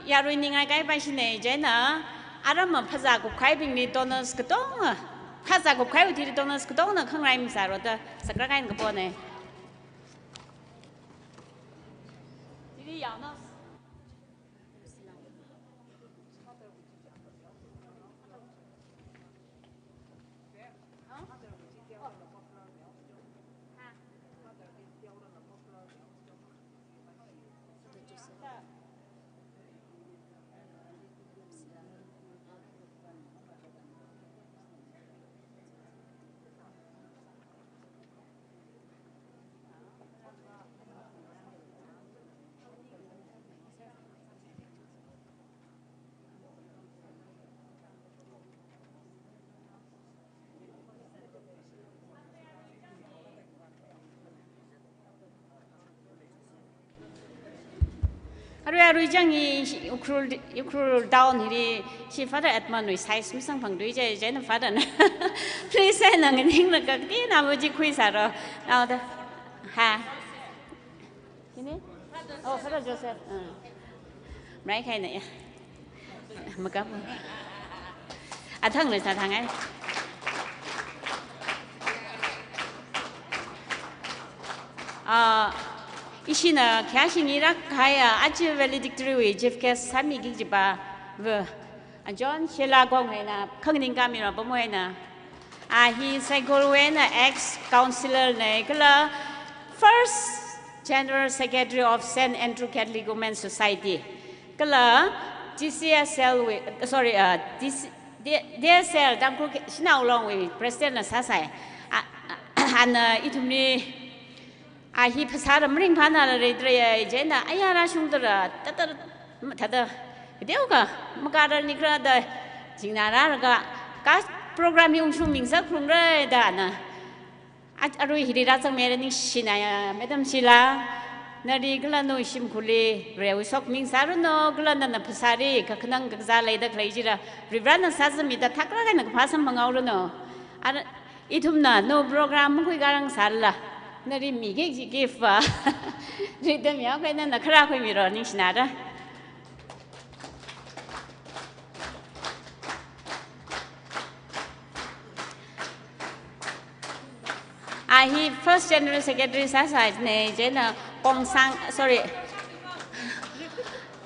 yarui ningai kai pai shine, chieina aram phazā kupkhaibingli donors katonga, phazā kupkhaiwui thili donors katongna khangarai masāro da sakra kain kapone. Chili yaona. Arui, arui chang hi, hi Ukhrul, Ukhrul town hili, hi Father Edmund wui size masangphangthui je, chieina Father na. Please, eh, nang ningla kakti na mo chi khuisāro. Nao da. Ha. Kini? Oh, Father Joseph. Uh. Mrai khai na ya. Makap. Athang le sa thang ai. Ah, ishina kya shingi rak kaya achi valedictory wui chief guest sāmiki kajipa. Ve. A John Sheila Kong haina, khanganing kami ra pamo haina. A hi Saikul wui eina ex councillor ne, kala first general secretary of Saint Andrew Catholic Women's Society. Kala D C S L wui, sorry, uh, D C, D-, D S L Tangkhul Shanao Long wui president na sāsai. A, a, ana ithumli a hi phasā ram ringphāna la rei trai ai, chieina aya rāshungda ra, tata, tata, video ka, makarar ni kra da, jingna rāra ka, ka program hi ungshung ming sākhrung rai da na. A, arui hili rāzangmira ningshina ya, Madam Sheila, nali kala nawui shimkhurli, reu sok ming sāranu, kala nana phasāli, kakhanang kakazā leida khalei chila, Varivarana sāzamida thakra kaina kaphā samphang haoranu. Ara, ithumna, nawui program makhui karang sāla. Nali miki kaji gift va. Rhythm yaokha eina nana khara khuimiro, ningshinara. A hi first general secretary sāsāne, chieina Kongsang, sorry.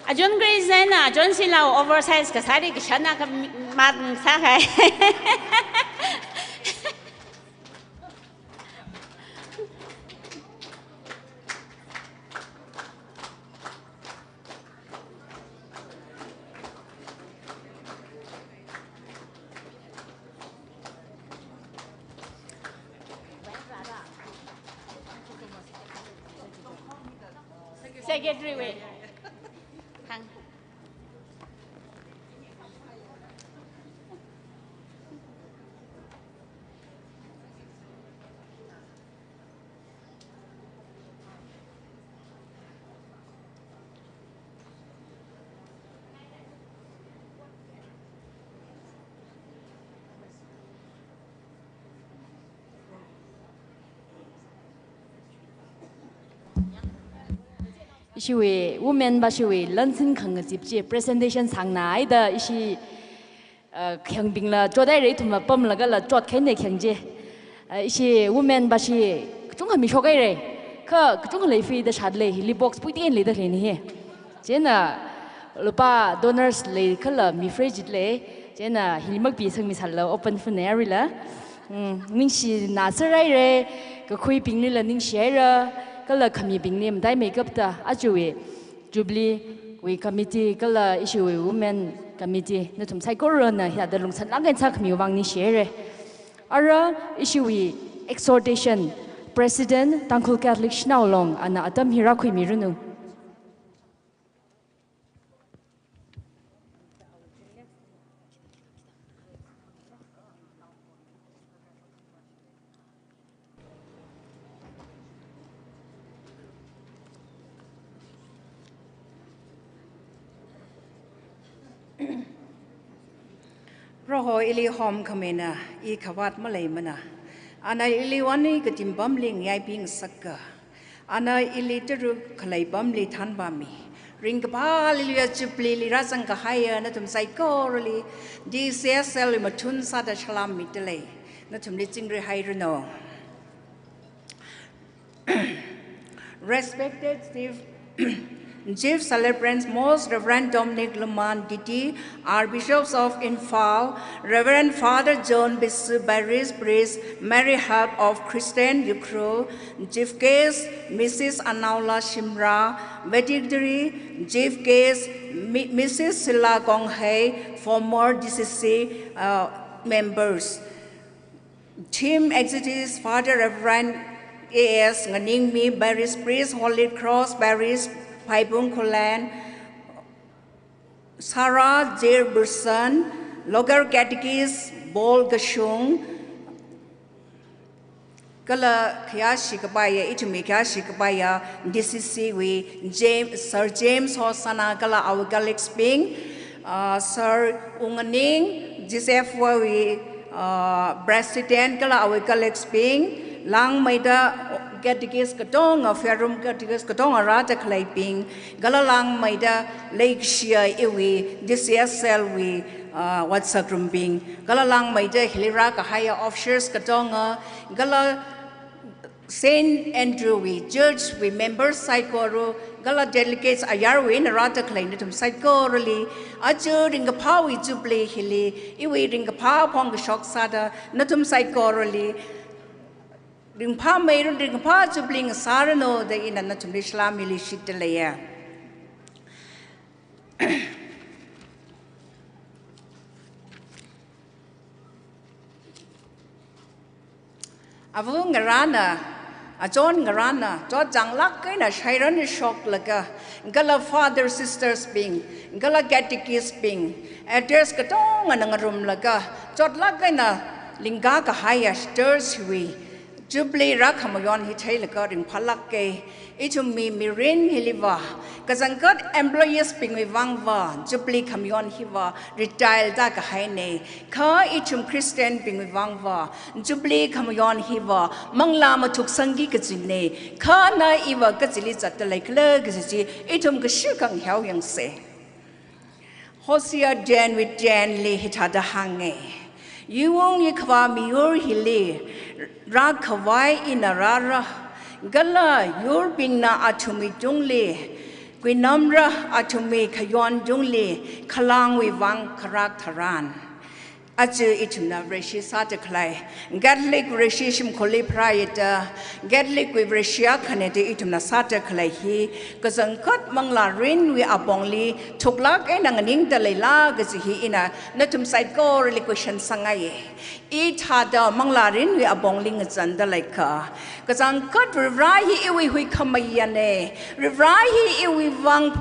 Ajun Grace eina Ajun Silau oversize kasāli kashana khamat sākahai. Secretary wui. Hang. Ishiwui women bashiwui lansin khangazip chi presentation sāngna haida ishi, uh, khangbingla chothaira, ithumla pamlagala chot khaina khang chi. Uh, ishi women bashi kachungkha mishokhaira. Kha kachungkha leifida shālei, hili box puitin leida khaleina hi. Chieina lupā donors leikhala mifrei jilei. Chieina hili makpisangmisālala open fun arila. Mm, ningshina sāhaira, kakhuibinglila ningshihaira, kala khamibingli mataimeikapta ajawui Jubilee wui committee kala ishiwui women committee nathum saikorana hithāda lungsālāk eina sākhamiwui vang ningshihaira. Ara ishiwui exhortation President Tangkhul Catholic Shanao Long ana atam hi rākhuimiranu. Proho ili homkhamina, i khavāt maleimana. Ana ili vāni katim pamli ngayaibing sāka. Ana ili tara khalei pamli thanvāmi. Ringkaphā Hallelujah Jubilee li rāzangkahaiya nathum saikorali, D C S L wui mathun sāda salam midalei. Nathumli chingri hairanu. Respected Chief, Chief Celebrants, Most Reverend Dominic Luman, D D, Archbishops of Imphal, Reverend Father John Bisu, Parish Priest, Mary Help of Christian Ukhrul, Chief Guest, Missus Anaola Shimra, Valedictory, Chief Guest, Mi-, Missus Sila Konghei, former D C C, uh, members. Team Executives, Father Reverend A S Nganingmi, Parish Priest, Holy Cross Parish, Phaibung Khullen, Sarah J Burson, Local Catechist Paul Kashung, kala khayāshi kapaiya, ithumwui khayāshi kapaiya, D C C wui James, Sir James Hosana kala awui colleagues bing, uh, Sir Unganing, G C F Y wui, uh, President kala awui colleagues bing, langmeida catechist katonga, Fairroom catechist katonga rāda khaleibing, kala langmeida leikashiya iwui D C S L wui, uh, ot sākharumbing, kala langmeida hili rākahaiya officers katonga, kala Saint Andrew wui Church wui members saikora, kala delegates ayarwui eina rāda khalei nathum saikorali, aja ringkaphāwui Jubilee hili, iwui ringkaphā phongkashok sāda nathum saikorali ringphāmeiranu, ringkaphā Jubilee ngasāranu da ina nathumli salam hili shitda leiya. Ava ngarāna, achon ngarāna, chotchānglāk eina shairan shoklaga, kala father sisters bing, kala catechist bing, elders katongana ngarumlaga, chotlāk eina lingkakahaiya church wui Jubilee rākhamayon hi theilaga ringphālāka. Ithum mi mirin hiliva, kachangkhat employees bingwui vangva, Jubilee khamayon hiva retire da kahaina. Kha ithum Christian bingwui vangva, Jubilee khamayon hiva manglā mathuksangki kajina. Kha na iva kachili zatda leikhala kaji chi ithum kashikang hao yangsa. Hosea ten wui ten li hithāda hānga. Yuwungwui khavā miyur hili rākhavai ina rāra, kala yurbingna athumwui tungli kuinamra, athumwui khayon tungli khalangwui vang kharak tharan. Aja ithumna Vareshi sāda khalei, Catholic Vareshi shimkhurli pharāya da, Catholic wui Vareshi akhana da ithumna sāda khalei hi, kachangkhat manglārinwui apongli thuklāk eina nganingda leila kaji hi ina nathum saikorali question sāngaiya. I thāda manglārinwui apongli ngazanda leikha, kachangkhat Varivara hi iwui huikhamayana, Varivara hi iwui vang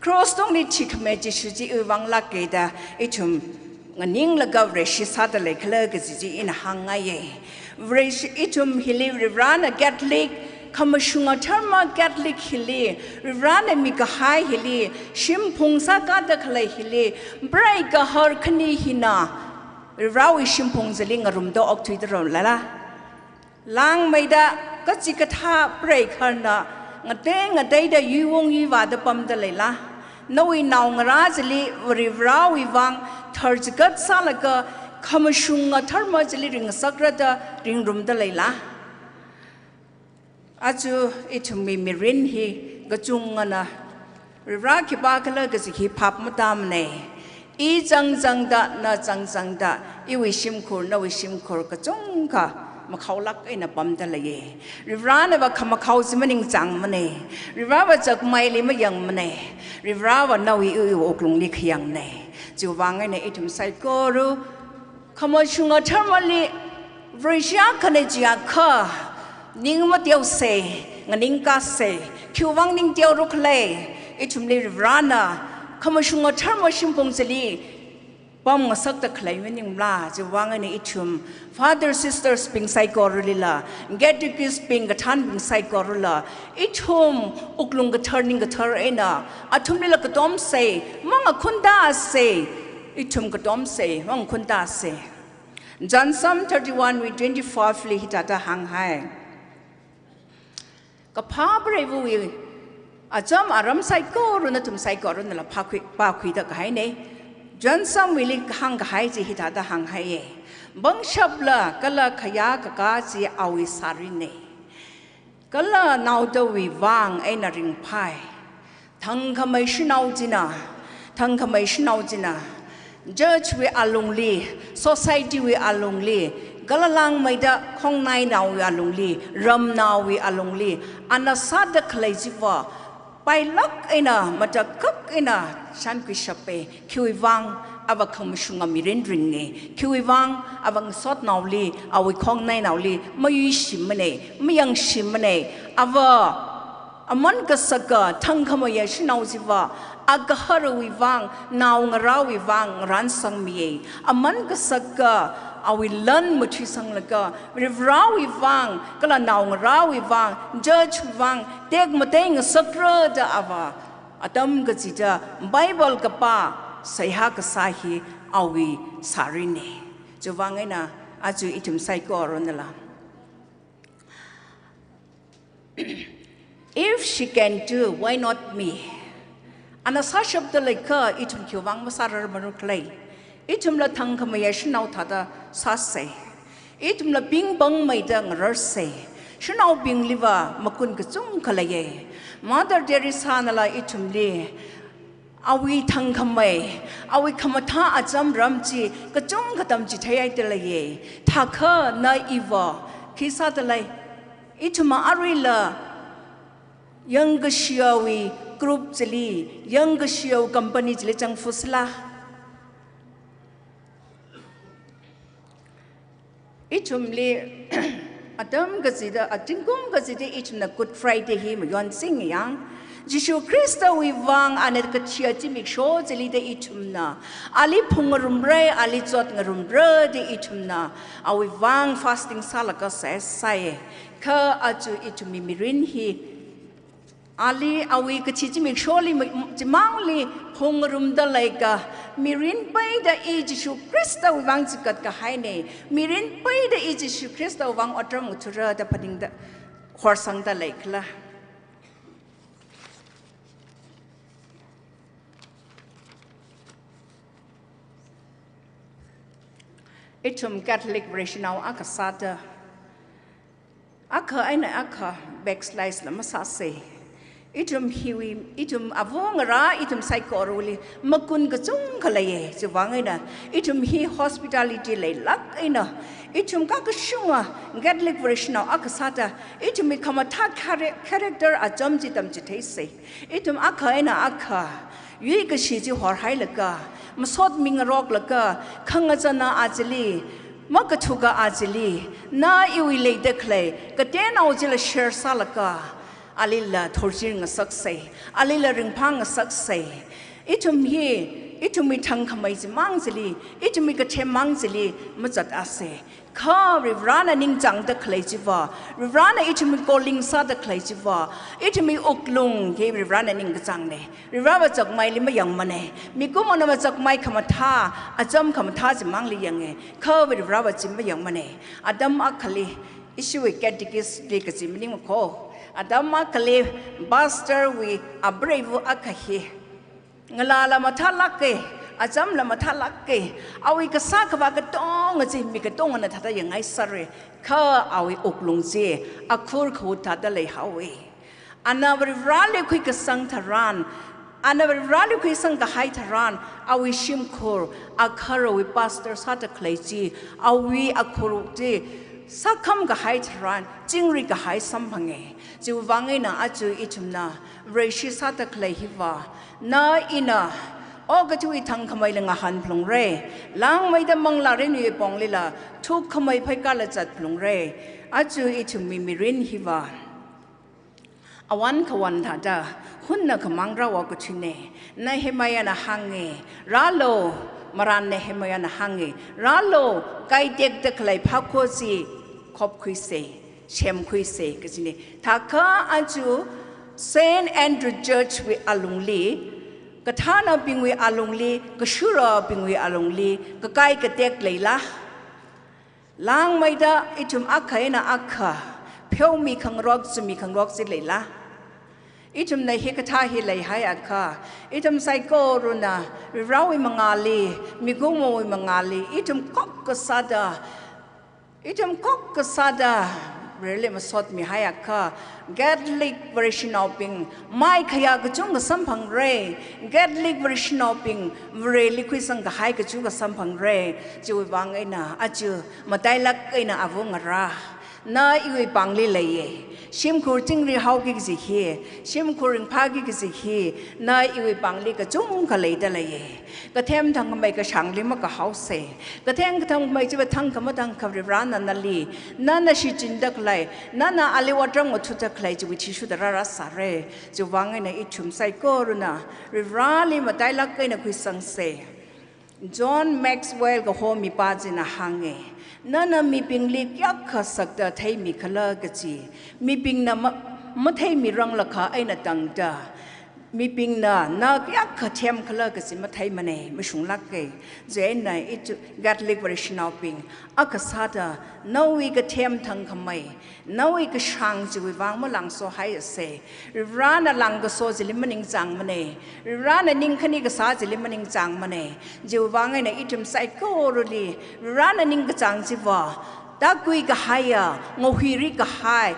cross tungli thikhami Jishu chi iwui vang lāka da ithum nganinglaga Vareshi sāda leikhala kaji chi ina hāngngaiya. Vareshi ithum hili Varivarana Catholic, khamashunga dharma Catholic hili Varivarana mikahai hili shimphung sākada khalei hili preigaharkhani hina Varivarawui shimphung chili ngarumda okthuida rao lala. Langmeida kachikathā preigahar na ngatei ngateida yuwung yuivāda pamda leila. Nawui naongarā chili Varivarawui vang tharchigat sālaga khamashunga dharma chili ringngasakra da ringrumda leila. Aja ithumwui mirin hi kachungana Varivara khipākhala kaji hi phap matāmana. I changchangda, na changchangda, iwui shimkhur, nawui shimkhur kachungkha makhaolāk eina pamda leiya. Varivaranava khamakhao chi maningchāngmana. Varivarava chakmeili mayangmana. Varivarava nawui iwui wuklungli khayangna. Chiwui vang eina ithum saikora khamashunga dharmali Vareshi akhana jiakha ning mateosa, nganingkasa. Khiwui vang ning teora khala, ithumli Varivarana khamashunga dharma shimphung chili pamngasakda khalei maningmala. Chiwui vang eina ithum father sisters bing saikoralila, catechist bing kathānbing saikorala, ithum wuklung kathar ning kathar eina athumlila katomsa, mangakhundasa, ithum katomsa, mangakhundasa. John Psalm thirty-one wui twenty-five li hithāda hānghai. Kaphā preiva̱wui acham aram saikora nathum saikorana la phākhui, pākhuida kahaina. John Psalm wuili hāngkahai chi hithāda hānghaiya. Pangshapla kala khayā kakā chi awui sārina. Kala naodawui vang eina ringphai. Thangkhamei shanao china, thangkhamei shanao china, church wui alungli, society wui alungli, kala langmeida khongnainaowui alungli, ramnaowui alungli, ana sāda khalei chiva pailāk eina, matakhak eina shānkhuishapa. Khiwui vang ava khamashunga mirin ringa. Khiwui vang ava ngasotnaoli, awui khongnainaoli mayuishimmana, mayangshimana. Ava aman kasaka thangkhameiya shanao chiva agaharawui vang, naongarāwui vang rānsangmiya. Aman kasaka awui lan mathuisanglaga, Varivarāwui vang, kala naongarāwui vang, church wui vang, tekmatei ngasakra da ava atam kachida Bible kapā, seihā kasā hi awui sārina. Chiwui vang eina aja ithum saikorana la, "If she can do, why not me?" Ana sāshapda leiakha ithum khiwui vang masārarmara khala? Ithumla thangkhameiya shanao thāda sāsa. Ithumla pingpangmeida ngararsa. Shanaobingliva makun kachungkha leiya. Mother Teresa nala ithumli awui thangkhamei, awui khamathā acham ram chi kachungkha tamchitheihaida leiya. Thākha na iva khi sāda lei? Ithumva aruila yangkashiyawui group chili, yangkashiyaw company chili changfusila? Ithumli atam kachida, azingkum kachida ithumna Good Friday hi mayonsingyang, Jishu Khristawui vang ana kathia zimiksho chili da ithumna ali phungngarumra, ali chotngarumra da ithumna awui vang fasting sālaga sāsai. Kha aja ithumwui mirin hi ali awui kathi zimiksholi mi-, chimangli phungngarumda leika, mirin peida i Jishu Khristawui vang chikat kahaina, mirin peida i Jishu Khristawui vang otram ngathara da phaningda horsangda leikhala. Ithum Catholic Vareshinao akha sāda, akha eina akha backslide la masāsa. Ithum hiwui, ithum avungarā, ithum saikorali makun kachungkha leiya. Chiwui vang eina ithum hi hospitality leilāk eina, ithum kakashunga Catholic Vareshinao akha sāda, ithumwui khamathā chara-, character acham chi tamchitheisa. Ithum akha eina akha yuikashi chi horhailaga, masot mingaroklaga, khangachāna achili, makathuka achili, na iwui leida khalei kateonao chila share sālaga, alila thorjir ngasaksa, alila ringphā ngasaksa. Ithum hi, ithumwui thangkhamei chimang chili, ithumwui kathem mang chili mazatasa. Kha Varivarana ningchāngda khalei chiva, Varivarana ithumwui calling sāda khalei chiva, ithumwui wuklung hi Varivarana ningkachāngna. Varivarawui chakmeili mayangmana. Mikumona machakmei khamathā, acham khamathā chimangli yanga. Kha Varivarawui chi mayangmana. Atam akhali, ishiwui catechist li kachi maningmana ko, atam akhali pastor wui apreiva akha hi ngalāla mathālāka, achamla mathālāka, awui kasā khavā katonga chi mi katongana thāda yangngaisāra, kha awui wuklung chi akhur khawut thāda leihaowa. Ana Varivarali khuikasang tharan, ana Varivarali khuisang kahai tharan, awui shimkhur, agaharawui pastor sāda khalei chi, awui akhur chi sākham kahai tharan, chingri kahai samphanga. Chiwui vang eina aja ithumna Vareshi sāda khalei hiva, na ina okathuiwui thangkhameila ngahānphalungra, langmeida manglārinwui ponglila thukkhamei pheikala zatphalungra. Aja ithumwui mirin hiva awan khawan thāda, hunna khamang rāhaowa kathina. Nehemiahna hānga, rālu, marān Nehemiahna hānga, rālu, kaitekda khalei phakho chi khopkhuisa, semkhuisa kajina. Thākha aja Saint Andrew Church wui alungli, kathānabingwui alungli, kashurabingwui alungli kakai katek leila? Langmeida ithum akha eina akha pheomi khangarok, zumi khangarok chi leila? Ithumna hikathā hi leihaiakha, ithum saikorana Varivarawui mangāli, mikumowui mangāli, ithum khokkha sāda, ithum khokkha sāda Vareli masot mihaiakha, Catholic Vareshinaobing maikhayā kachungkha samphangra, Catholic Vareshinaobing Vareli khuisang kahai kachungkha samphangra. Chiwui vang eina aja matailāk eina avungarā, na iwui pāngli leiya. Shimkhur chingri haoki kaji hi, shimkhur ringphāki kaji hi, na iwui pāngli kachungkha leida leiya. Kathem thangkhamei kashāngli makahaosa. Kathem thangkhamei chiva thangkha mathangkha Varivarana nali, nana shichinda khalei, nana ali otram ngathuda khalei chiwui athishurda rārāsāra. Chiwui vang eina ithum saikorana Varivarali matailāk eina khuisangsa. John Maxwell kaho mipā china hānga, nana mibingli kayākha sakta theimikhala kaji, mibingna ma-, matheimiranglakha eina tangda, mibingna na kayākha themkhala kaji matheimana, mashunglāka. Chieina ithum Catholic Vareshinaobing akha sāda, nawui kathem thangkhamei, nawui kashāng chiwui vang malangsohaiasa. Varivarana langkaso chili maningchāngmana. Varivarana ningkhani kasā chili maningchāngmana. Chiwui vang eina ithum saikorali Varivarana ningkachāng chiva, tākhui kahaiya, ngahuiri kahai,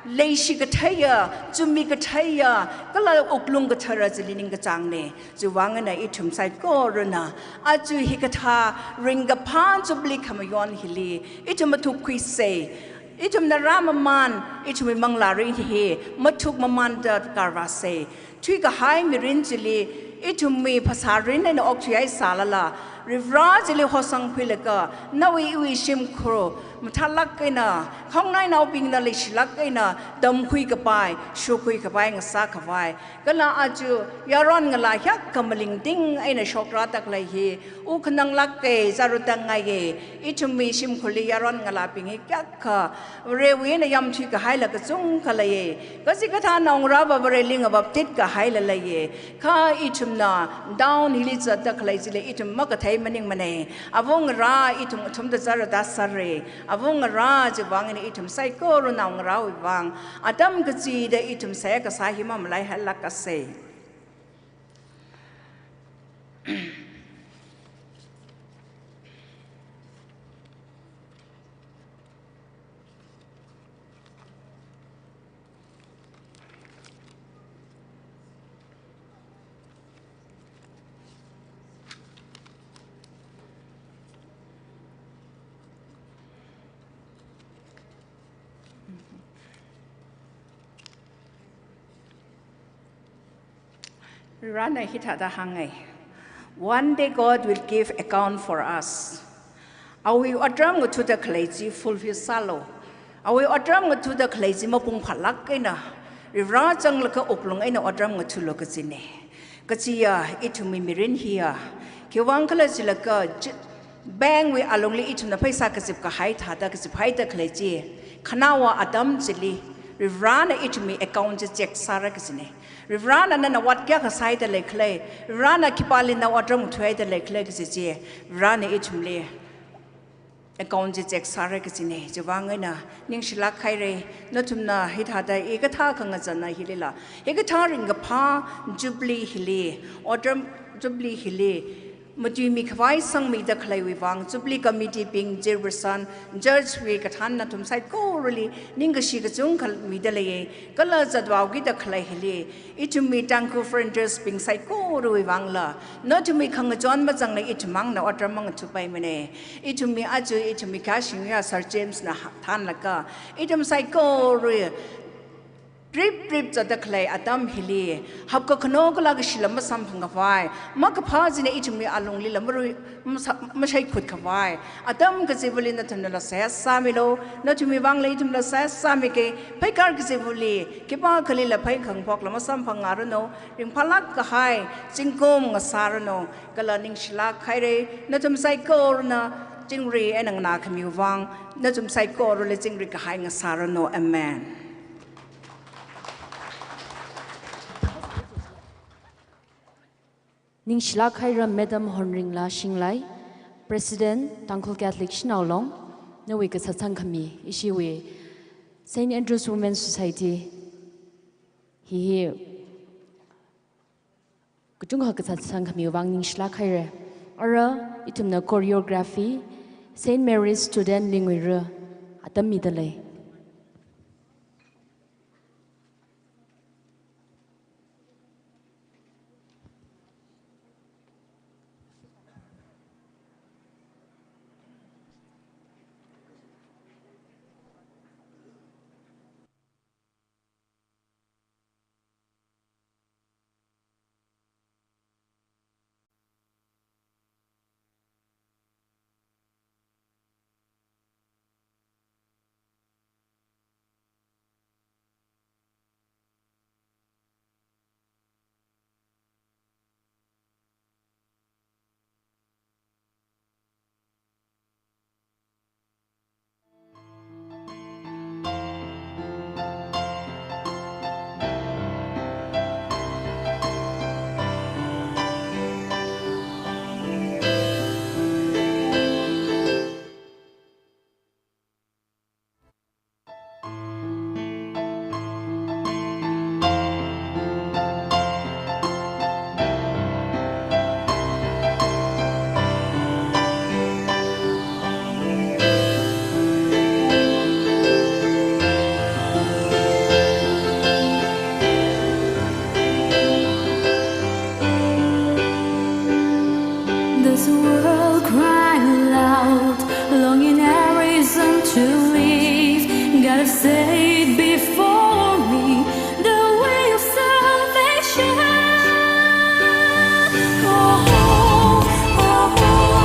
leishi katheiya, zumi katheiya, kala wuklung kathara chili ningkachāngna. Chiwui vang eina ithum saikorana aja hikathā ringkaphā Jubilee khamayon hili ithum mathukkhuisa. Ithumna rāmamān, ithumwui manglārin hi mathukmamānda karvāsa. Thuikahai mirin chili ithumwui phasārin eina okthuihaisālala, Varivara chili hosangkhuilaga, nawui iwui shimkhur mathālāk eina, khaungnainaobingna leishilāk eina tamkhui kapai, shokhui kapai ngasā khavai. Kala aja yaron ngalā hiyākha malingting eina shokrada khalei hi, u khananglāka, zārutang ngaiya. Ithumwui shimkhurli yaron ngalābing hi kayākha Varewui eina yamthui kahaila kachungkha leiya. Kachikathā naongarāva Vareli ngabaptit kahaila leiya. Kha ithumna down hili zatda khalei chili ithum makathei maningmana. Avāngarā ithum athumda zārada sāra. Avāngarā chiwui vang eina ithum saikora naongarāwui vang atam kachida ithum seihā kasā hi mamalaihailaga sei. Varivarana hithāda hānga. One day God will give account for us. Awui otram ngathuda khalei chi fulfill sālu. Awui otram ngathuda khalei chi mapung phālāk eina Varivara zanglaga wuklung eina otram ngathalu kajina. Kajiya ithumwui mirin hiya, khiwui vang khala jilaga, j-, bank wui alungli ithumna pheisā kazip kahai thāda kaziphaida khalei chi, khanaowa atam chili Varivarana ithumwui account chi check sāra kajina. Varivarana nana ot kayākha sāhaida leikhala, Varivarana khipāli nawui otram ngathuihaida leikhala kaji chi, Varivarana ithumli account chi check sāra kajina. Chiwui vang eina ningshilāk haira. Nathumna hithāda i kathā khangazana hilila, hikathā ringkaphā Jubilee hili, otram Jubilee hili matuimi khavai sangmida khaleiwui vang, Jubilee Committee bing, chairperson, judge wui kathānna nathum saikorali ningkashi kachungkha mida leiya. Kala zatvaokida khalei hili, ithumwui Tangkhul volunteers bing saikorawui vangla, nathumwui khangachon mazangla ithum mangna otram mangathupaimana. Ithumwui aja ithumwui khayāshingya Sir James na ha-, thānlaga, ithum saikora trip trip zatda khalei atam hili, hapkakhano kala kashila masamphang khavai, makaphā china ithumwui alunglila marui, masa-, mashaikhut khavai atam kachivali nathumnala seihā sāmilu. Nathumwui vangla ithumla seihā sāmika. Pheikar kachivali khipākhalila pheikhang phokla masamphangngaranu. Ringphālāk kahai zingkum ngasāranu. Kala ningshilāk haira. Nathum saikorana chingri eina nganākhamiwui vang, nathum saikorali chingri kahai ngasāranu. Amen. Ningshilāk haira Madam Honringla Shinglai, President, Tangkhul Catholic Shanao Long, nawui kasā sangkhami, ishiwui Saint Andrew's Women's Society hi hi kachungkha kasā sangkhamiwui vang ningshilāk haira. Ara ithumna choreography, Saint Mary's Student Lingwui ra atam mida lei. Does the world cry aloud, longing a reason to live? God, have set before me the way of salvation. Oh, oh, oh, oh,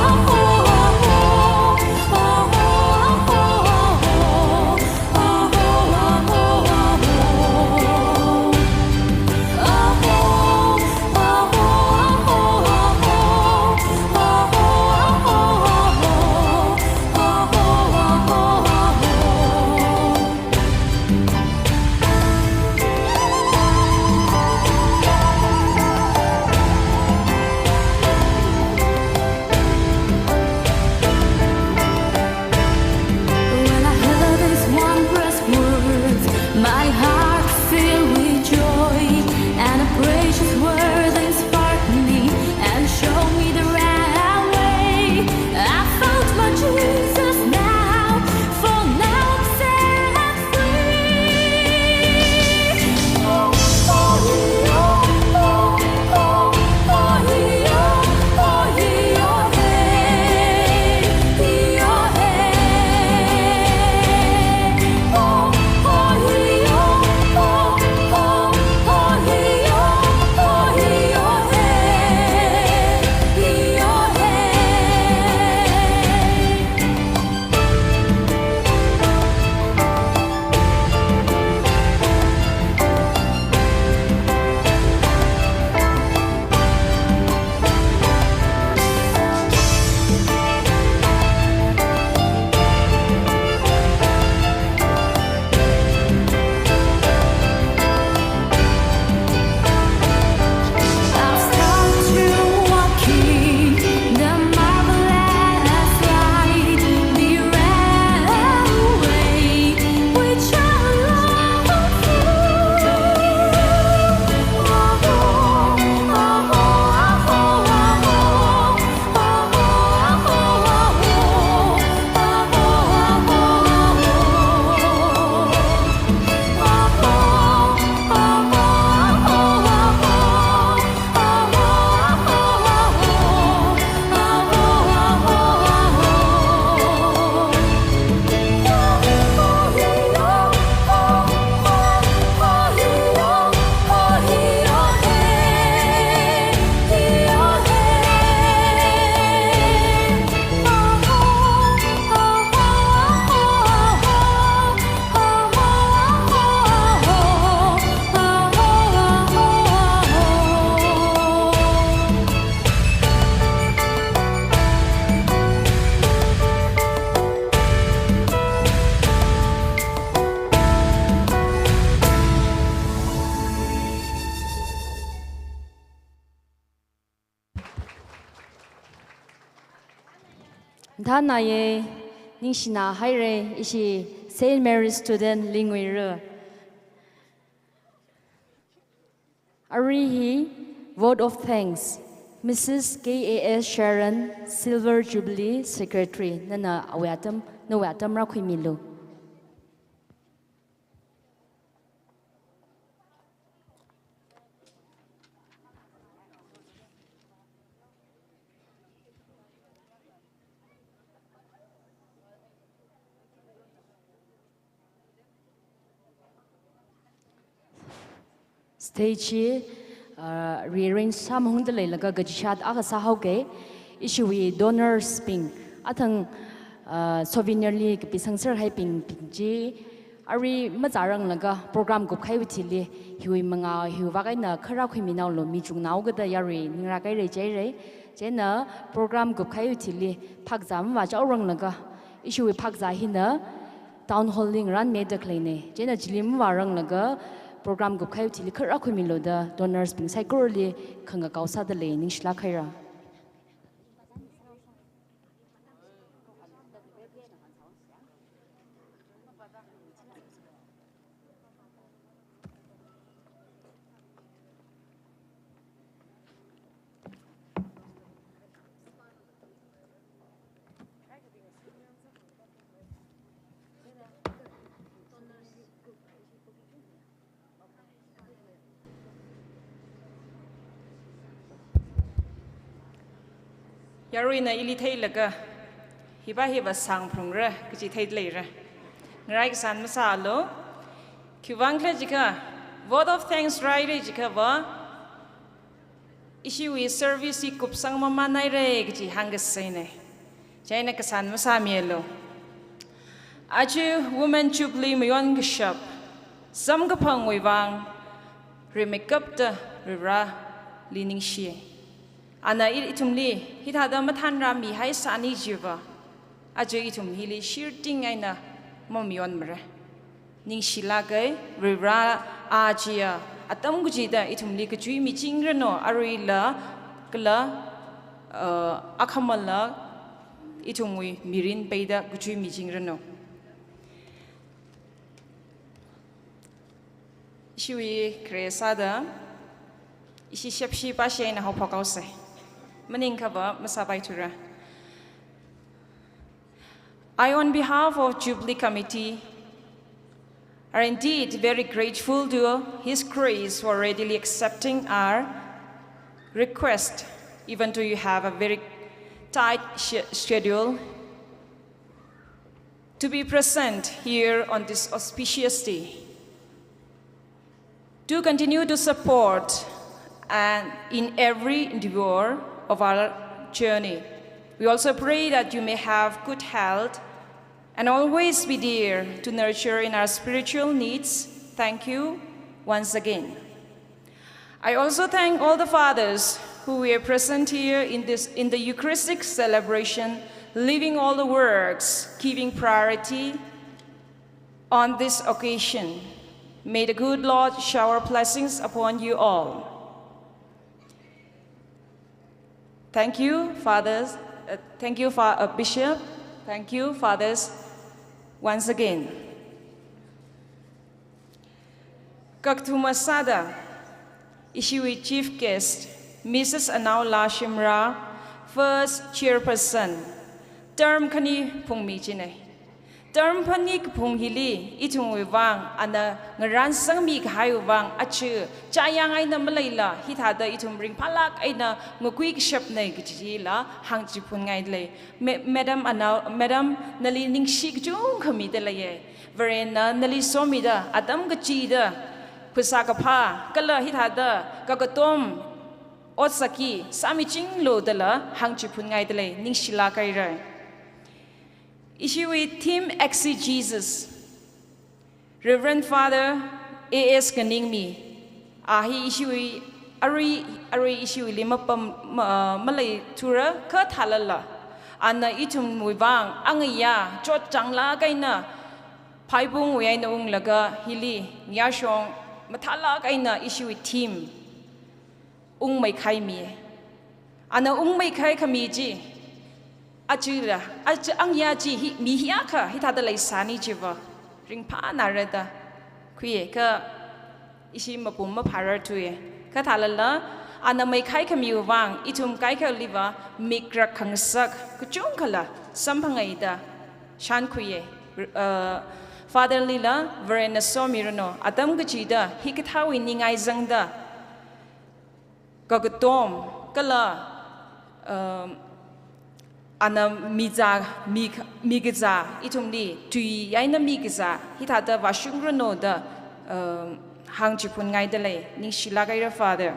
Thanaye, ningshina haire, ishi Saint Mary Student Lingwira. Arui hi vote of thanks, Missus K A S Sharon, Silver Jubilee Secretary, nana awui atam, nawui atam rākhuimilu. Stage hi, uh, rearrange sāmahungda leilaga kachishat akha sāhaoke. Ishiwui donors bing, athang, uh, souvenir li kapisangser haibing bing chi, arui mazāranglaga program kupkahaiwui thili, hiwui manga, hiwui vak eina kha rākhuiminaolu, mi chungnao kada yarui ningrākaire chire. Chieina program kupkahaiwui thili phakzā mavāchaoranglaga, ishiwui phakzā hina Town Hall li ngarānmida khaleine. Chieina chili mavāranglaga program kupkahaiwui thili kha rākhuimilu da donors bing saikorali khangakao sāda lei, ningshilāk haira. Yaruina ili theilaga, hiva hiva sāngphalungra kaji theida leira. Ngarai kasān masālu. Khiwuivang khala jiakha, vote of thanks rāhaire jiakhava, ishiwui service hi kupsang mamānhaire kaji hāngkasaine. Chieina kasān masāmilu. Aja Women Jubilee mayonkashap samkaphangwui vang rimeikapta Varivarāli ningshiye. Ana i-, ithumli hithāda mathānrāmihaisāni jiva, aja ithum hili shirting eina mamayonmara. Ningshilāka, Varivarā aja atam kachida ithumli kachui michingranu, aruila kala, uh, akhamala ithumwui mirin peida kachui michingranu. Ishiwui khare sāda, ishi shepshi pashi eina haophok haose. Maningkhava masāpaithura. I, on behalf of Jubilee Committee, are indeed very grateful to His Grace for readily accepting our request, even though you have a very tight sch-, schedule, to be present here on this auspicious day. Do continue to support and in every endeavor of our journey. We also pray that you may have good health and always be there to nurture in our spiritual needs. Thank you once again. I also thank all the fathers who were present here in this, in the Eucharistic celebration, leaving all the works, giving priority on this occasion. May the good Lord shower blessings upon you all. Thank you, Fathers. Uh, thank you, Fa-, uh, Bishop. Thank you, Fathers, once again. Kakathuma sāda, ishiwui chief guest, Missus Anaola Shimrah, first chairperson, term khani phungmi chine. Term khani kaphung hili, ithumwui vang, ana ngarānsangmi kahaiwui vang, aja chayang eina maleila, hithāda ithum ringphālāk eina ngakhui kashapne kajila hāngchiphunngailei. Ma-, Madam Anao, Madam, nali ningshi kachungkha mida leiye. Varena nali somida, atam kachida, phasā kaphā, kala hithāda, kakatom, otsak hi sāmichinglu dala hāngchiphunngaida lei, ningshilāk haira. Ishiwui theme exegesis, Reverend Father A S Nganingmi, a hi ishiwui arui, arui ishiwuili mapam, ma-, maleithura kha thālala, ana ithumwui vang angayā chotchānglāk eina phaibungwui eina unglaga hili ngayāshong mathālāk eina ishiwui theme ungmeikhaimi. Ana ungmeikhai khami chi, Aja la, aja angya chi hi, mi hiyākha hithāda leisāni chiva ringphānāra da khuiya, kha ishi mapum maphārarthuya. Kha thālala, ana meikhai khamiwui vang, ithum kaikhaliva mikrak khangasak kachungkhala samphangai da shānkhuiya. Uh, Father lila Varena somiranu, atam kachida hikathāwui ningai zangda, kakatom, kala, um, ana miza, mi, mikazā, ithumli tui eina mikazā hithāda vāshungranu da, um, hāngchiphunngaidalei, ningshilāk haira Father.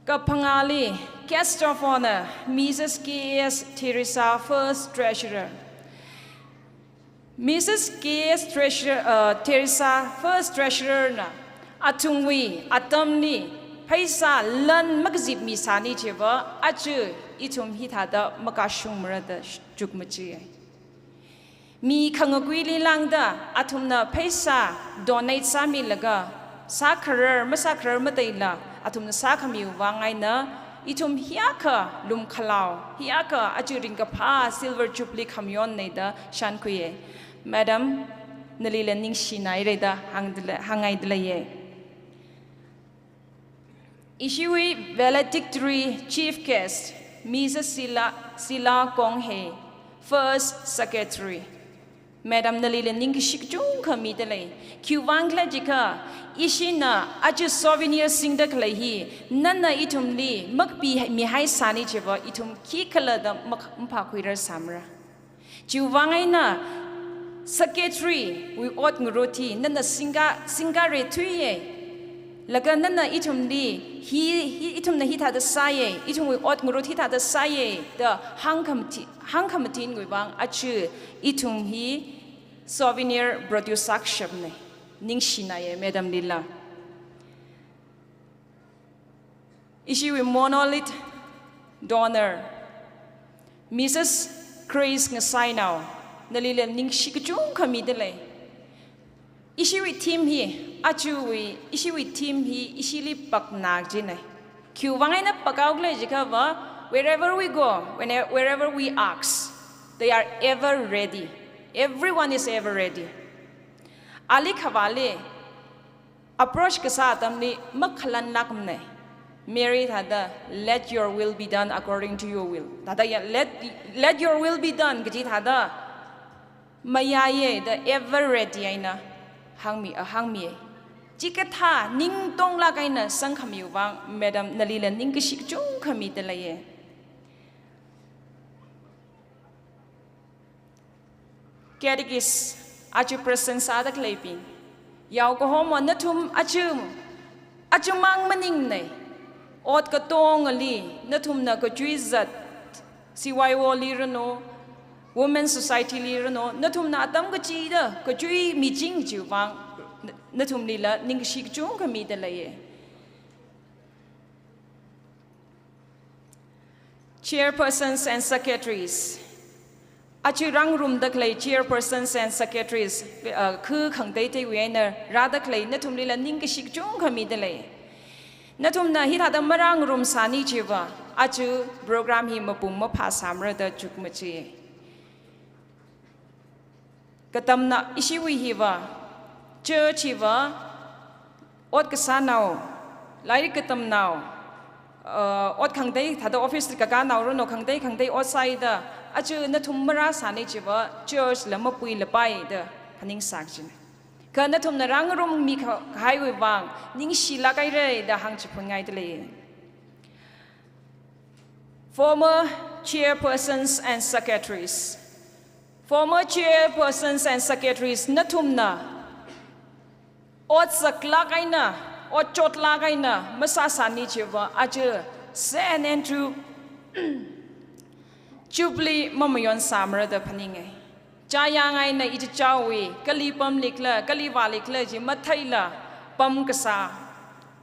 Kaphangāli, Guest of Honor, Missus K S Teresa, First Treasurer. Missus K S Treasurer, uh, Teresa, First Treasurer na, athumwui atamli pheisā lan makazip misāni chiva, aja ithum hithāda makashungmara da sh-, chukmaja. Mi khangakuili lāngda, athumna pheisā donate sāmilaga, sākharar, masākharar mateila, athumna sākhamiwui vang eina, ithum hiyākha lumkhalao, hiyākha aja ringkaphā Silver Jubilee khamayonna da shānkhuiya. Madam, nalila ningshināhaira da hāngdala-, hāngngaidaleiya. Ishiwui valedictory chief guest, Missus Sila, Sila Konghei, First Secretary. Madam, nalila ningkashi kachungkha midalei. Khiwui vang khala jiakha, ishina aja souvenir singda khalei hi, nana ithumli makapimihai sāni chiva, ithum khikhala da mak-, maphākhuirarsāmara. Chiwui vang eina, Secretary wui ot ngarut hi, nana singka, singkarethuiya. Laga nana ithumli, hi, hi, ithumna hithāda sāya, ithumwui ot ngarut hithāda sāya, da hāngkhamathi-, hāngkhamatinwui vang aja ithum hi souvenir produce sākashapna. Ningshināya, Madam lila. Ishiwui monolith donor, Missus Grace Ngasainao, nalila ningshi kachungkha midalei. Ishiwui theme hi, ajawui, ishiwui theme hi, ishili pakna kajina. Khiwui vang eina pakhao khala jiakhava, wherever we go, whene-, wherever we ask, they are ever ready. Everyone is ever ready. Ali khavāli, approach kasā atamli makhalanlākmana. Mary thāda, "Let your will be done according to your will." Thāda ya, "Let, let your will be done," kaji thāda, mayāya da ever ready eina hāngmi, ah, hāngmiya. Chikathā ningtonglāk eina sangkhamiwui vang, Madam, nalila ningkashi kachungkha midaleiya. Catechist, aja present sāda khaleibing. Yaokahoma nathum aja, ajamang maningna. Ot katongali, nathumna kachui zat, C Y O li ranu, Women Society li ranu, nathumna atam kachida, kachui miching chiwui vang, nathumlila ningkashi kachungkha midaleiya. Chairpersons and secretaries. Aja rāngarumda khalei chairpersons and secretaries, uh, khu khangateiteiwui eina rāda khalei nathumlila ningkashi kachungkha midalei. Nathumna hithāda marāngarumsāni chiva, aja program hi mapung maphāsāmara da chukmaja. Katamna ishiwui hiva, church hiva, ot kasānao, lairik katamnao, uh, ot khangatei thāda office kakānao ranu khangatei khangatei ot sāhaida, aja nathum marāsāni chiva, church la mapuilapai da phaningsā kajina. Kha nathumna rāngarummi kha-, kahaiwui vang, ningshilāk haira da hāngchiphunngaidalei. Former chairpersons and secretaries. Former chairpersons and secretaries, nathumna ot saklāk eina, ot chotlāk eina masāsāni chiva, aja Saint Andrew Jubilee mamayonsāmara da phaninga. Chāyang eina ichichāwui, kali pamlikhala, kali vālikhala chi matheila pam kasā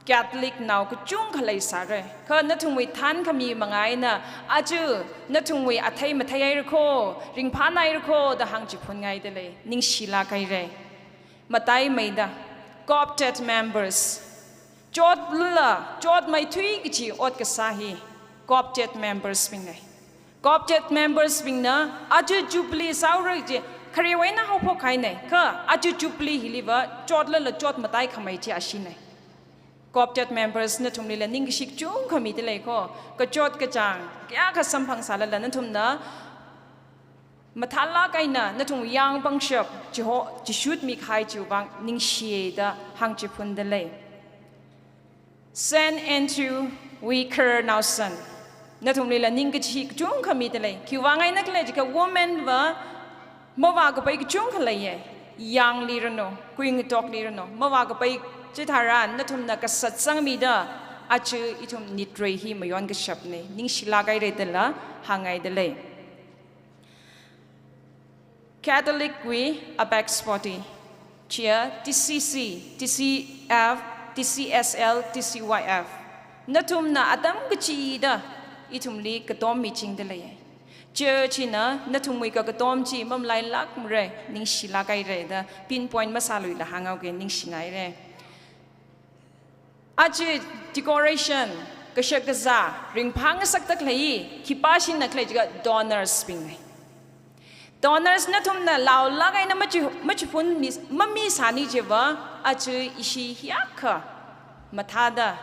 Catholic nao kachungkha leisāra. Kha nathumwui thānkhami manga eina, aja nathumwui athei matheihaira kho, ringphānāhaira kho da hāngchiphunngaidalei, ningshilāk haira. Mataimeida, co-opted members. Chotlala, chotmeithui kachi ot kasā hi, co-opted members bingna. Corps Tet members bingna aja Jubilee sāra kaji kharewui eina haophok kahaina. Kha aja Jubilee hiliva chotlala chot mataikhamei chi ashina. Corps Tet members nathumlila ningkashi kachungkha midalei ko. Kachot kachāng kayākha samphangsālala nathumna mathālāk eina nathum yāng pangshap chiho chishut mikahai chiwui vang ningshiya da hāngchiphundalei. Saint Andrew wui khararnaosan, nathumlila ningkashi kachungkha midalei. Khiwui vang eina khala jiakha women va mavākapai kachungkha leiya. Yāngli ranu, kuingatokli ranu, mavākapai chitharan nathumna kasat sangmida aja ithum nitrei hi mayonkashapna, ningshilāk haira dala hānghaidalei. Catholic wui apex body, chia T C C, T C F, T C S L, T C Y F, nathumna atam kachida ithumli katom michingdalei. Church hina nathumwui kakatom chi mamalailākmara, ningshilāk haira da pinpoint masāluila hānghaoga, ningshingaira. Aja decoration, kashak kazā ringphāngasakda khalei khipāshina khala jiakha donors bingna. Donors nathumna laolāk eina machi, machiphun mi, mamisāni chiva aja ishi hiyākha mathāda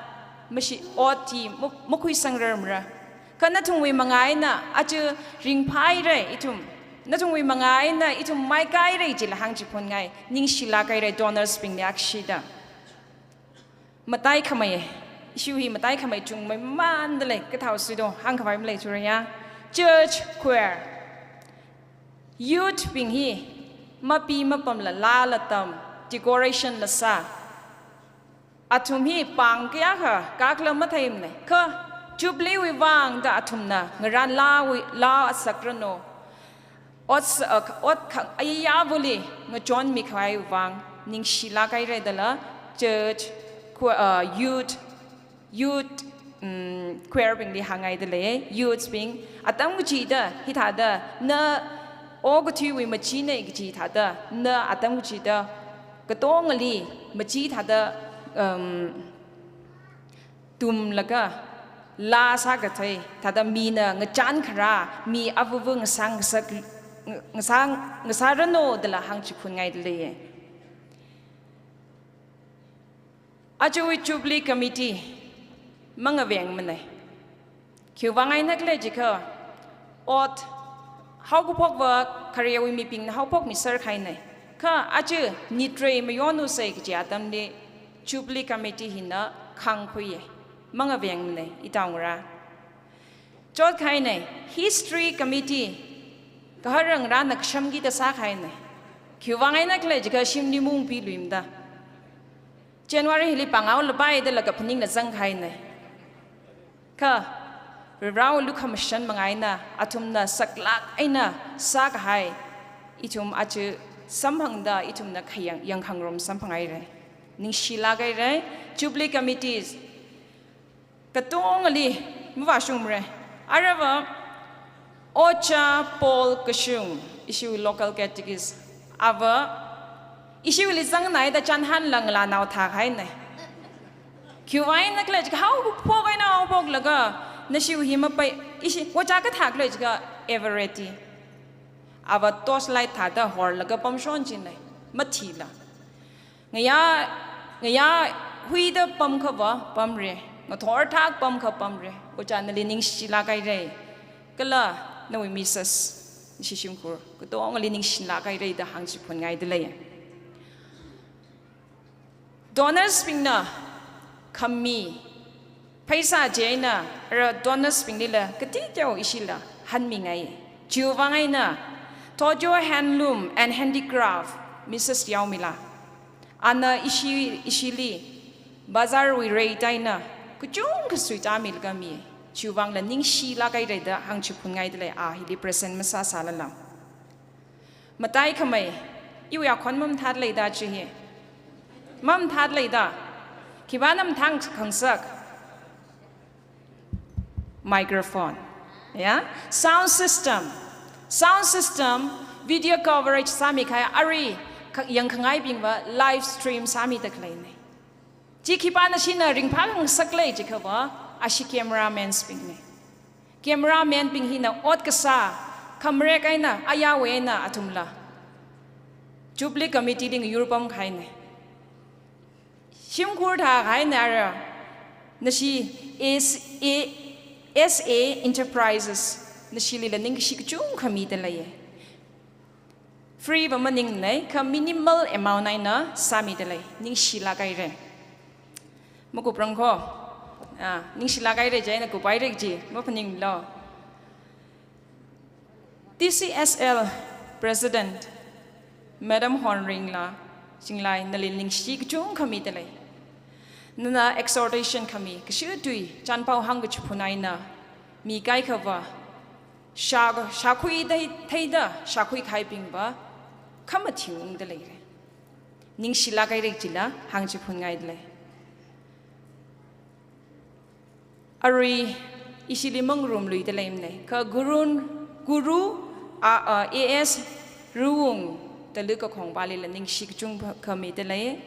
mashi ot hi ma, makhuisangrarmara. Kha nathumwui manga eina aja ringphāhaira ithum, nathumwui manga eina ithum maikāhaira jila hāngchiphunngai, ningshilāk haira donors bingli akshida. Mataikhamei, ishiwui hi mataikhamei chungmeimandalei, kathao suido hāngkhavai maleithura ya. Church choir, youth bing hi mapi mapamla laa la tam, decoration la sā. Athum hi pāng kayākha kakla matheimana. Kha Jubilee wui vang da athumna ngaran laawui, laa asak ranu, ot s-, uh, ot khang ayāvali ngachonmi khavai vang ningshilāk haira dala church, cho-, uh, youth, youth, um, choir bingli hānghaidalei. Youth bing atam kachida hithāda na okathuiwui machina kaji thāda, na atam kachida katongali machi thāda, um, tumlaga laa sākathei, thāda mina ngachān kharā, mi avuvu ngasang ngasak, ngasang, ngasā ranu dala hāngchiphunngaidaleiya. Ajawui Jubilee Committee mangavengmana. Khiwui vang eina khala jiakha, ot haokaphokva kharewui mibingna haophokmiser kahaina. Kha aja nitrei mayonusei kaji atamli Jubilee Committee hina khangkhuiya. Mangavengmana, itaungara. Chotkahaina, History Committee kaharangrana kashamkida sākahaina. Khiwui vang eina khala jiakha shimli mungpiluimada. January hili pāngao lapai dala kaphaningla zangkahaina. Kha Varivarāwui lukhamashan manga eina athumna saklāk eina sākahai, ithum aja samphangda ithumna khayang yangkhangarum samphanghaira. Ningshilāk haira. Jubilee Committees katongali mavāshungmara. Aruiva Ojā Paul Kashung, ishiwui local catechist, ava ishiwuili zangnaida chānhanla ngalānao thākahaina. Khiwui vang eina khala jiakha haokaphok eina haophoklaga, nashiwui hi mapai, ishi ojā kathā khala jiakha Eveready. Ava torchlight thāda horlaga pamshonchina, mathila. Ngayā, ngayā huida pamkhava pamra, ngathor thak pamkha pamra. Ojā nali ningshilāk haira. Kala nawui Missus, nashi shimkhur katongali ningshilāk haira da hāngchiphunngaidaleiya. Donors bingna khami pheisā chieina, ara donors binglila kateokha ishila hanmingai. Chiwui vang eina Thojo Handloom and Handicraft, Missus Yaomila, ana ishi, ishili bazarwui rate eina kachungkha suitāmilaga mi. Chiwui vangla ningshilāk haira da hāngchiphunngaidaleiya, a hili present masāsālala. Mataikhamei, iwui akhon mamathāda leida chi hi? Mamathāda leida? Khipāna mathākhangasak? Microphone. Ya? Sound system. Sound system, video coverage sāmikahai, arui kha-, yangkhangaibingva live stream sāmida khaleina. Chi khipāna shina ringphākhangasak lei jiakhava, ashi cameraman bingna. Cameraman bing hina ot kasā, khamrek eina, ayāwui eina athumla Jubilee Committee li ngayurpam kahaina. Shimkhur thākahaina ara, nashi S A, S A Enterprises, nashilila ningshi kachungkha mida leiya. Free va maningnei, kha minimal amount eina sāmida lei, ningshilāk haira. Makuprang ko? Ah, ningshilāk haira jina kuphaira ji, maphaninglu. T C S L President, Madam Horngreen la, Chinglai, nali ningshi kachungkha mida lei. Nana exhortation khami, kashi tui, chānpao hāngkachiphun eina, mikahai khava, shā, shākhui thei, theida, shākhui kahaibing va, khamathing ungda leira. Ningshilāk haira jila, hāngchiphun ngaida lei. Arui ishili mangarumluida leimanei. Kha Gurun, Guru, a, a, A S Ruwung Talu Kakhongpalila ningshi kachungkha mida lei.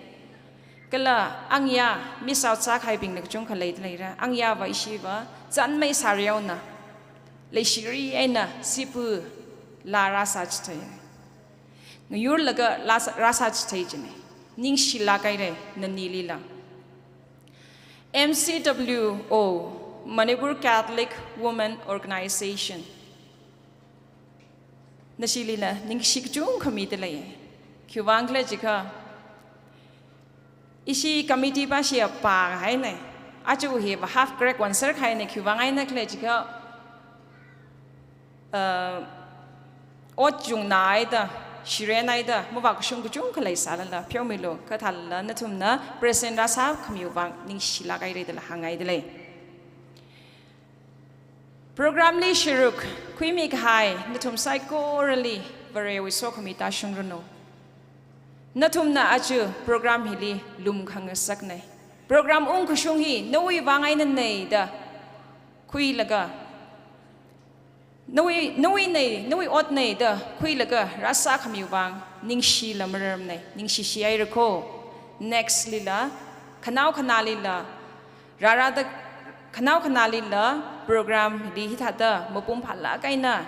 Kala angayā, miss out sākahaibingna kachungkha leida leira. Angayā va ishi va, zanmei sāriaona. Leishiri eina sipu la rāsā chithei. Ngayurlaga la sā, rāsā chithei jinei. Ningshilāk haira nanilila. M C W O, Manipur Catholic Women Organization. Nashilila ningshi kachungkha mida lei. Khiwuivang khala jiakha, ishi committee pa shi apa hainei. Aja hi va half crack one sir hainei, khiwuivang eina khala jiakha, uh, ot chungna haida, shiren haida, mavākashung kachungkha leisālala, pheomilu, kathālala, nathumna present rāsākhamiwui vang ningshilāk haira dala hāngngaida lei. Program li sharuk khuimi kahai, nathum saikorali Varewui sokhami tāshungranu. Nathumna aja program hili lumkhangasaknei. Program ungkashung hi nawui vang einanei da khuilaga, nawui, nawuinei, nawui otnei da khuilaga rāsākhamiwui vang ningshila mararmanei, ningshishi haira ko. Next lila, khanao khanālila, rārada khanao khanālila program li hithāda mapung phālāk eina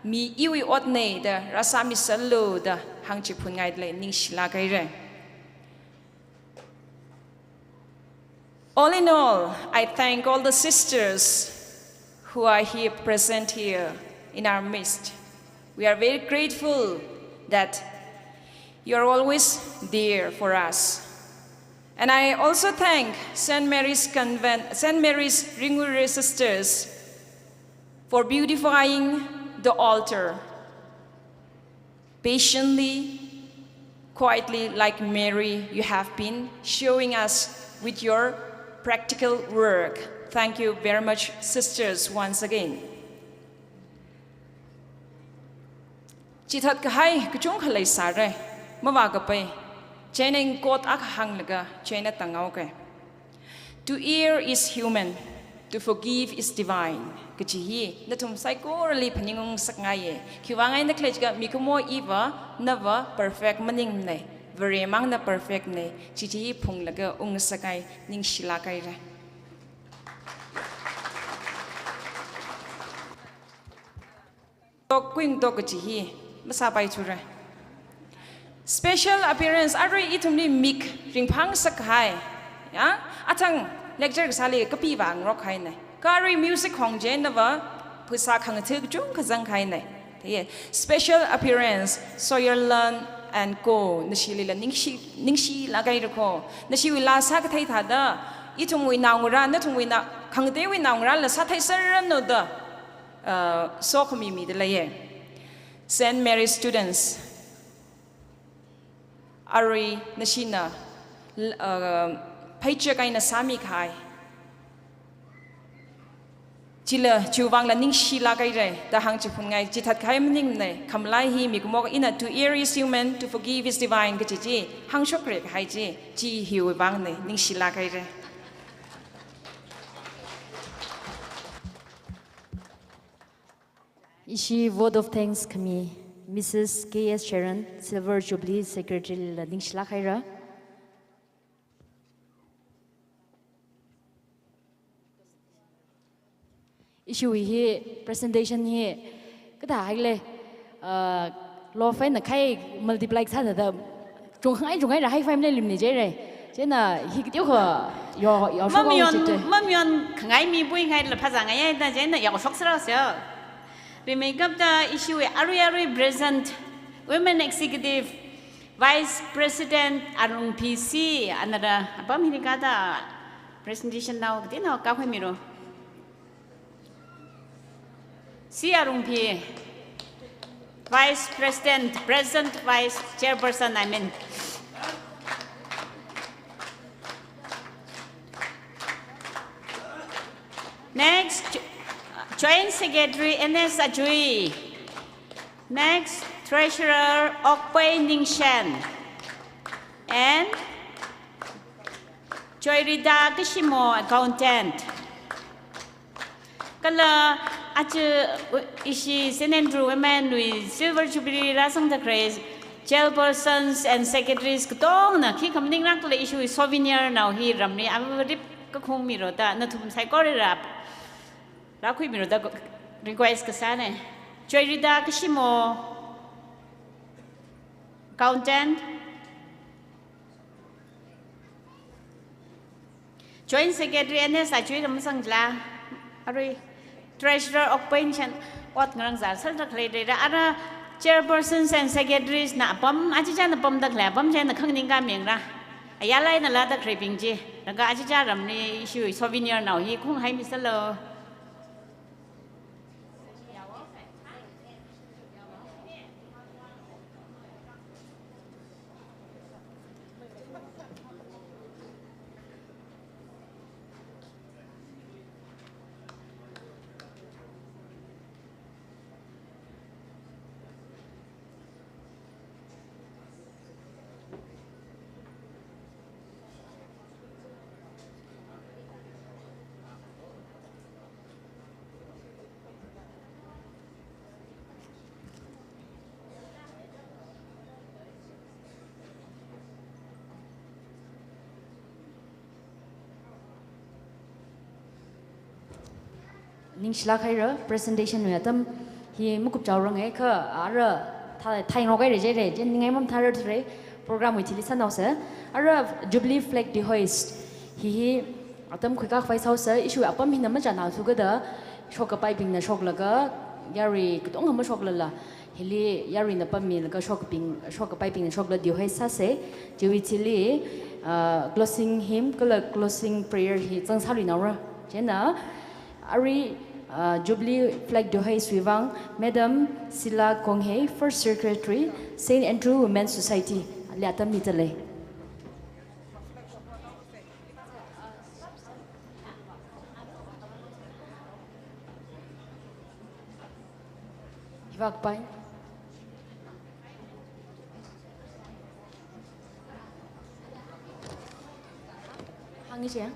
mi iwui otnei da rāsāmiserlu da hāngchiphun ngaida lei, ningshilāk haira. All in all, I thank all the sisters who are here present here in our midst. We are very grateful that you are always there for us. And I also thank Saint Mary's Convent, Saint Mary's Ringure Sisters for beautifying the altar. Patiently, quietly, like Mary, you have been showing us with your practical work. Thank you very much, sisters, once again. Chithat kahai kachungkha leisāra, mavākapai, chieina kot akha hānglaga, chieina tānghaoka. To err is human, to forgive is divine. Kachi hi, nathum saikorali phaningung ngasakngaiya. Khiwuivang eina khala jiakha mikumo iva, nava perfect maningmanei, Varemangna perfect nei, chi chi hi phunglaga ungngasakngai, ningshilāk haira. Tok kuing tok kachi hi, masāpaithura. Special appearance, arui ithumli mik ringphāngasak kahai. Ya? Athang lecture kasāli kapi vāngarok hainei. Kha arui music khong chieina va, pheisā khangatha kachungkha zanghainei. Theiya. Special appearance, Sawyer Lan and Co. Nashilila ningshi, ningshilāk haira ko. Nashiwui laa sākathei thāda, ithumwui naongarā, nathumwui na, khangateiwui naongarāla sātheiserranu da, uh, sokhami mida leiya. Saint Mary students, arui nashina, l-, uh, paycheck eina sāmi kahai. Chila chiwuivangla ningshilāk haira da hāngchiphun ngai, chithat kahai maningmanei, khamalai hi mikumo ina to err is human, to forgive is divine kachi chi, hāngshokra kahai chi, chi hiwui vangnei, ningshilāk haira. Ishi vote of thanks khami, Missus K S Sharon, Silver Jubilee Secretary la ningshilāk haira. Ishiwui hi presentation hi kathā haile, uh, lo fai na khai multiply sāda da chungkhangai chungkhangai rāhai fai mle limni jire. Chieina hi kateokha yo, yo shok Mamayon, jite. Mamayon khangai mi bui ngai la phazā ngai ya da chieina yo shok sāra seo. Rimeikapta ishiwui arui arui present Women Executive Vice President Arungphi C, another apam hili kathā presentation nao kateonao kakhui miro. C Arungphi, Vice President, Present Vice Chairperson, I mean. Next, Jo-, Joint Secretary N S Ajui. Next, Treasurer Okpei Ningshen. And Joyrida Kishimo, Accountant. Kala aja, uh, ishi Saint Andrew Women wui Silver Jubilee rāsangda khalei Chairpersons and Secretaries katongna khi kamaning rākhala ishiwui souvenir nao hi ramli amarip kakhung miro da nathum saikorali rākhui miro da request kasāne. Joyrida Kishimo, Accountant. Joint Secretary N S Ajui ram sang jila. Arui Treasurer Okpei Ningshen ot ngarang zar sal da khalei da. Ara Chairpersons and Secretaries na apam, achichāna pamda khalei apam chieina khangning kamiang ra. Ayālai nala da khaleibing chi. Laga achichā ramli ishiwui souvenir nao hi khunghai misālo. Ningshilāk haira, presentation wui atam hi makupchao range kha ara thā, thāngarok haira jire, chieina ningai mathārar thura, program wui thili sānaosa. Ara Jubilee flag dehoist hi hi atam khuikakvai sāhaosa, ishiwui apam hina machānao thukada, shokkapaibingna shoklaga, yarui katonga mashoklala, hili yaruina pammilaga shokkabing, shokkapaibingna shokla dehoist sāsa. Chiwui thili, uh, closing hymn kala closing prayer hi zangsāluinaora. Chieina, arui, uh, Jubilee flag dehoist wui vang, Madam Sila Konghe, First Secretary, Saint Andrew Women's Society, li atam mida lei. Hivākpai. Hāngi che.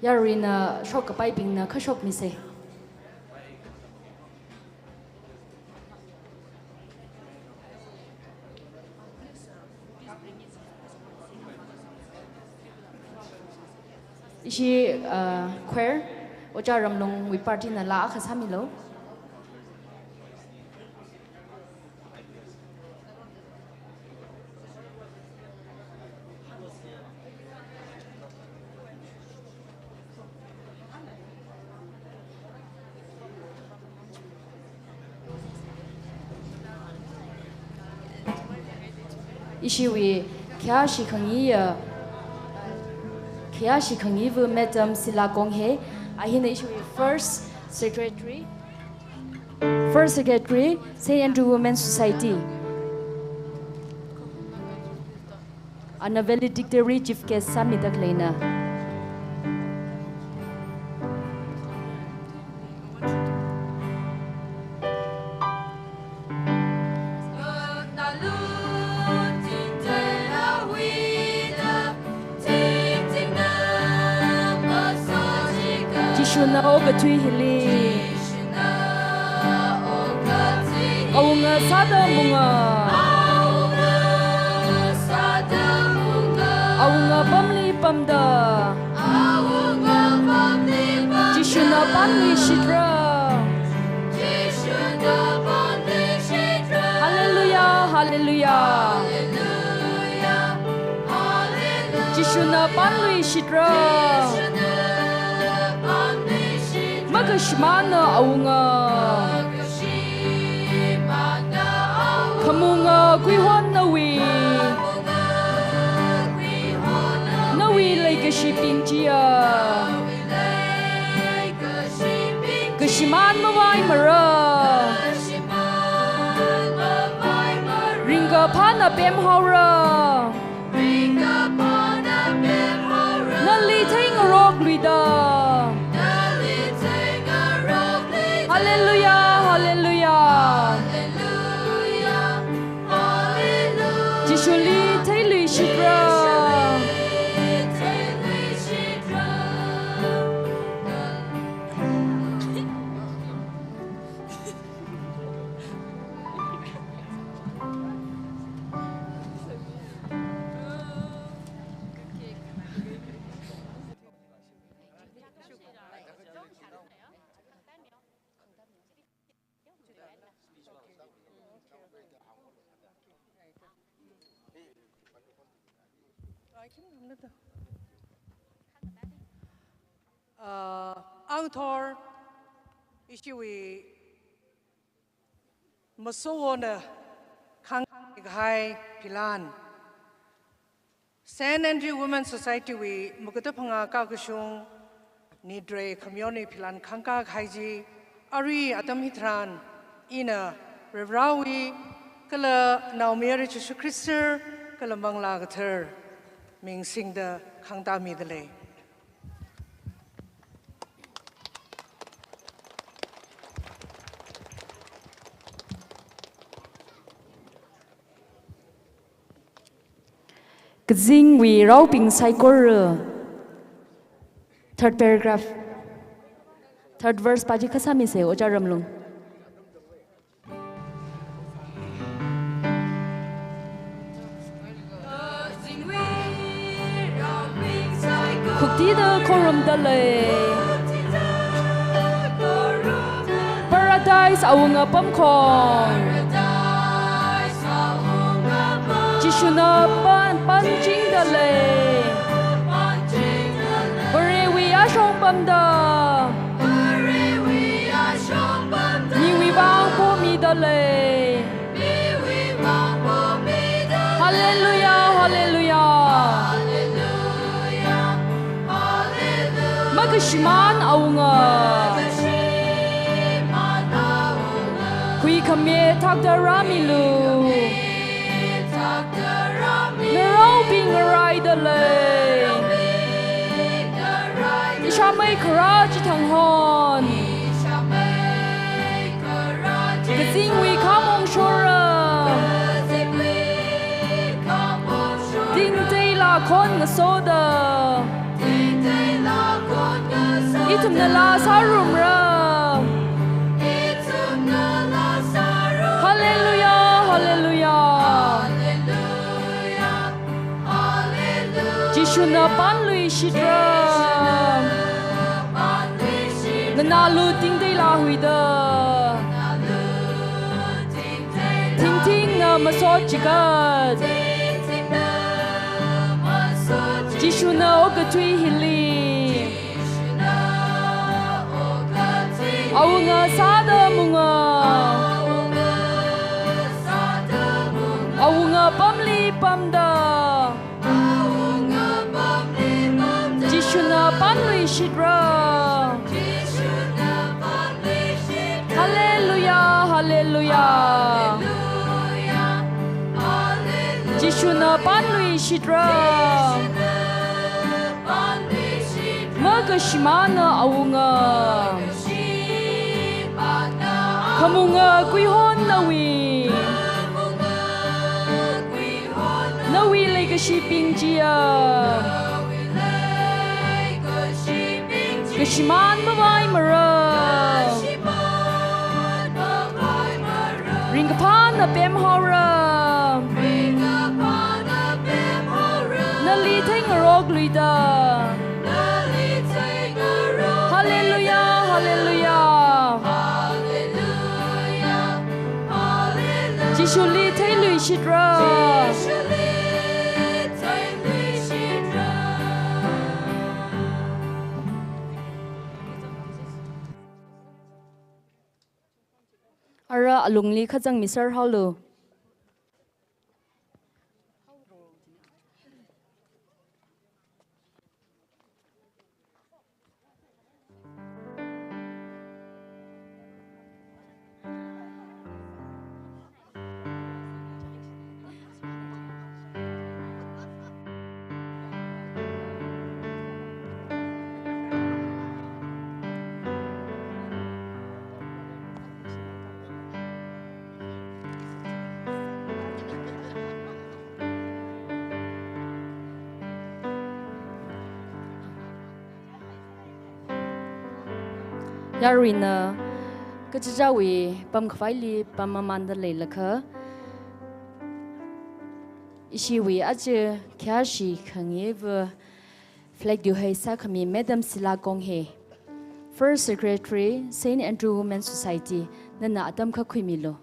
Yaruina shokkapaibingna kha shokmisa. Ishi, uh, choir, Ojā Ramlungwui party nala akha sāmilo. Ishiwui khayāshi khangayi, uh, khayāshi khangayiva Madam Sila Konghe, a hina ishiwui First Secretary, First Secretary, Saint Andrew Women's Society. Ana valedictory chief guest sāmida khaleina. Jishuna okathui hili. Awunga sāda munga. Awunga pamli pamda. Jishuna pānluishitra. Hallelujah, hallelujah. Jishuna pānluishitra. Makashimānna awunga. Khamunga kuihon nawui. Nawui leikashibing chiya. Kashimān mavaimara. Ringkaphāna pemhaora. Nali theingarokluida. Hallelujah, hallelujah. Jishuli theiluishitra. Uh, angthor ishiwui masowona khangkahai philan. Saint Andrew Women Society wui makata phangā kakashung Nidre Khamyoni philan khangkahai chi arui atam hitharan ina Varivarāwui kala Naomayara Jishu Khrista kala Manglā Kathara ming singda khangtā mida lei. Kazingwui raobing saikora. Third paragraph. Third verse pa chi kha sāmisa, Ojā Ramlung. Khuktida khorumda lei. Paradise awunga pamkhong. Jishuna pan, panchingda lei. Varewui ashong pamda. Miwui vang pomida lei. Hallelujah, hallelujah. Makashimān awunga. Huikhame thakda rāmilu. Naraobing ngaraida lei. Ishamei kharā chithang hon. Kazingwui khamong shora. Tingteila khon ngasoda. Ithumna laa sārumra. Hallelujah, hallelujah. Jishuna panluishitra. Nganālu tingteila huida. Thingthingna masot chigat. Jishuna okathui hili. Awunga sāda munga. Awunga pamli pamda. Jishuna panluishitra. Hallelujah, hallelujah. Jishuna panluishitra. Makashimāna awunga. Khamunga kuihon nawui. Nawui leikashibing chiya. Shimān mavaimara. Ringkaphāna pemhaora. Nali theingarokluida. Hallelujah, hallelujah. Jishuli theiluishitra. Ara alungli kazang misar haolu. Yaruina kachichāwui pamkhavaili pam mamānda leilakha, ishiwui aja khayāshi khangayeva flag tuhai sākhami Madam Sila Konghe, First Secretary, Saint Andrew Women Society, nana atam khuimilu.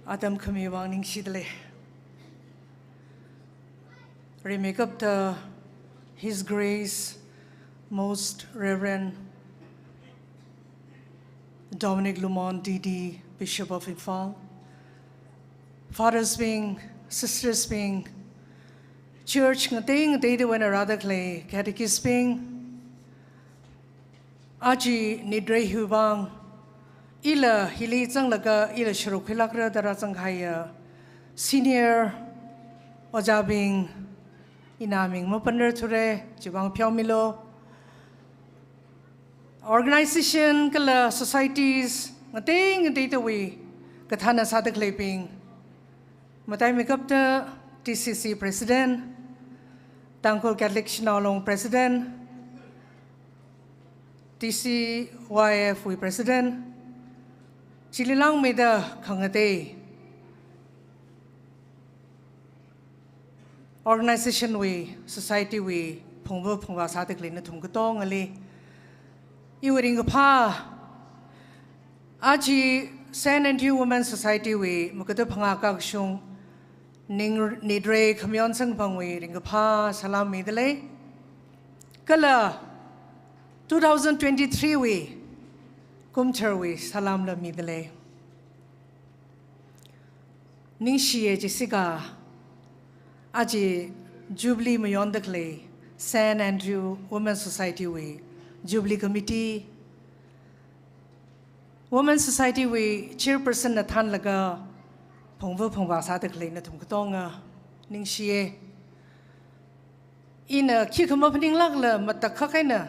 Atam khami vang ningshida lei. Rimeikapta His Grace Most Reverend Dominic Lumon, D D, Bishop of Imphal, fathers bing, sisters bing, church ngatei ngateida eina rāda khalei catechist bing, aja nidrei hiwui vang, ila hili zanglaga ila sharuk khuilākra da rāzangkahaiya senior ojābing, ina ming mapanrarthura, chiwui vang pheomilu. Organization kala societies ngatei ngateidawui kathānna sāda khaleibing, mataimeikapta T C C President, Tangkhul Catholic Shanao Long President, T C Y F wui President, chili langmeida khangatei organization wui, society wui phungva phungvā sāda khalei nathum katongali, iwui ringkaphā, aja Saint Andrew Women Society wui makada phangā kakashung ning nidrei khamayon samkaphangwui ringkaphā salam mida lei. Kala two thousand twenty-three wui kumcharwui salamla mida lei. Ningshiya jisika, aja Jubilee mayonda khalei Saint Andrew Women Society wui Jubilee Committee, Women Society wui Chairperson na thānlaga phungva phungvā sāda khalei nathum katonga ningshiya. Ina khikha maphaninglākla matakhak eina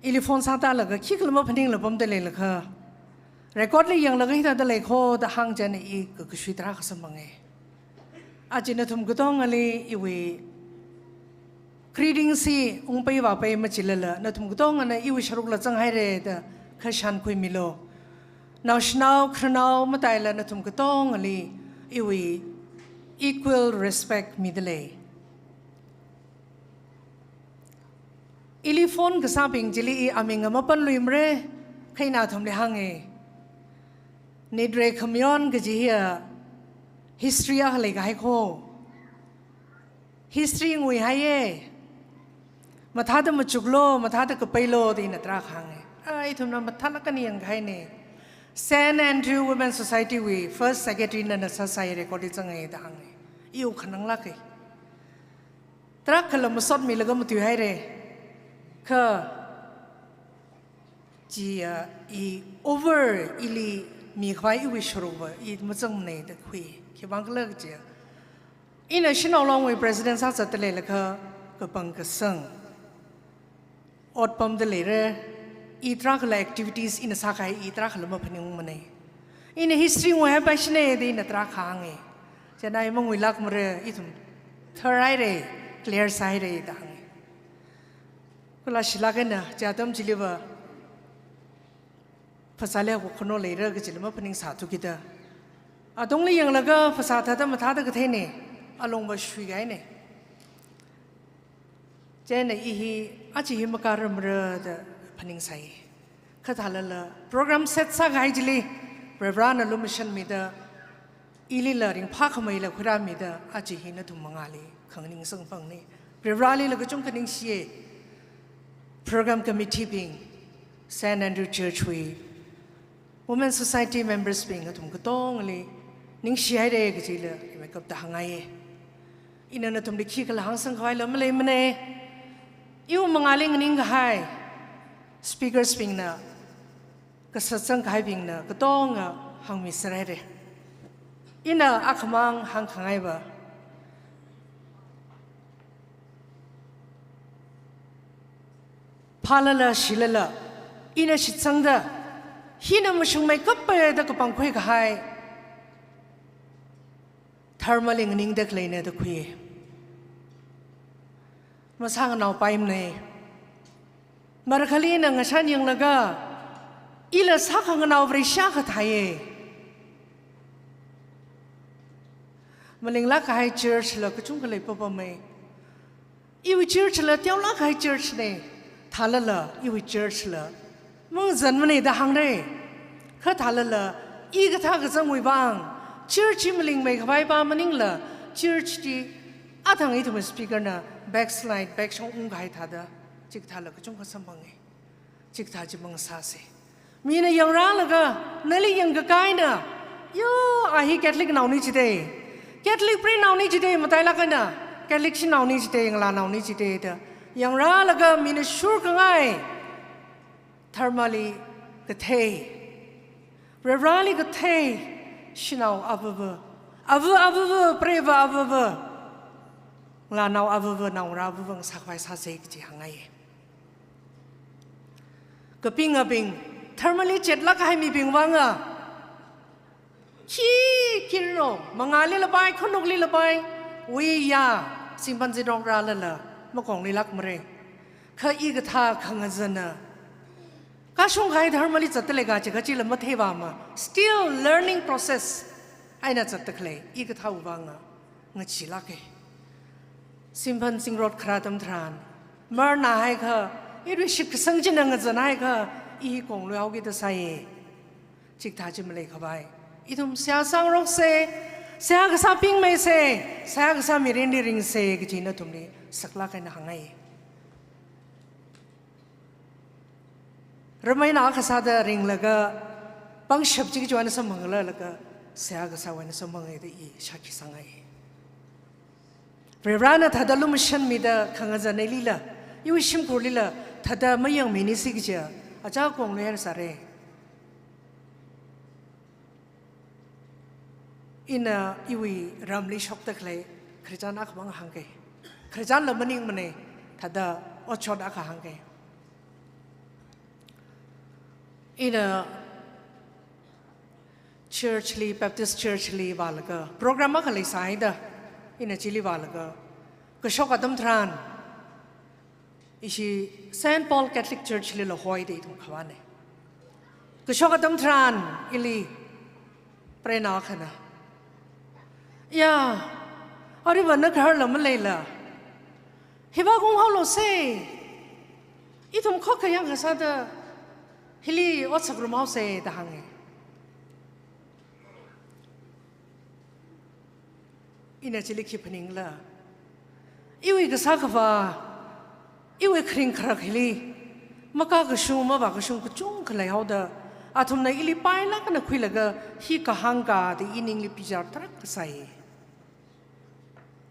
ili phone sātālaga khikhala maphaningla pamda leilakha, record li yanglaga hithāda lei kho da hāng chieina i kakashui tarākha samphange. Aja nathum katongali iwui greetings hi ungpai vāpai machilala, nathum katongana iwui sharukla zanghaira da khashan khuimilu. Naoshinao khararnao mataila nathum katongali iwui equal respect mida lei. Ili phone kasābing chili i aming mapanluimara, kha ina nathumli hānge. Nidrei khamayon kaji hiya history akha leikahai kho. History nguihaiya. Mathāda machuklu, mathāda kapalu da ina tarākha hānge. A, ithumna mathālāk eina yangkahaina. Saint Andrew Women Society wui First Secretary nana sāsai record li zange da hānge. I wuk khananglāke. Tarākhala masotmilaga matuihaira. Kha chi, ah, i over ili mikhavai iwui sharukva i mazangmana da khui. Khiwuivang khala kaja, ina Shanao Longwui President sāzatda leilakha kapangkasang otpamda leira. I tarākhala activities ina sākahai i tarākhala maphaningmanei. Ina history nguihaipaishina da ina tarākha hānga. Chieina i manguilākmara, ithum tharhaira, clear sāhaira da hānga. Kala shilāk eina chi atam chiliva phasāli haokakhano leira kajila maphaningsāthukida, atungli yanglaga phasā thāda mathāda katheina, alungva shuikahaina. Chieina i hi aja hi makāramra da phaningsai. Kha thālala program set sākahai chili Varivarana lumashanmida, ilila ringphākhameila khuirāmida, aja hi nathum mangāli khanganing samphanga. Varivaralila kachungkha ningshiya. Program committee bing, Saint Andrew Church wui, Women Society members bing, athum katongli ningshihaira kajila imeikapta hāngngaiya. Ina nathumli khikhala hāngsangkhavaila maleimanei. Iwui mangāli nganingkahai speakers bingna, kasā zangkahaibingna katonga hāngmiserhaira. Ina akhamang hāngkhangaiva, phālala shilala, ina shitsangda, hina mashungmeikappai da kapangkhuikahai dharmali nganingda khaleina da khuiya. Masānganāopaimanei. Marākhali ina ngashan yanglaga, ila sākhanganao Vareshi akha thāya. Malinglāk kahai church la kachungkha leipapamei. Iwui church la teolāk kahai church nei. Thālala iwui church la mangazanmanei da hāngra. Kha thālala i kathā kazangwui vang church hi malingmeikhavai pa maningla, church chi athang ithumwui speaker na backslide, backshong ungkahai thāda, chikathāla kachungkha samphanga. Chikathā chi mangasāsa. Mina yangrālaga, nali yangkakaina, yo, a hi Catholic naoni jida, Catholic preinaoni jida, matailāk eina Catholic shanaoni jida, ngalānaoni jida da yangrālaga mina shurkhangai dharmali kathei, Varivarali kathei shanao avava, ava avava, preiva avava, ngalānao avava, naongarā avava ngasākhavai sāsa kaji hāngngai. Kapingabing, dharmali chetlāk kahai mibing vanga, khi, khirro, mangāli lapai, khanukli lapai, wuiya, singpan zidok rālala, makonglilākmara. Kha i kathā khangazana kashung kahai dharmali zatdalei kaji kachila matheivama, still learning process eina zatda khalei i kathāwui vanga ngacheelāka. Singpan zingrot kharā atam tharan, marnāhaikha, iwui shitkasang china ngazanhaikha, i hi kongluihaokida sāya. Chikathā chi maleikhavai, ithum seihā sāngaroksa, seihā kasā pingmeisa, seihā kasā mirinli ringsa kaji nathumli saklāk eina hāngngai. Rameinao akha sāda ringlaga, pangshap chi kachiwui eina samphanglalaga, seihā kasāwui eina samphanga da i shākhi sāngai. Varivarana thāda lumashanmida khangazanlila, iwui shimkhurlila thāda mayangminisi kaja, aja kongluihaira sāra. Ina iwui ramli shokda khalei Christian akhamang hāngga. Christian la maningmanei, thāda otshot akha hāngga. Ina church li, Baptist church li vālaga, program akha leisāhaida, ina chili vālaga, kashok atam tharan, ishi Saint Paul Catholic Church lila hoida ithum khavāna. Kashok atam tharan, ili preinao akhana, ya, aruiva nagahar la maleila, hiva kunghaolosa, ithum khokkha yangkasāda hili ot sāngarumhaosa da hānga. Ina chili khi phaningla, iwui kasā khavā, iwui kharing kharak hili makakashung, mavākashung kachungkha leihaoda, athumna ili pailāk eina khuilaga hi kahāng ka da i ningli bichar tarākha sāi.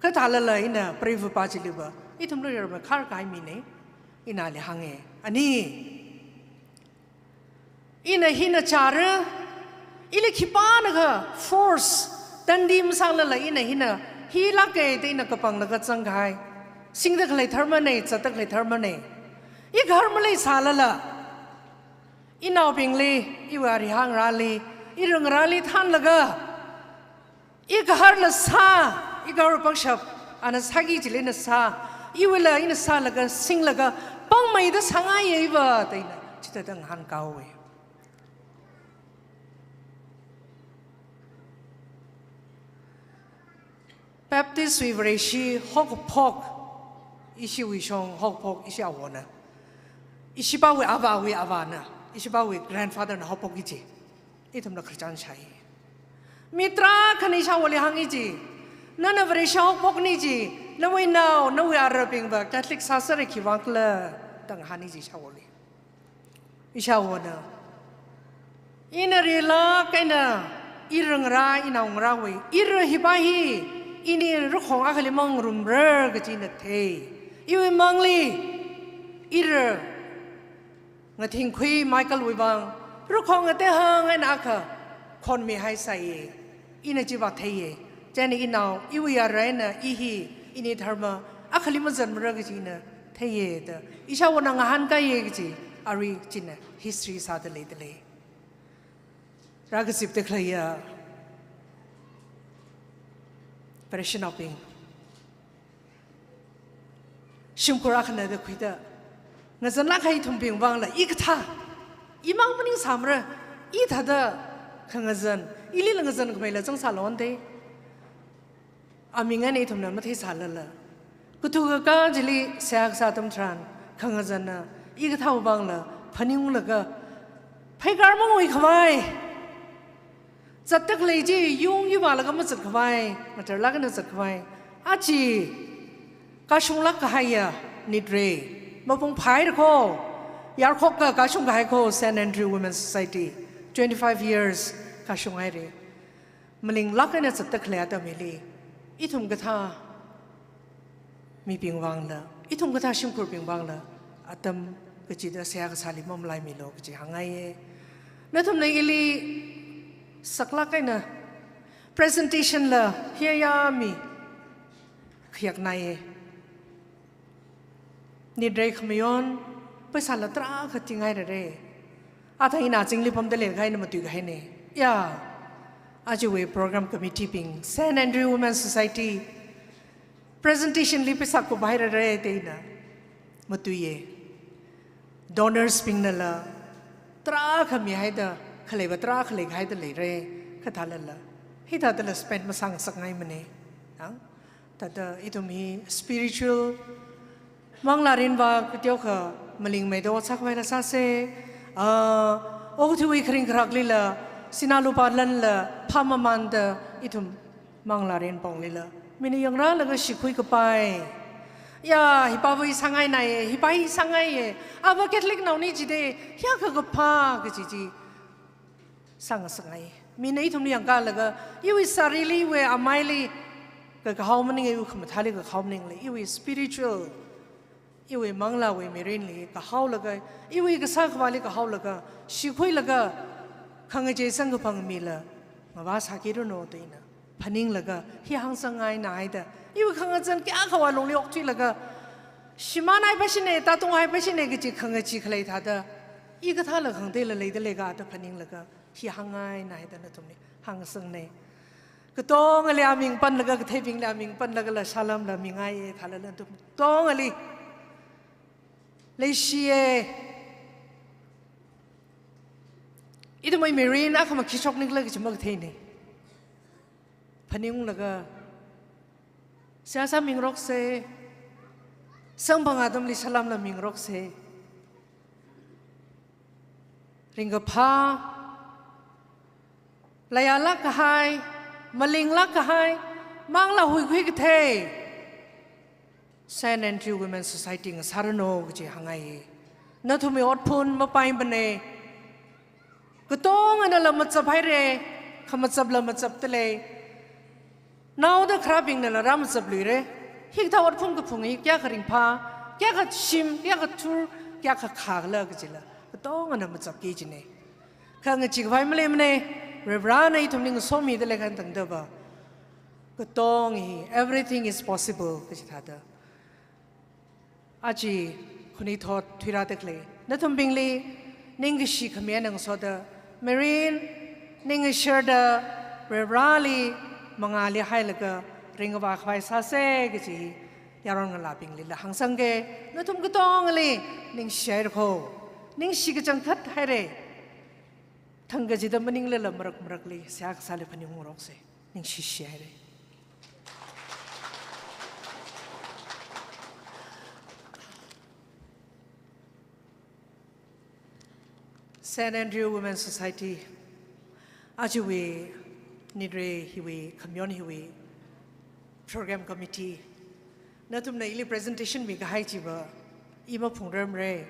Kha thālala ina preiva pa chiliva, ithumli rarmei khar kahai mina, inali hānga. Ani, ina hina chara, ili khipānakha force, tandi masālala ina hina, hilāka da ina kapanglaga zangkahai, singda khalei dharmana, zatda khalei dharmana. I gahar maleisālala, Inaobingli, iwui arihā ngarāli, ira ngarāli thanlaga, igaharla sā, igahar pangshap, ana sāki chili ina sā, iwuila ina sālaga, singlaga, pangmeida sāngaiya iva, da ina, chithāda ngahānkahaowa. Baptist wui Vareshi haokaphok, ishiwui shong haokaphok, ishi awona. Ishipāwui avāwui avāna, ishipāwui grandfather na haophoki ji. Ithumna khararchan shāi. Mi tarākhana ishāvāli hāngi ji. Nana Vareshi haophokni ji, nawui nao, nawui arabingva Catholic sāsera khiwui vang khala, da ngahāni ji ishāvāli. Ishāvāna, ina rilāk eina, ira ngarā, inao ngarāwui, ira hipā hi, ini rakhong akhali mangarumra kaji ina thei. Iwui mangli, ira ngathingkhui Michael wui vang, rakhong ngatei hāng eina akha khonmihai sāi. Ina chiva theiya. Chieina inao, iwui ara eina i hi, ini dharma akhali mazanmara kaji ina theiya da ishāvāna ngahānkaiya kaji, arui china history sāda leidalei. Rākazipda khaleiya parishionaobing, shimkhur akhana da khuida, ngazanlāk kahai ithumbing vangla, i kathā, imang maningsāmara, i thāda khangazan, ilila ngazankhameila zangsālonda, aming eina ithumna matheisālala, kathukaka chili seihā kasā atam tharan, khangazanna, i kathāwui vangla phaningunglaga, phaikar manguikhavai, zatda khalei chi, yung yuvālaga mazatkhavai, ngatarlāk eina zatkhavai, aja kashunglāk kahaiya nitrei mapung phāhaira kho, yarkhoka kashung kahai kho, Saint Andrew Women Society, twenty-five years kashung haira. Malinglāk eina zatda khalei atam hili, ithum kathā mibing vangla, ithum kathā shimkhurbing vangla, atam kachida seihā kasāli mamalaimilu kaji hāngngaiya. Nathumna ili saklāk eina presentation la hiya ya mi khayaknaiya. Nitrei khamayon, paisāla tarākha tinghairara. Athang ina zingli pamda leikha ina matuikahaina. Ya, ajawui program committee bing, Saint Andrew Women Society, presentation li paisā kuphairara da ina matuiya. Donors bingnala tarākha mihaida, khaleiva tarākha leikahaida leira, kathālala, hithādala spend masāngasakngaimana. Ang? Thāda ithum hi spiritual manglārinva kateokha malingmeida ot sākhavaila sāsa, ah, okathuiwui kharing kharaklila, sinā lupā lanla phāmamānda ithum manglārin ponglila, mina yangrālaga shikhuikapai. Ya, hipāva hi sāngainaiya, hipā hi sāngaiya, ava Catholic naona jida, hiyākha kaphā kaji chi sāngasakngai. Mina ithumli yangkalaga, iwui sārili, iwui amaili kakahao maninga, iwui khamathāli kakahao maningla, iwui spiritual, iwui manglāwui mirinli kahaolaga, iwui kasā khavāli kahaolaga, shikhuilaga, khangachei samkaphang mila ngavā sākiranu da ina phaninglaga, hi hāngsangngaihaida, iwui khangazan kayākha vālungli okthuilaga, shimānhaipaishina, tātunghaipashina kaji khangachee khalei thāda, i kathāla khangateila leida leikha da phaninglaga, hi hāngngainahaida nathumli hāngsangna. Katongali aming panlaga, katheibingli aming panlagala salām la mingaiya, thālala nathum katongali leishiya. Ithumwui mirin akhama khi shoknikhala kaji makatheina. Phaninglaga seihā sāmingaroksa, samphang atamli salām la mingaroksa. Ringkaphā, layālāk kahai, malinglāk kahai, manglā huikhui kathei Saint Andrew Women Society ngasāranu kaji hāngngai. Nathumwui otphun mapaimana. Katonganala machaphaira, khamachapla machapdalei. Naoda kharābingnala rāmachapluira. Hikathā otphun kaphung hi kayākha ringphā, kayākha shim, kayākha thur, kayākha khākhala kajila katongana machapki kajina. Khangachee khavai maleimana, Varivarana ithumli ngasomida leikha tangdava, katong hi, everything is possible kaji thāda. Aja khanuithot thuirāda khalei nathumbingli, ningkashi khami eina ngasoda, mirin ning ngasharda, Varivarāli mangāli hailaga ringkaphā khavai sāsa kaji yaron ngalābinglila hāngsangke. Nathum katongali ningshi haira kho. Ningshi kachangkhat haira. Thangkachida maninglala marak marakli seihā kasāli phaningungroksa. Ningshishi haira. Saint Andrew Women's Society, ajawui nitre hiwui, khamayon hiwui program committee, nathumna ili presentation mikahai chiva i maphungrarmara.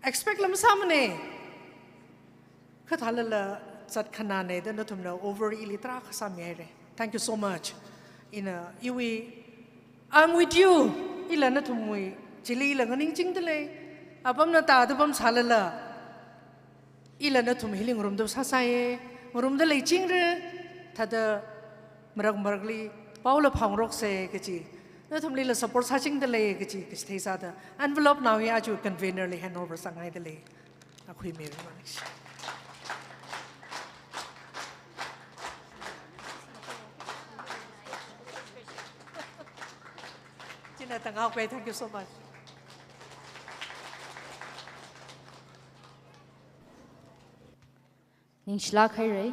Expect la masāmana. Kha thālala zatkhanāna da nathumna over ili tarākha sāmihaira. Thank you so much. Ina iwui, I'm with you. Ila nathumwui chili ila nganingchingdalei. Apamna tāda pamsālala, ila nathum hili ngarumda sāsāya, ngarumda leichingra, thāda marak marakli paola phāngaroksa kaji, nathumlila support sāchingdalei kaji, kaji theisāda envelope nao hi aja convener li hand over sāngaidalei. Akhui mi ri manik. China tangau kai, thank you so much. Ningshilāk haira,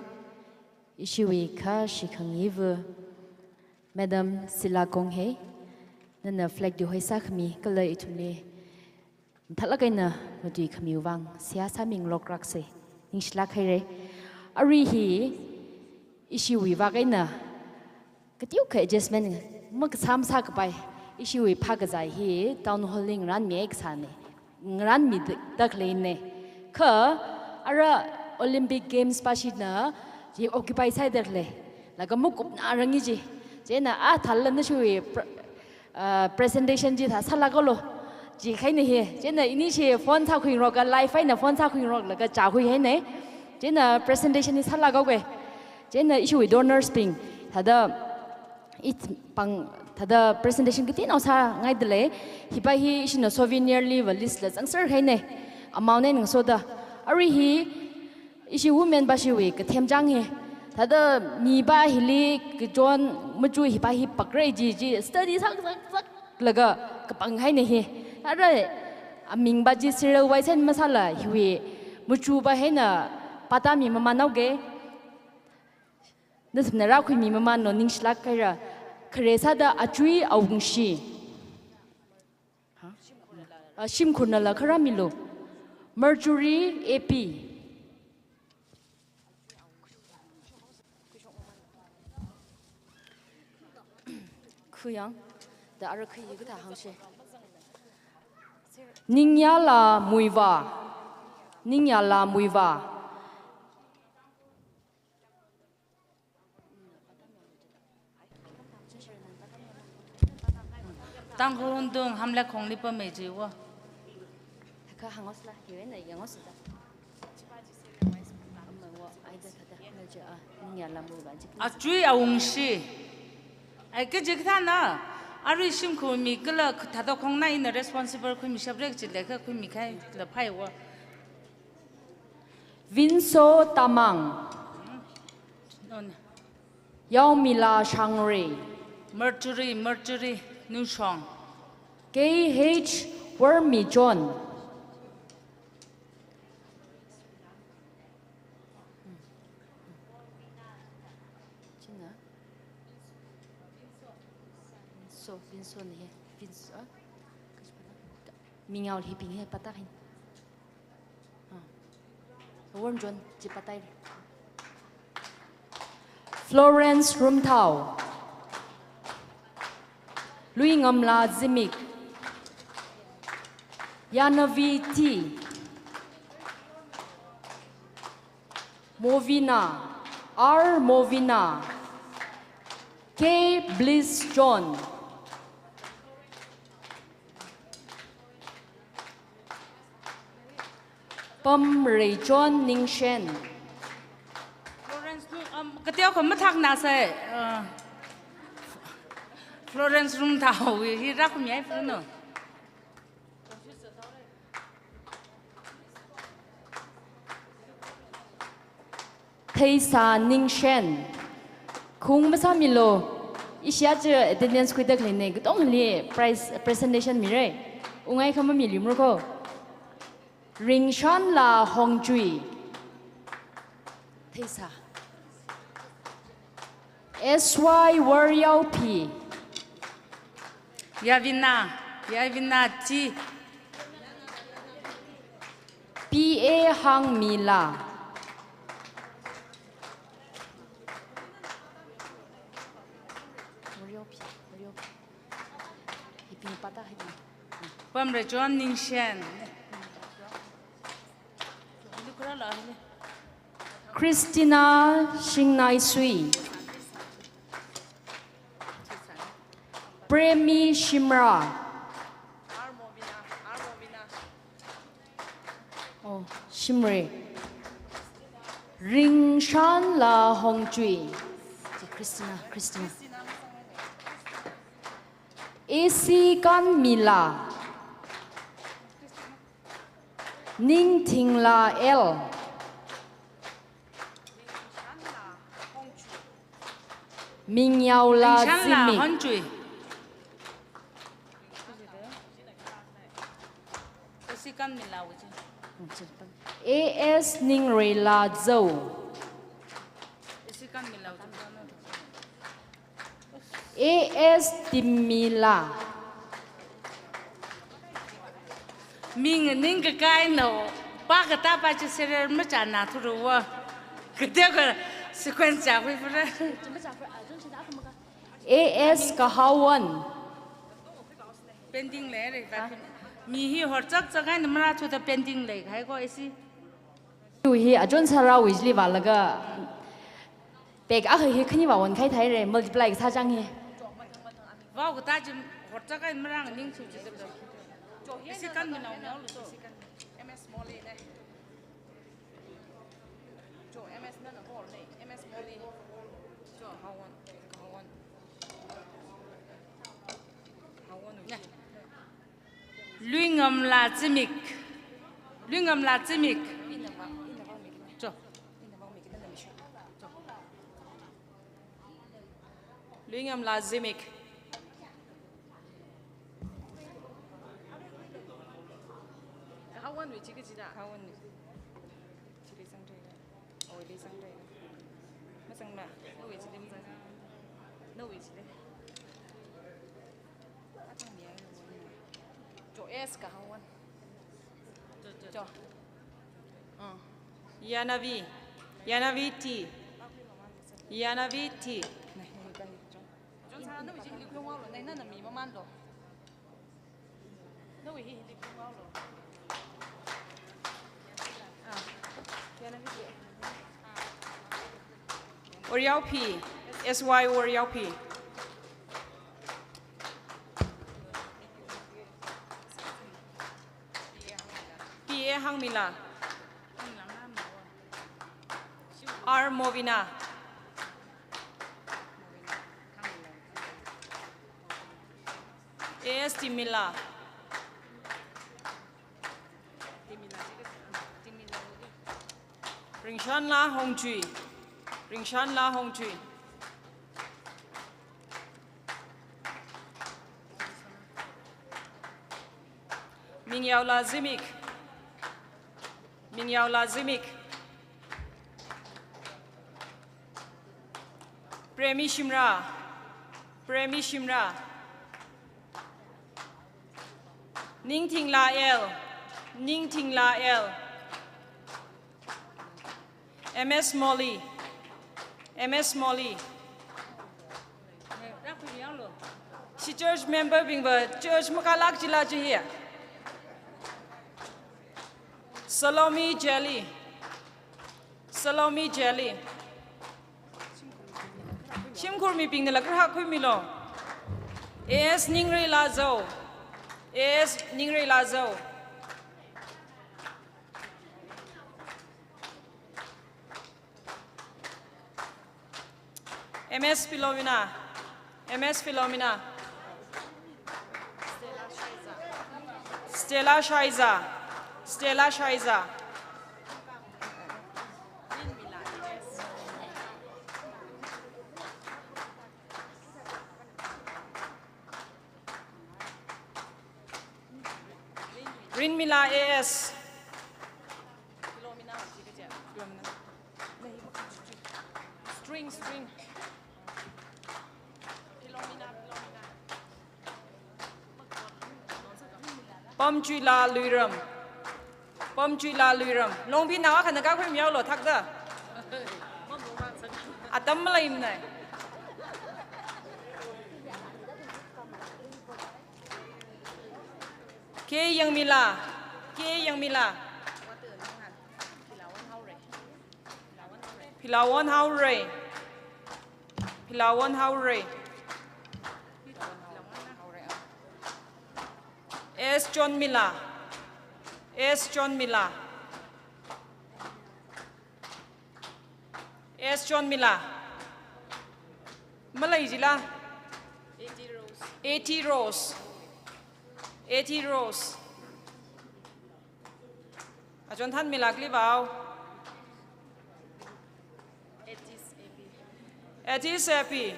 ishiwui kha shikhangiva, Madam Sila Konghe, nana flag tuihoisā khami, kala ithumli mathālāk eina matuikhamiwui vang seihā sāmingarokraksa, ningshilāk haira. Arui hi ishiwui vak eina kateokha adjustment makasā masākapai, ishiwui phākazā hi town hall li ngarānmi kasāna, ngarānmida khaleina. Kha ara Olympic Games pāshina chi occupy sāhaida khalei, laga makupna rangi chi. Chieina a thālala nashiwui pr-, ah, presentation chi thā sālākhaolu, jikahaina hi. Chieina ini chi phone sākhuingaroka, live eina phone sākhuingaroklaga chākhuihaina. Chieina presentation hi sālākhaoke. Chieina ishiwui donors bing thāda, it pang, thāda presentation katinao sāngaidalei. Hipa hi ishina souvenir liva list la zangserhaina, amount eina ngasoda. Arui hi ishi women pa shiwui kathem chang hi. Thāda mipa hili kachon machu hipa hi pakra ji, ji study sak, sak, saklaga kapanghaina hi. Ara aming pa chi serial wise eina masāla hiwui machu pa hi eina pātāmi mamānhaoke. Nathumna rākhuimi mamānlu, ningshilāk haira. Khare sāda Achui Awungshi. Ha? Ah, shimkhurnala kha rāmilu. Mercury A P. Khuyang, da ara khuiya kathā hāngse. Ningyala Muivah. Ningyala Muivah. Tangkhul Ungtung Hamlet Khongli pamei jiwo. Kha hānghaosila, hiwui eina yanghaosila. Amei wo, aida thāda, na je a, Ningyala Muivah ji. Achui Awungshi. Ai, kaji kathāna, arui shimkhurmi kala thāda khongna ina responsible khuimishapra kaji leikha khuimikhaila phāiwo. Vinso Tamang. Non. Yaomila Shangri. Mercury, Mercury, Nushong. K H Wormichon. China. Vinso, Vinso ne, Vinso, ah? Mingao hibing hi pātāhaina. Ah. Wormichon chi pātāhaira. Florence Rumthao. Luingamla Zimik. Yanavi T. Movina, R Movina, K Bliss John, Pamreichon Ningshen. Florence, um, kateokha mathāknāsa, uh, Florence Rumthao hi rākhuimi ai pruno. Theisa Ningshen. Khung masāmilu. Ishi aja attendance khuida khaleina, katongali prize presentation mira. Ungngai kha mamiluimara ko. Ringshanla Hongchui. Theisa. S Y Woryaophi. Yavina, Yavina T. P A Hangmila. Pamrachon Ningshen. Christina Shingnaisui. Premi Shimra. Oh, Shimre. Ringshanla Hongchui. Christina, Christina. A C Kanmila. Ningthingla L. Mingyaola Ringshanla Zimik. Hongchui. A C Kanmila wuji. A S Ningreila Zhao. A C Kanmila wuji. A S Timmila. Ming ningkakai no, pa kata pa chi serial machāna thuruwa. Kateokha sequence chākhuipara. A S Kahawon. Pending leira, va. Mi hi horchak chak eina marāthuda pending leihai ko A C. Hi achon sārāwui chili vālaga pek akha hi khani vā onkhai thaira, multiply kasā chang hi. Vao kata chi horchak eina marānganing chu chi. A C Kanmila nao lo. M S Molly ne. Jo, M S nana bol ne. M S Molly. Jo, Kahawon, Kahawon. Kahawon. Luingamla Zimik. Luingamla Zimik. Jo. Luingamla Zimik. Kahawonwui chi kaji da. Kahawonwui. Chili zangdai. Awuili zangdai. Mazangla. Nawui chili mazang. Nawui chili. Jo, S Kahawon. Jo. Uh. Yanavi. Yanavi T. Yanavi T. Nai, nai, nai, jo. Jo, sa, nawui chili lungwalo, nai, nana mi mamanlo. Nawui hi, hi lungwalo. Ah. Yanavi T. Woryaophi, S Y Woryaophi. P A Hangmila. R Movina. A S Timmila. Ringshanla Hongchui. Ringshanla Hongchui. Mingyaola Zimik. Mingyaola Zimik. Premi Shimra. Premi Shimra. Ningthingla L. Ningthingla L. M S Molly. M S Molly. Shi church member bingva church makālak chila chi hi. Salome Jelly. Salome Jelly. Shimkhur mibingnala kharā khuimilo. A S Ningreila Zhao. A S Ningreila Zhao. M S Philomena. M S Philomena. Stella Shaiza. Stella Shaiza. Rinmila A S. String, string. Pamchuila Luiram. Pamchuila Luiram. Longpinao akhana kakhuimihaolu thakda. Atam maleimana. K Yangmila. K Yangmila. Philawon Haorei. Philawon Haorei. S Chonmila. S Chonmila. S Chonmila. Malei jila. A T Rose. A T Rose. Achon thanmila kali vao. Etis A P. Etis A P.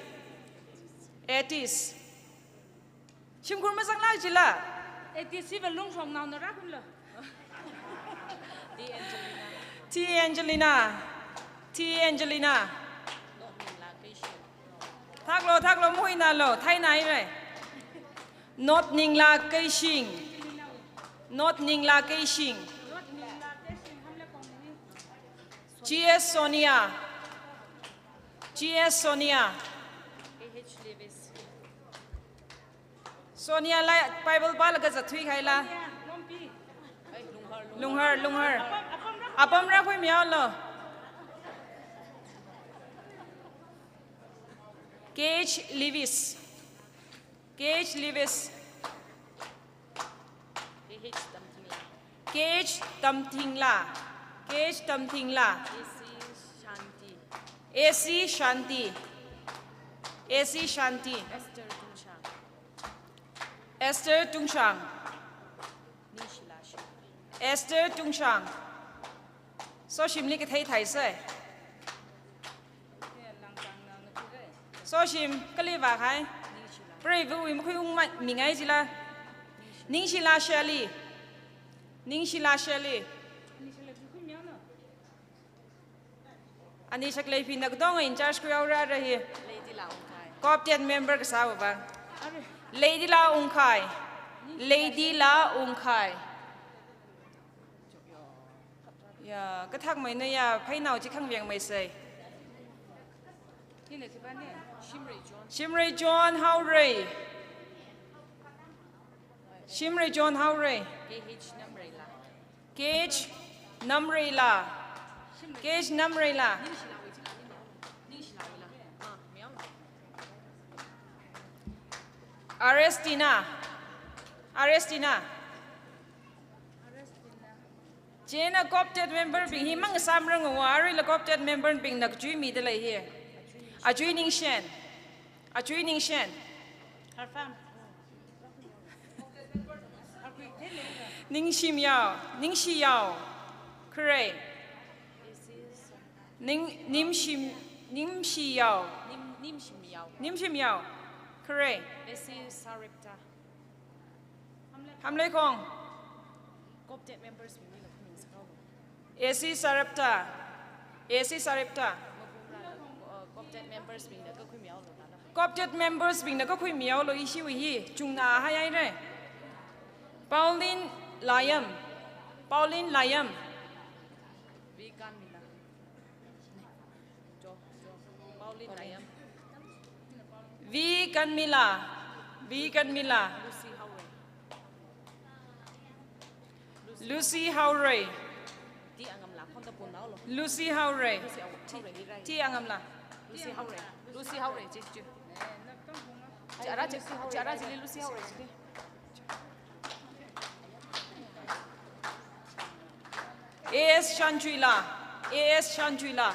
Etis. Shimkhur mazanglāk jila. Etis hiva Lungshongnaona rākhuilo. T Angelina. T Angelina. T Angelina. Notningla Keishing. Thaklo, thaklo, muinalo, thainai re. Notningla Keishing. Notningla Keishing. G S Sonia. G S Sonia. K H Lewis. Sonia la Bible pālaga zatthui kahaila. Lunghar, Lunghar. Apam rākhuimihaolu. K H Lewis. K H Lewis. K H Tamthingla. K H Tamthingla. K H Tamthingla. A C Shanti. A C Shanti. A C Shanti. Esther Tungshang. Esther Tungshang. Ningshila Shim. Esther Tungshang. Soshimli kathei theisei. Soshim, kali vākahai. Preiva wui makhuiung ma-, mingai jila. Ningshila Shirley. Ningshila Shirley. Ani Shakleipina katonga in charge khuihaora hi. Lady La Ungkhai. Coptet member kasāva vang. Lady La Ungkhai. Lady La Ungkhai. Ya, kathakmeina ya, phainao chi khangvengmeisei. Hina khipāna? Shimrei John. Shimrei John Haorei. Shimrei John Haorei. K H Namreila. K H Namreila. K H Namreila. Arestina. Arestina. Chieina Coptet member bing hi mangasāmranga, aruila Coptet member bingna kachui midalei hi. Achui Ningshen. Achui Ningshen. Ningshimyao, Ningshiyao. Khare. Ning, Nimshim, Nimshiyao. Nimshimyao. Khare. Hamleikhong. Coptet members bingna kakhuimi sāhaolu. A C Sarepta. A C Sarepta. Coptet members bingna kakhuimihaolu. Coptet members bingna kakhuimihaolu, ishiwui hi chungna haihaira. Pauline Layam. Pauline Layam. Vikanmila. Vikanmila. Vikanmila. Lucy Haorei. Lucy Haorei. Lucy Haorei. T Angamla. Lucy Haorei. Lucy Haorei. Chara, chara, Lucy Haorei. A S Shanchuila. A S Shanchuila.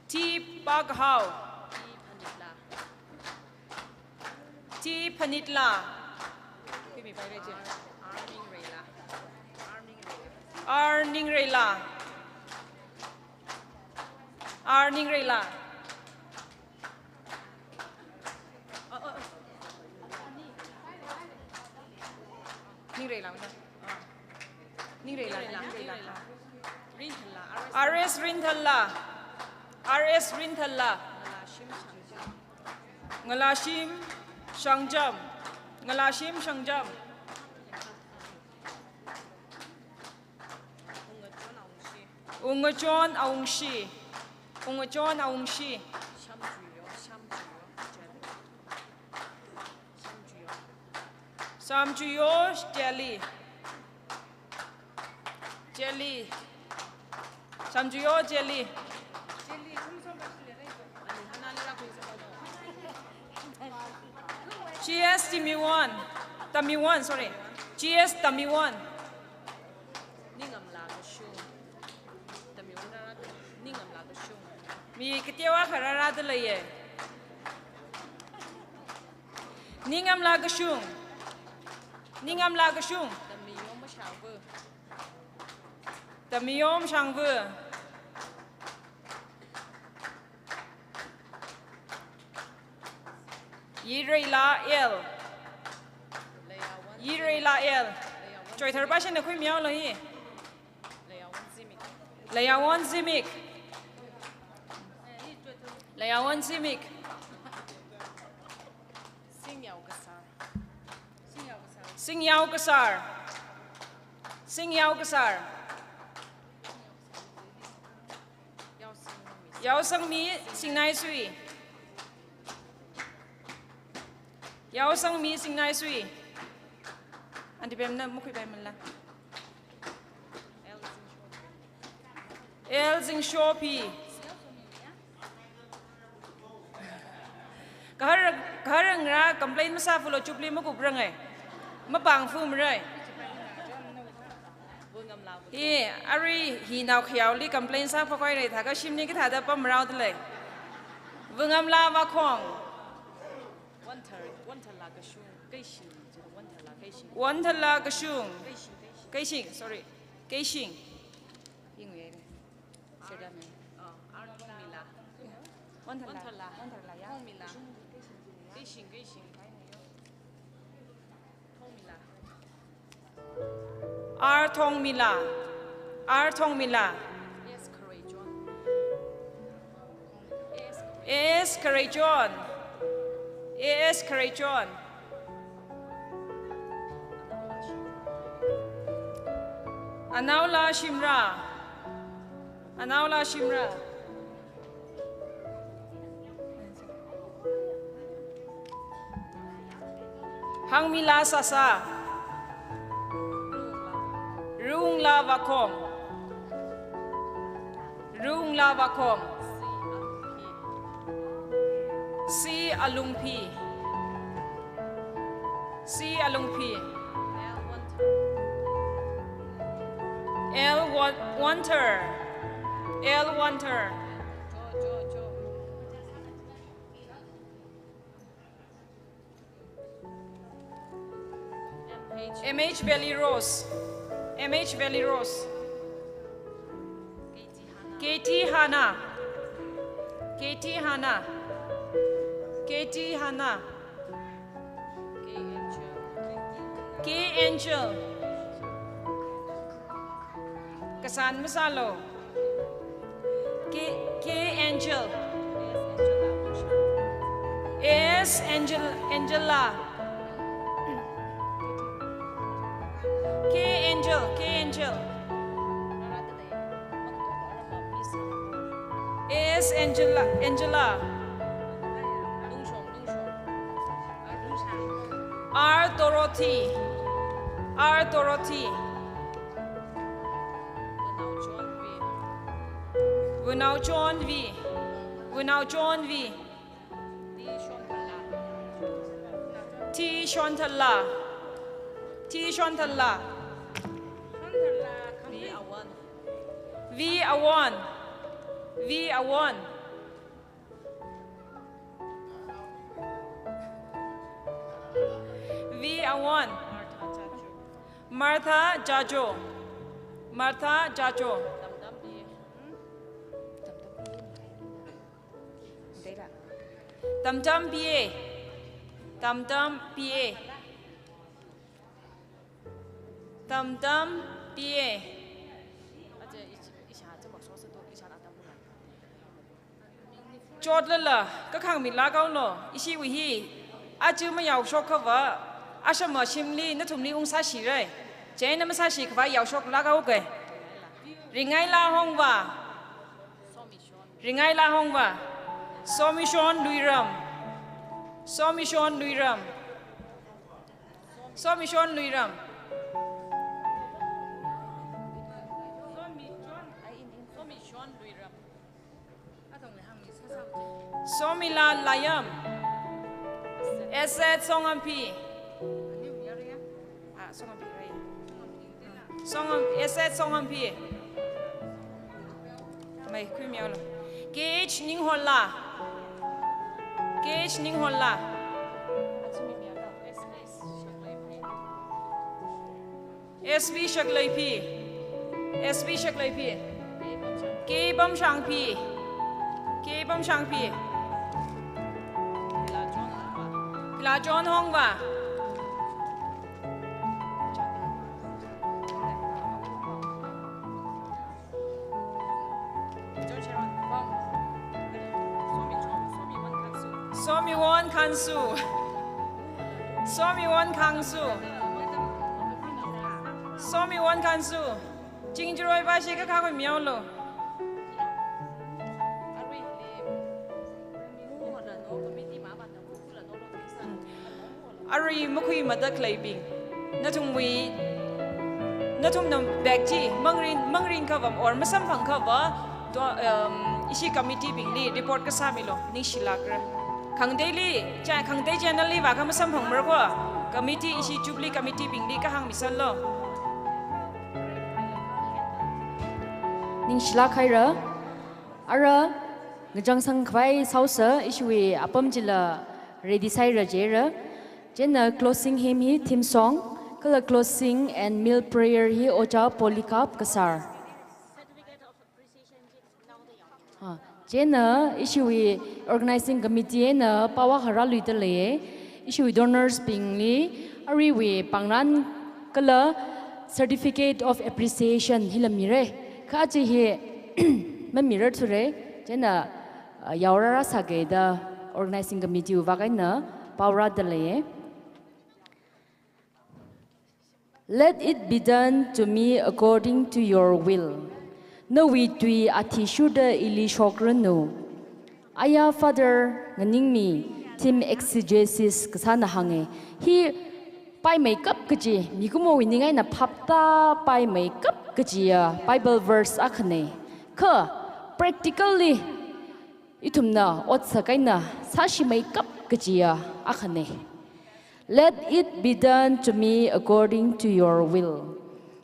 T Pakahao. T Phanitla. T Phanitla. R Ningreila. R Ningreila. R Ningreila. Ningreila, ah. Ningreila, Ningreila, Ningreila. Ningreila. Rinthalla, R S Rinthalla. R S Rinthalla. Ngalashim Shangjam. Ngalashim Shangjam. Ngalashim Shangjam. Ungachon Awungshi. Ungachon Awungshi. Ungachon Awungshi. Shamjuyo, Shamjuyo, Shamjuyo. Shamjuyo Jelly. Jelly. Shamjuyo Jelly. G S Tamiwon. Tamiwon, sorry. G S Tamiwon. Ningamla Kashung. Tamiwon rara, Ningamla Kashung. Mi kateowa kharara da leiye. Ningamla Kashung. Ningamla Kashung. Tamiyom Shangvu. Tamiyom Shangvu. Yireila L. Yireila L. Choithar pashin na khuimiao lo hi. Layawon Zimik. Layawon Zimik. Singyao Kasar. Singyao Kasar. Singyao Kasar. Yaosangmi Singnaisui. Yaosangmi Singnaisui. Aunty Pam na makhuipai mala. L Zingshopi. Kahar, kahar ngra complain masāfulo, chupli makuprang ai. Mapāngfu marai. Hi, arui hi nao khiaoli complain sāphok khuirai thākha shimli kathāda pamrao dalei. Vungamla Vakhong. Wonthar, Wonthar la Kashung, Keishing, Wonthar la Keishing. Wonthar la Kashung. Keishing, Keishing. Keishing, sorry. Keishing. Yingwei. Serdam. Ah, R Thongmila. Wonthar la. Wonthar la. Wonthar la, ya. Thongmila. Keishing, Keishing. Thongmila. R Thongmila. R Thongmila. S Kharechon. S Kharechon. S Kharechon. Anaola Shimrah. Anaola Shimrah. Hangmila Sasa. Rungla Vakhong. Rungla Vakhong. C Alungphi. C Alungphi. L Won-, Wonthar. L Wonthar. M H Valley Rose. M H Valley Rose. K T Hana. K T Hana. K T Hana. K Angel. Kasān masālo. K, K Angel. S Angel, Angela. K Angel, K Angel. S Angela, Angela. R Dorothy. R Dorothy. Vunao Chonvi. Vunao Chonvi. T Shonthalla. T Shonthalla. V Awon. V Awon. V Awon. Martha Jajo. Martha Jajo. Tamtam P A. Tamtam P A. Tamtam P A. Tamtam P A. Chotlala, kakhangmilāk haolu, ishiwui hi, aja mayaoshok khavā, ashama shimli, nathumli ungsāshira. Chieina masāshikhavai yaoshoklāk haoga. Ringaila Hongva. Ringaila Hongva. Somishon Luiram. Somishon Luiram. Somishon Luiram. Somila Layam. S Z Songamphi. Ah, Songamphi, right. Songam, S Z Songamphi. Mai, khuimihaolu. K H Ningholla. K H Ningholla. S B Shakleiphi. S B Shakleiphi. K Pamshangphi. K Pamshangphi. Phila John Hongva. Somiwon Khansu. Somiwon Khansu. Somiwon Khansu. Chingjaroi bashi kakhangkhui mihaolu. Arui makhuimada khaleibing, nathumwui, nathumna bag chi mangrin, mangrin khavā or masamphang khavā, to, um, ishi committee bingli report kasāmilu, ningshilākra. Khangateili, cha, khangatei channel li vākha masamphangmara kho, committee, ishi Jubilee committee bingli kahāngmisanlu. Ningshilāk haira. Ara, ngachangsang khavai sāhaosa, ishiwui apam chila ready sāhaira jira. Chieina closing hymn hi theme song, kala closing and meal prayer hi Ojā Polycarp Kasar. Ha, chieina ishiwui organizing committee eina power hara luida lei, ishiwui donors bingli, aruiwui pāngran kala certificate of appreciation hila mira. Kha chi hi mamirarthura, chieina, ah, yaorara sāga da organizing committee wui vak eina power da lei. Let it be done to me according to your will. Nawui tui athishurda ili shokranu. Aya Father Nganingmi, theme exegesis kasāna hānga. Hi paimeikap kaji, mikumowui ning eina phapta paimeikap kajiya Bible verse akhana. Kha practically ithumna otsak eina sāshimeikap kajiya akhana. Let it be done to me according to your will.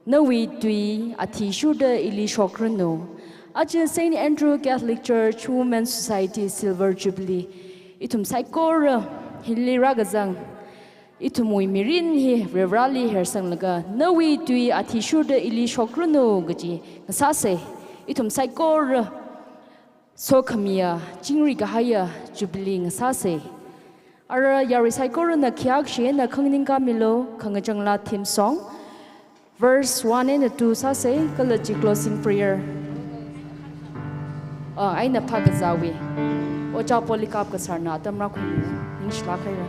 Nawui tui athishurda ili shokranu. Aja Saint Andrew Catholic Church Women's Society Silver Jubilee, ithum saikora hili rākazang, ithumwui mirin hi Varivarāli hersanglaga, nawui tui athishurda ili shokranu kaji ngasāsa. Ithum saikora sokhamiya, chingri kahaiya Jubilee ngasāsa. Ara yarui saikorana khayākshi eina khanganing kāmilu, khangachang laa theme song. Verse one eina two sāsa, kala chi closing prayer. Ah, eina phākazāwui Ojā Polycarp Kasarna atam rākhuimi, ningshilāk haira.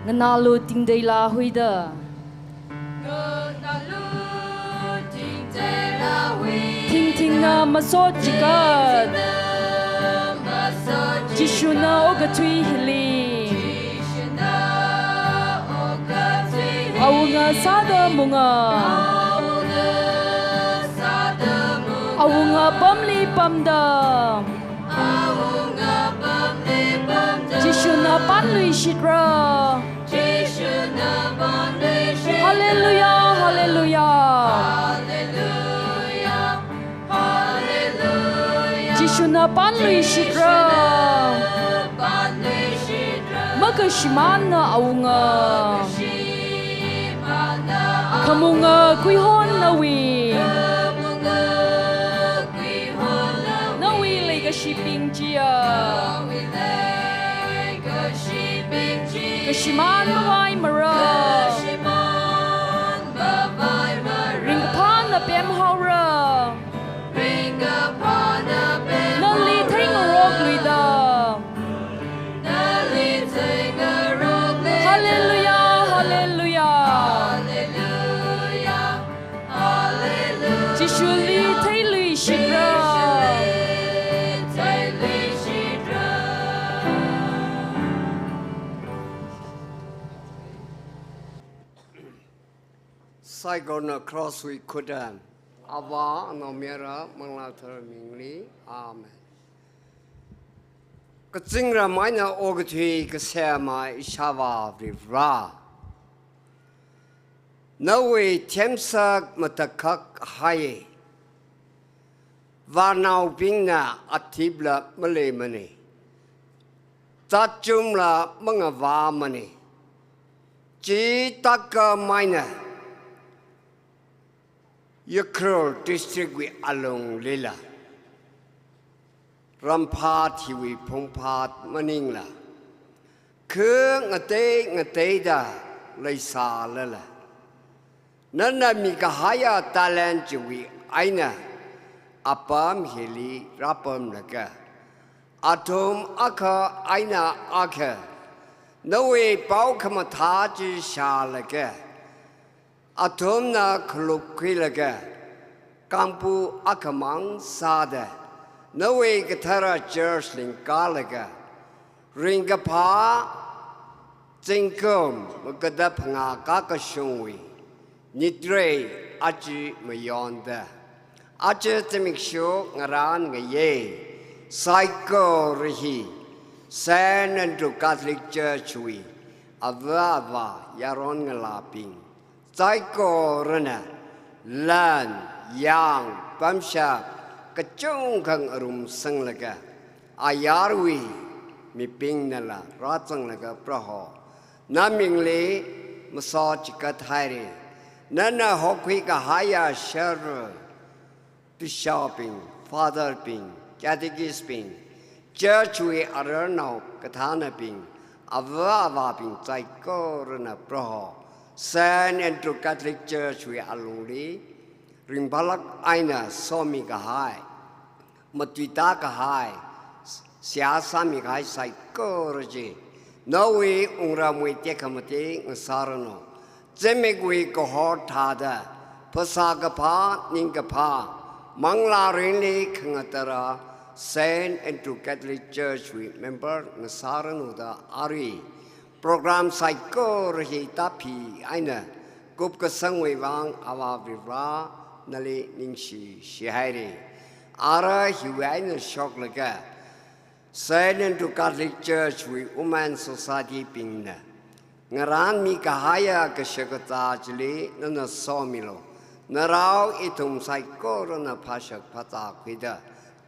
Nganālu tingteila huida. Thingthingna masot chikat, Jishuna okathui hili awunga sāda munga. Awunga pamli pamda, Jishuna pānluishitra. Hallelujah, hallelujah. Jishuna pānluishitra. Makashimānna awunga. Khamunga kuihon nawui. Nawui leikashibing chiya. Shimān mavaimara. Ringkaphāna pemhaora. Nali theingarokluida. Hallelujah, hallelujah. Jishuli theiluishitra. Saikorana cross wui khuta, Avā, Anaomayara, Manglā Katharawui mingli. Amen. Kazingram eina okathui kasema Ishāvā Varivara, nawui themsak matakhak hai. Vānaobingna athipla maleimane, zatchumla mangavāmane. Chithākha maina Ukhrul district wui alunglila ramphāt hiwui phungphāt maningla, kha ngatei ngateida leisālala, nana mikahaiya talent chiwui eina apam hili rāpamlaga, athum akha eina akha nawui pao khamathā chi shālaga, athumna khalup khuilaga, kangpu akhamang sāda, nawui kathara church lingkalaga, ringkaphā zingkum maga da phangā kakashungwui nitrei aja mayonda, aja zimiksho ngarān ngayei saikora hi Saint Andrew Catholic Church wui ava avā yaron ngalābing saikorana lan, yang, pamshap kachungkha ngarumsanglaga, ayarwui mibingnala rāzanglaga Proho, na mingli masot chikat haira. Nana hokhui kahaiya sharul, bishop bing, father bing, catechist bing, church wui ararnao kathānabing, ava avābing saikorana Proho, Saint Andrew Catholic Church wui alungli ringphālāk eina somi kahai, matuitāda kahai, seihā sāmi kahai saikora chi nawui wungramwui tekhamatei ngasāranu. Zimikwui kahor thāda, phasā kaphā, ning kaphā, manglā mirinli khangatara Saint Andrew Catholic Church wui member ngasāranu da arui program saikora hi tāphi eina kupkasangwui vang Avā Varivara nali ningshi shihaira. Ara hiwui eina shoklaga Saint Andrew Catholic Church wui Women Society bingna ngarānmi kahaiya kashakazā chili nana somilu. Narao ithum saikorana phāshak phāzā khuida,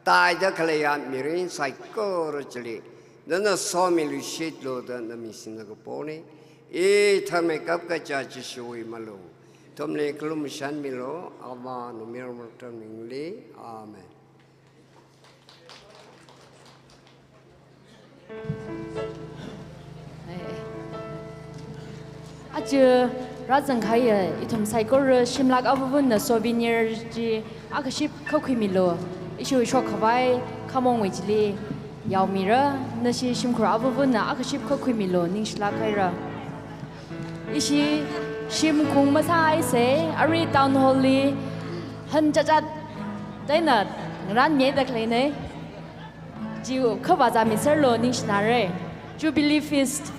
taida khaleiya mirin saikora chili nana somiluishitlu da na ming singda kapona. Ithumwui kapkaja Jishuwui malung ithumli khalum shanmilu, Avā, Anaomayara, Manglā Katharawui mingli. Amen. Aja rāzang kahaiya ithum saikora shimlāk avuvunna souvenir chi akaship khuikhuimilu. Ishi shokkhavai khamongwui chili yaomira, nashi shimkhur avuvunna akaship khuikhuimilu, ningshilāk haira. Ishi shimkhung masāhaisei, arui town hall li hanchachat da eina ngarānmida khaleina. Chi khavā zāmiserlu, ningshinara. Jubilee Feast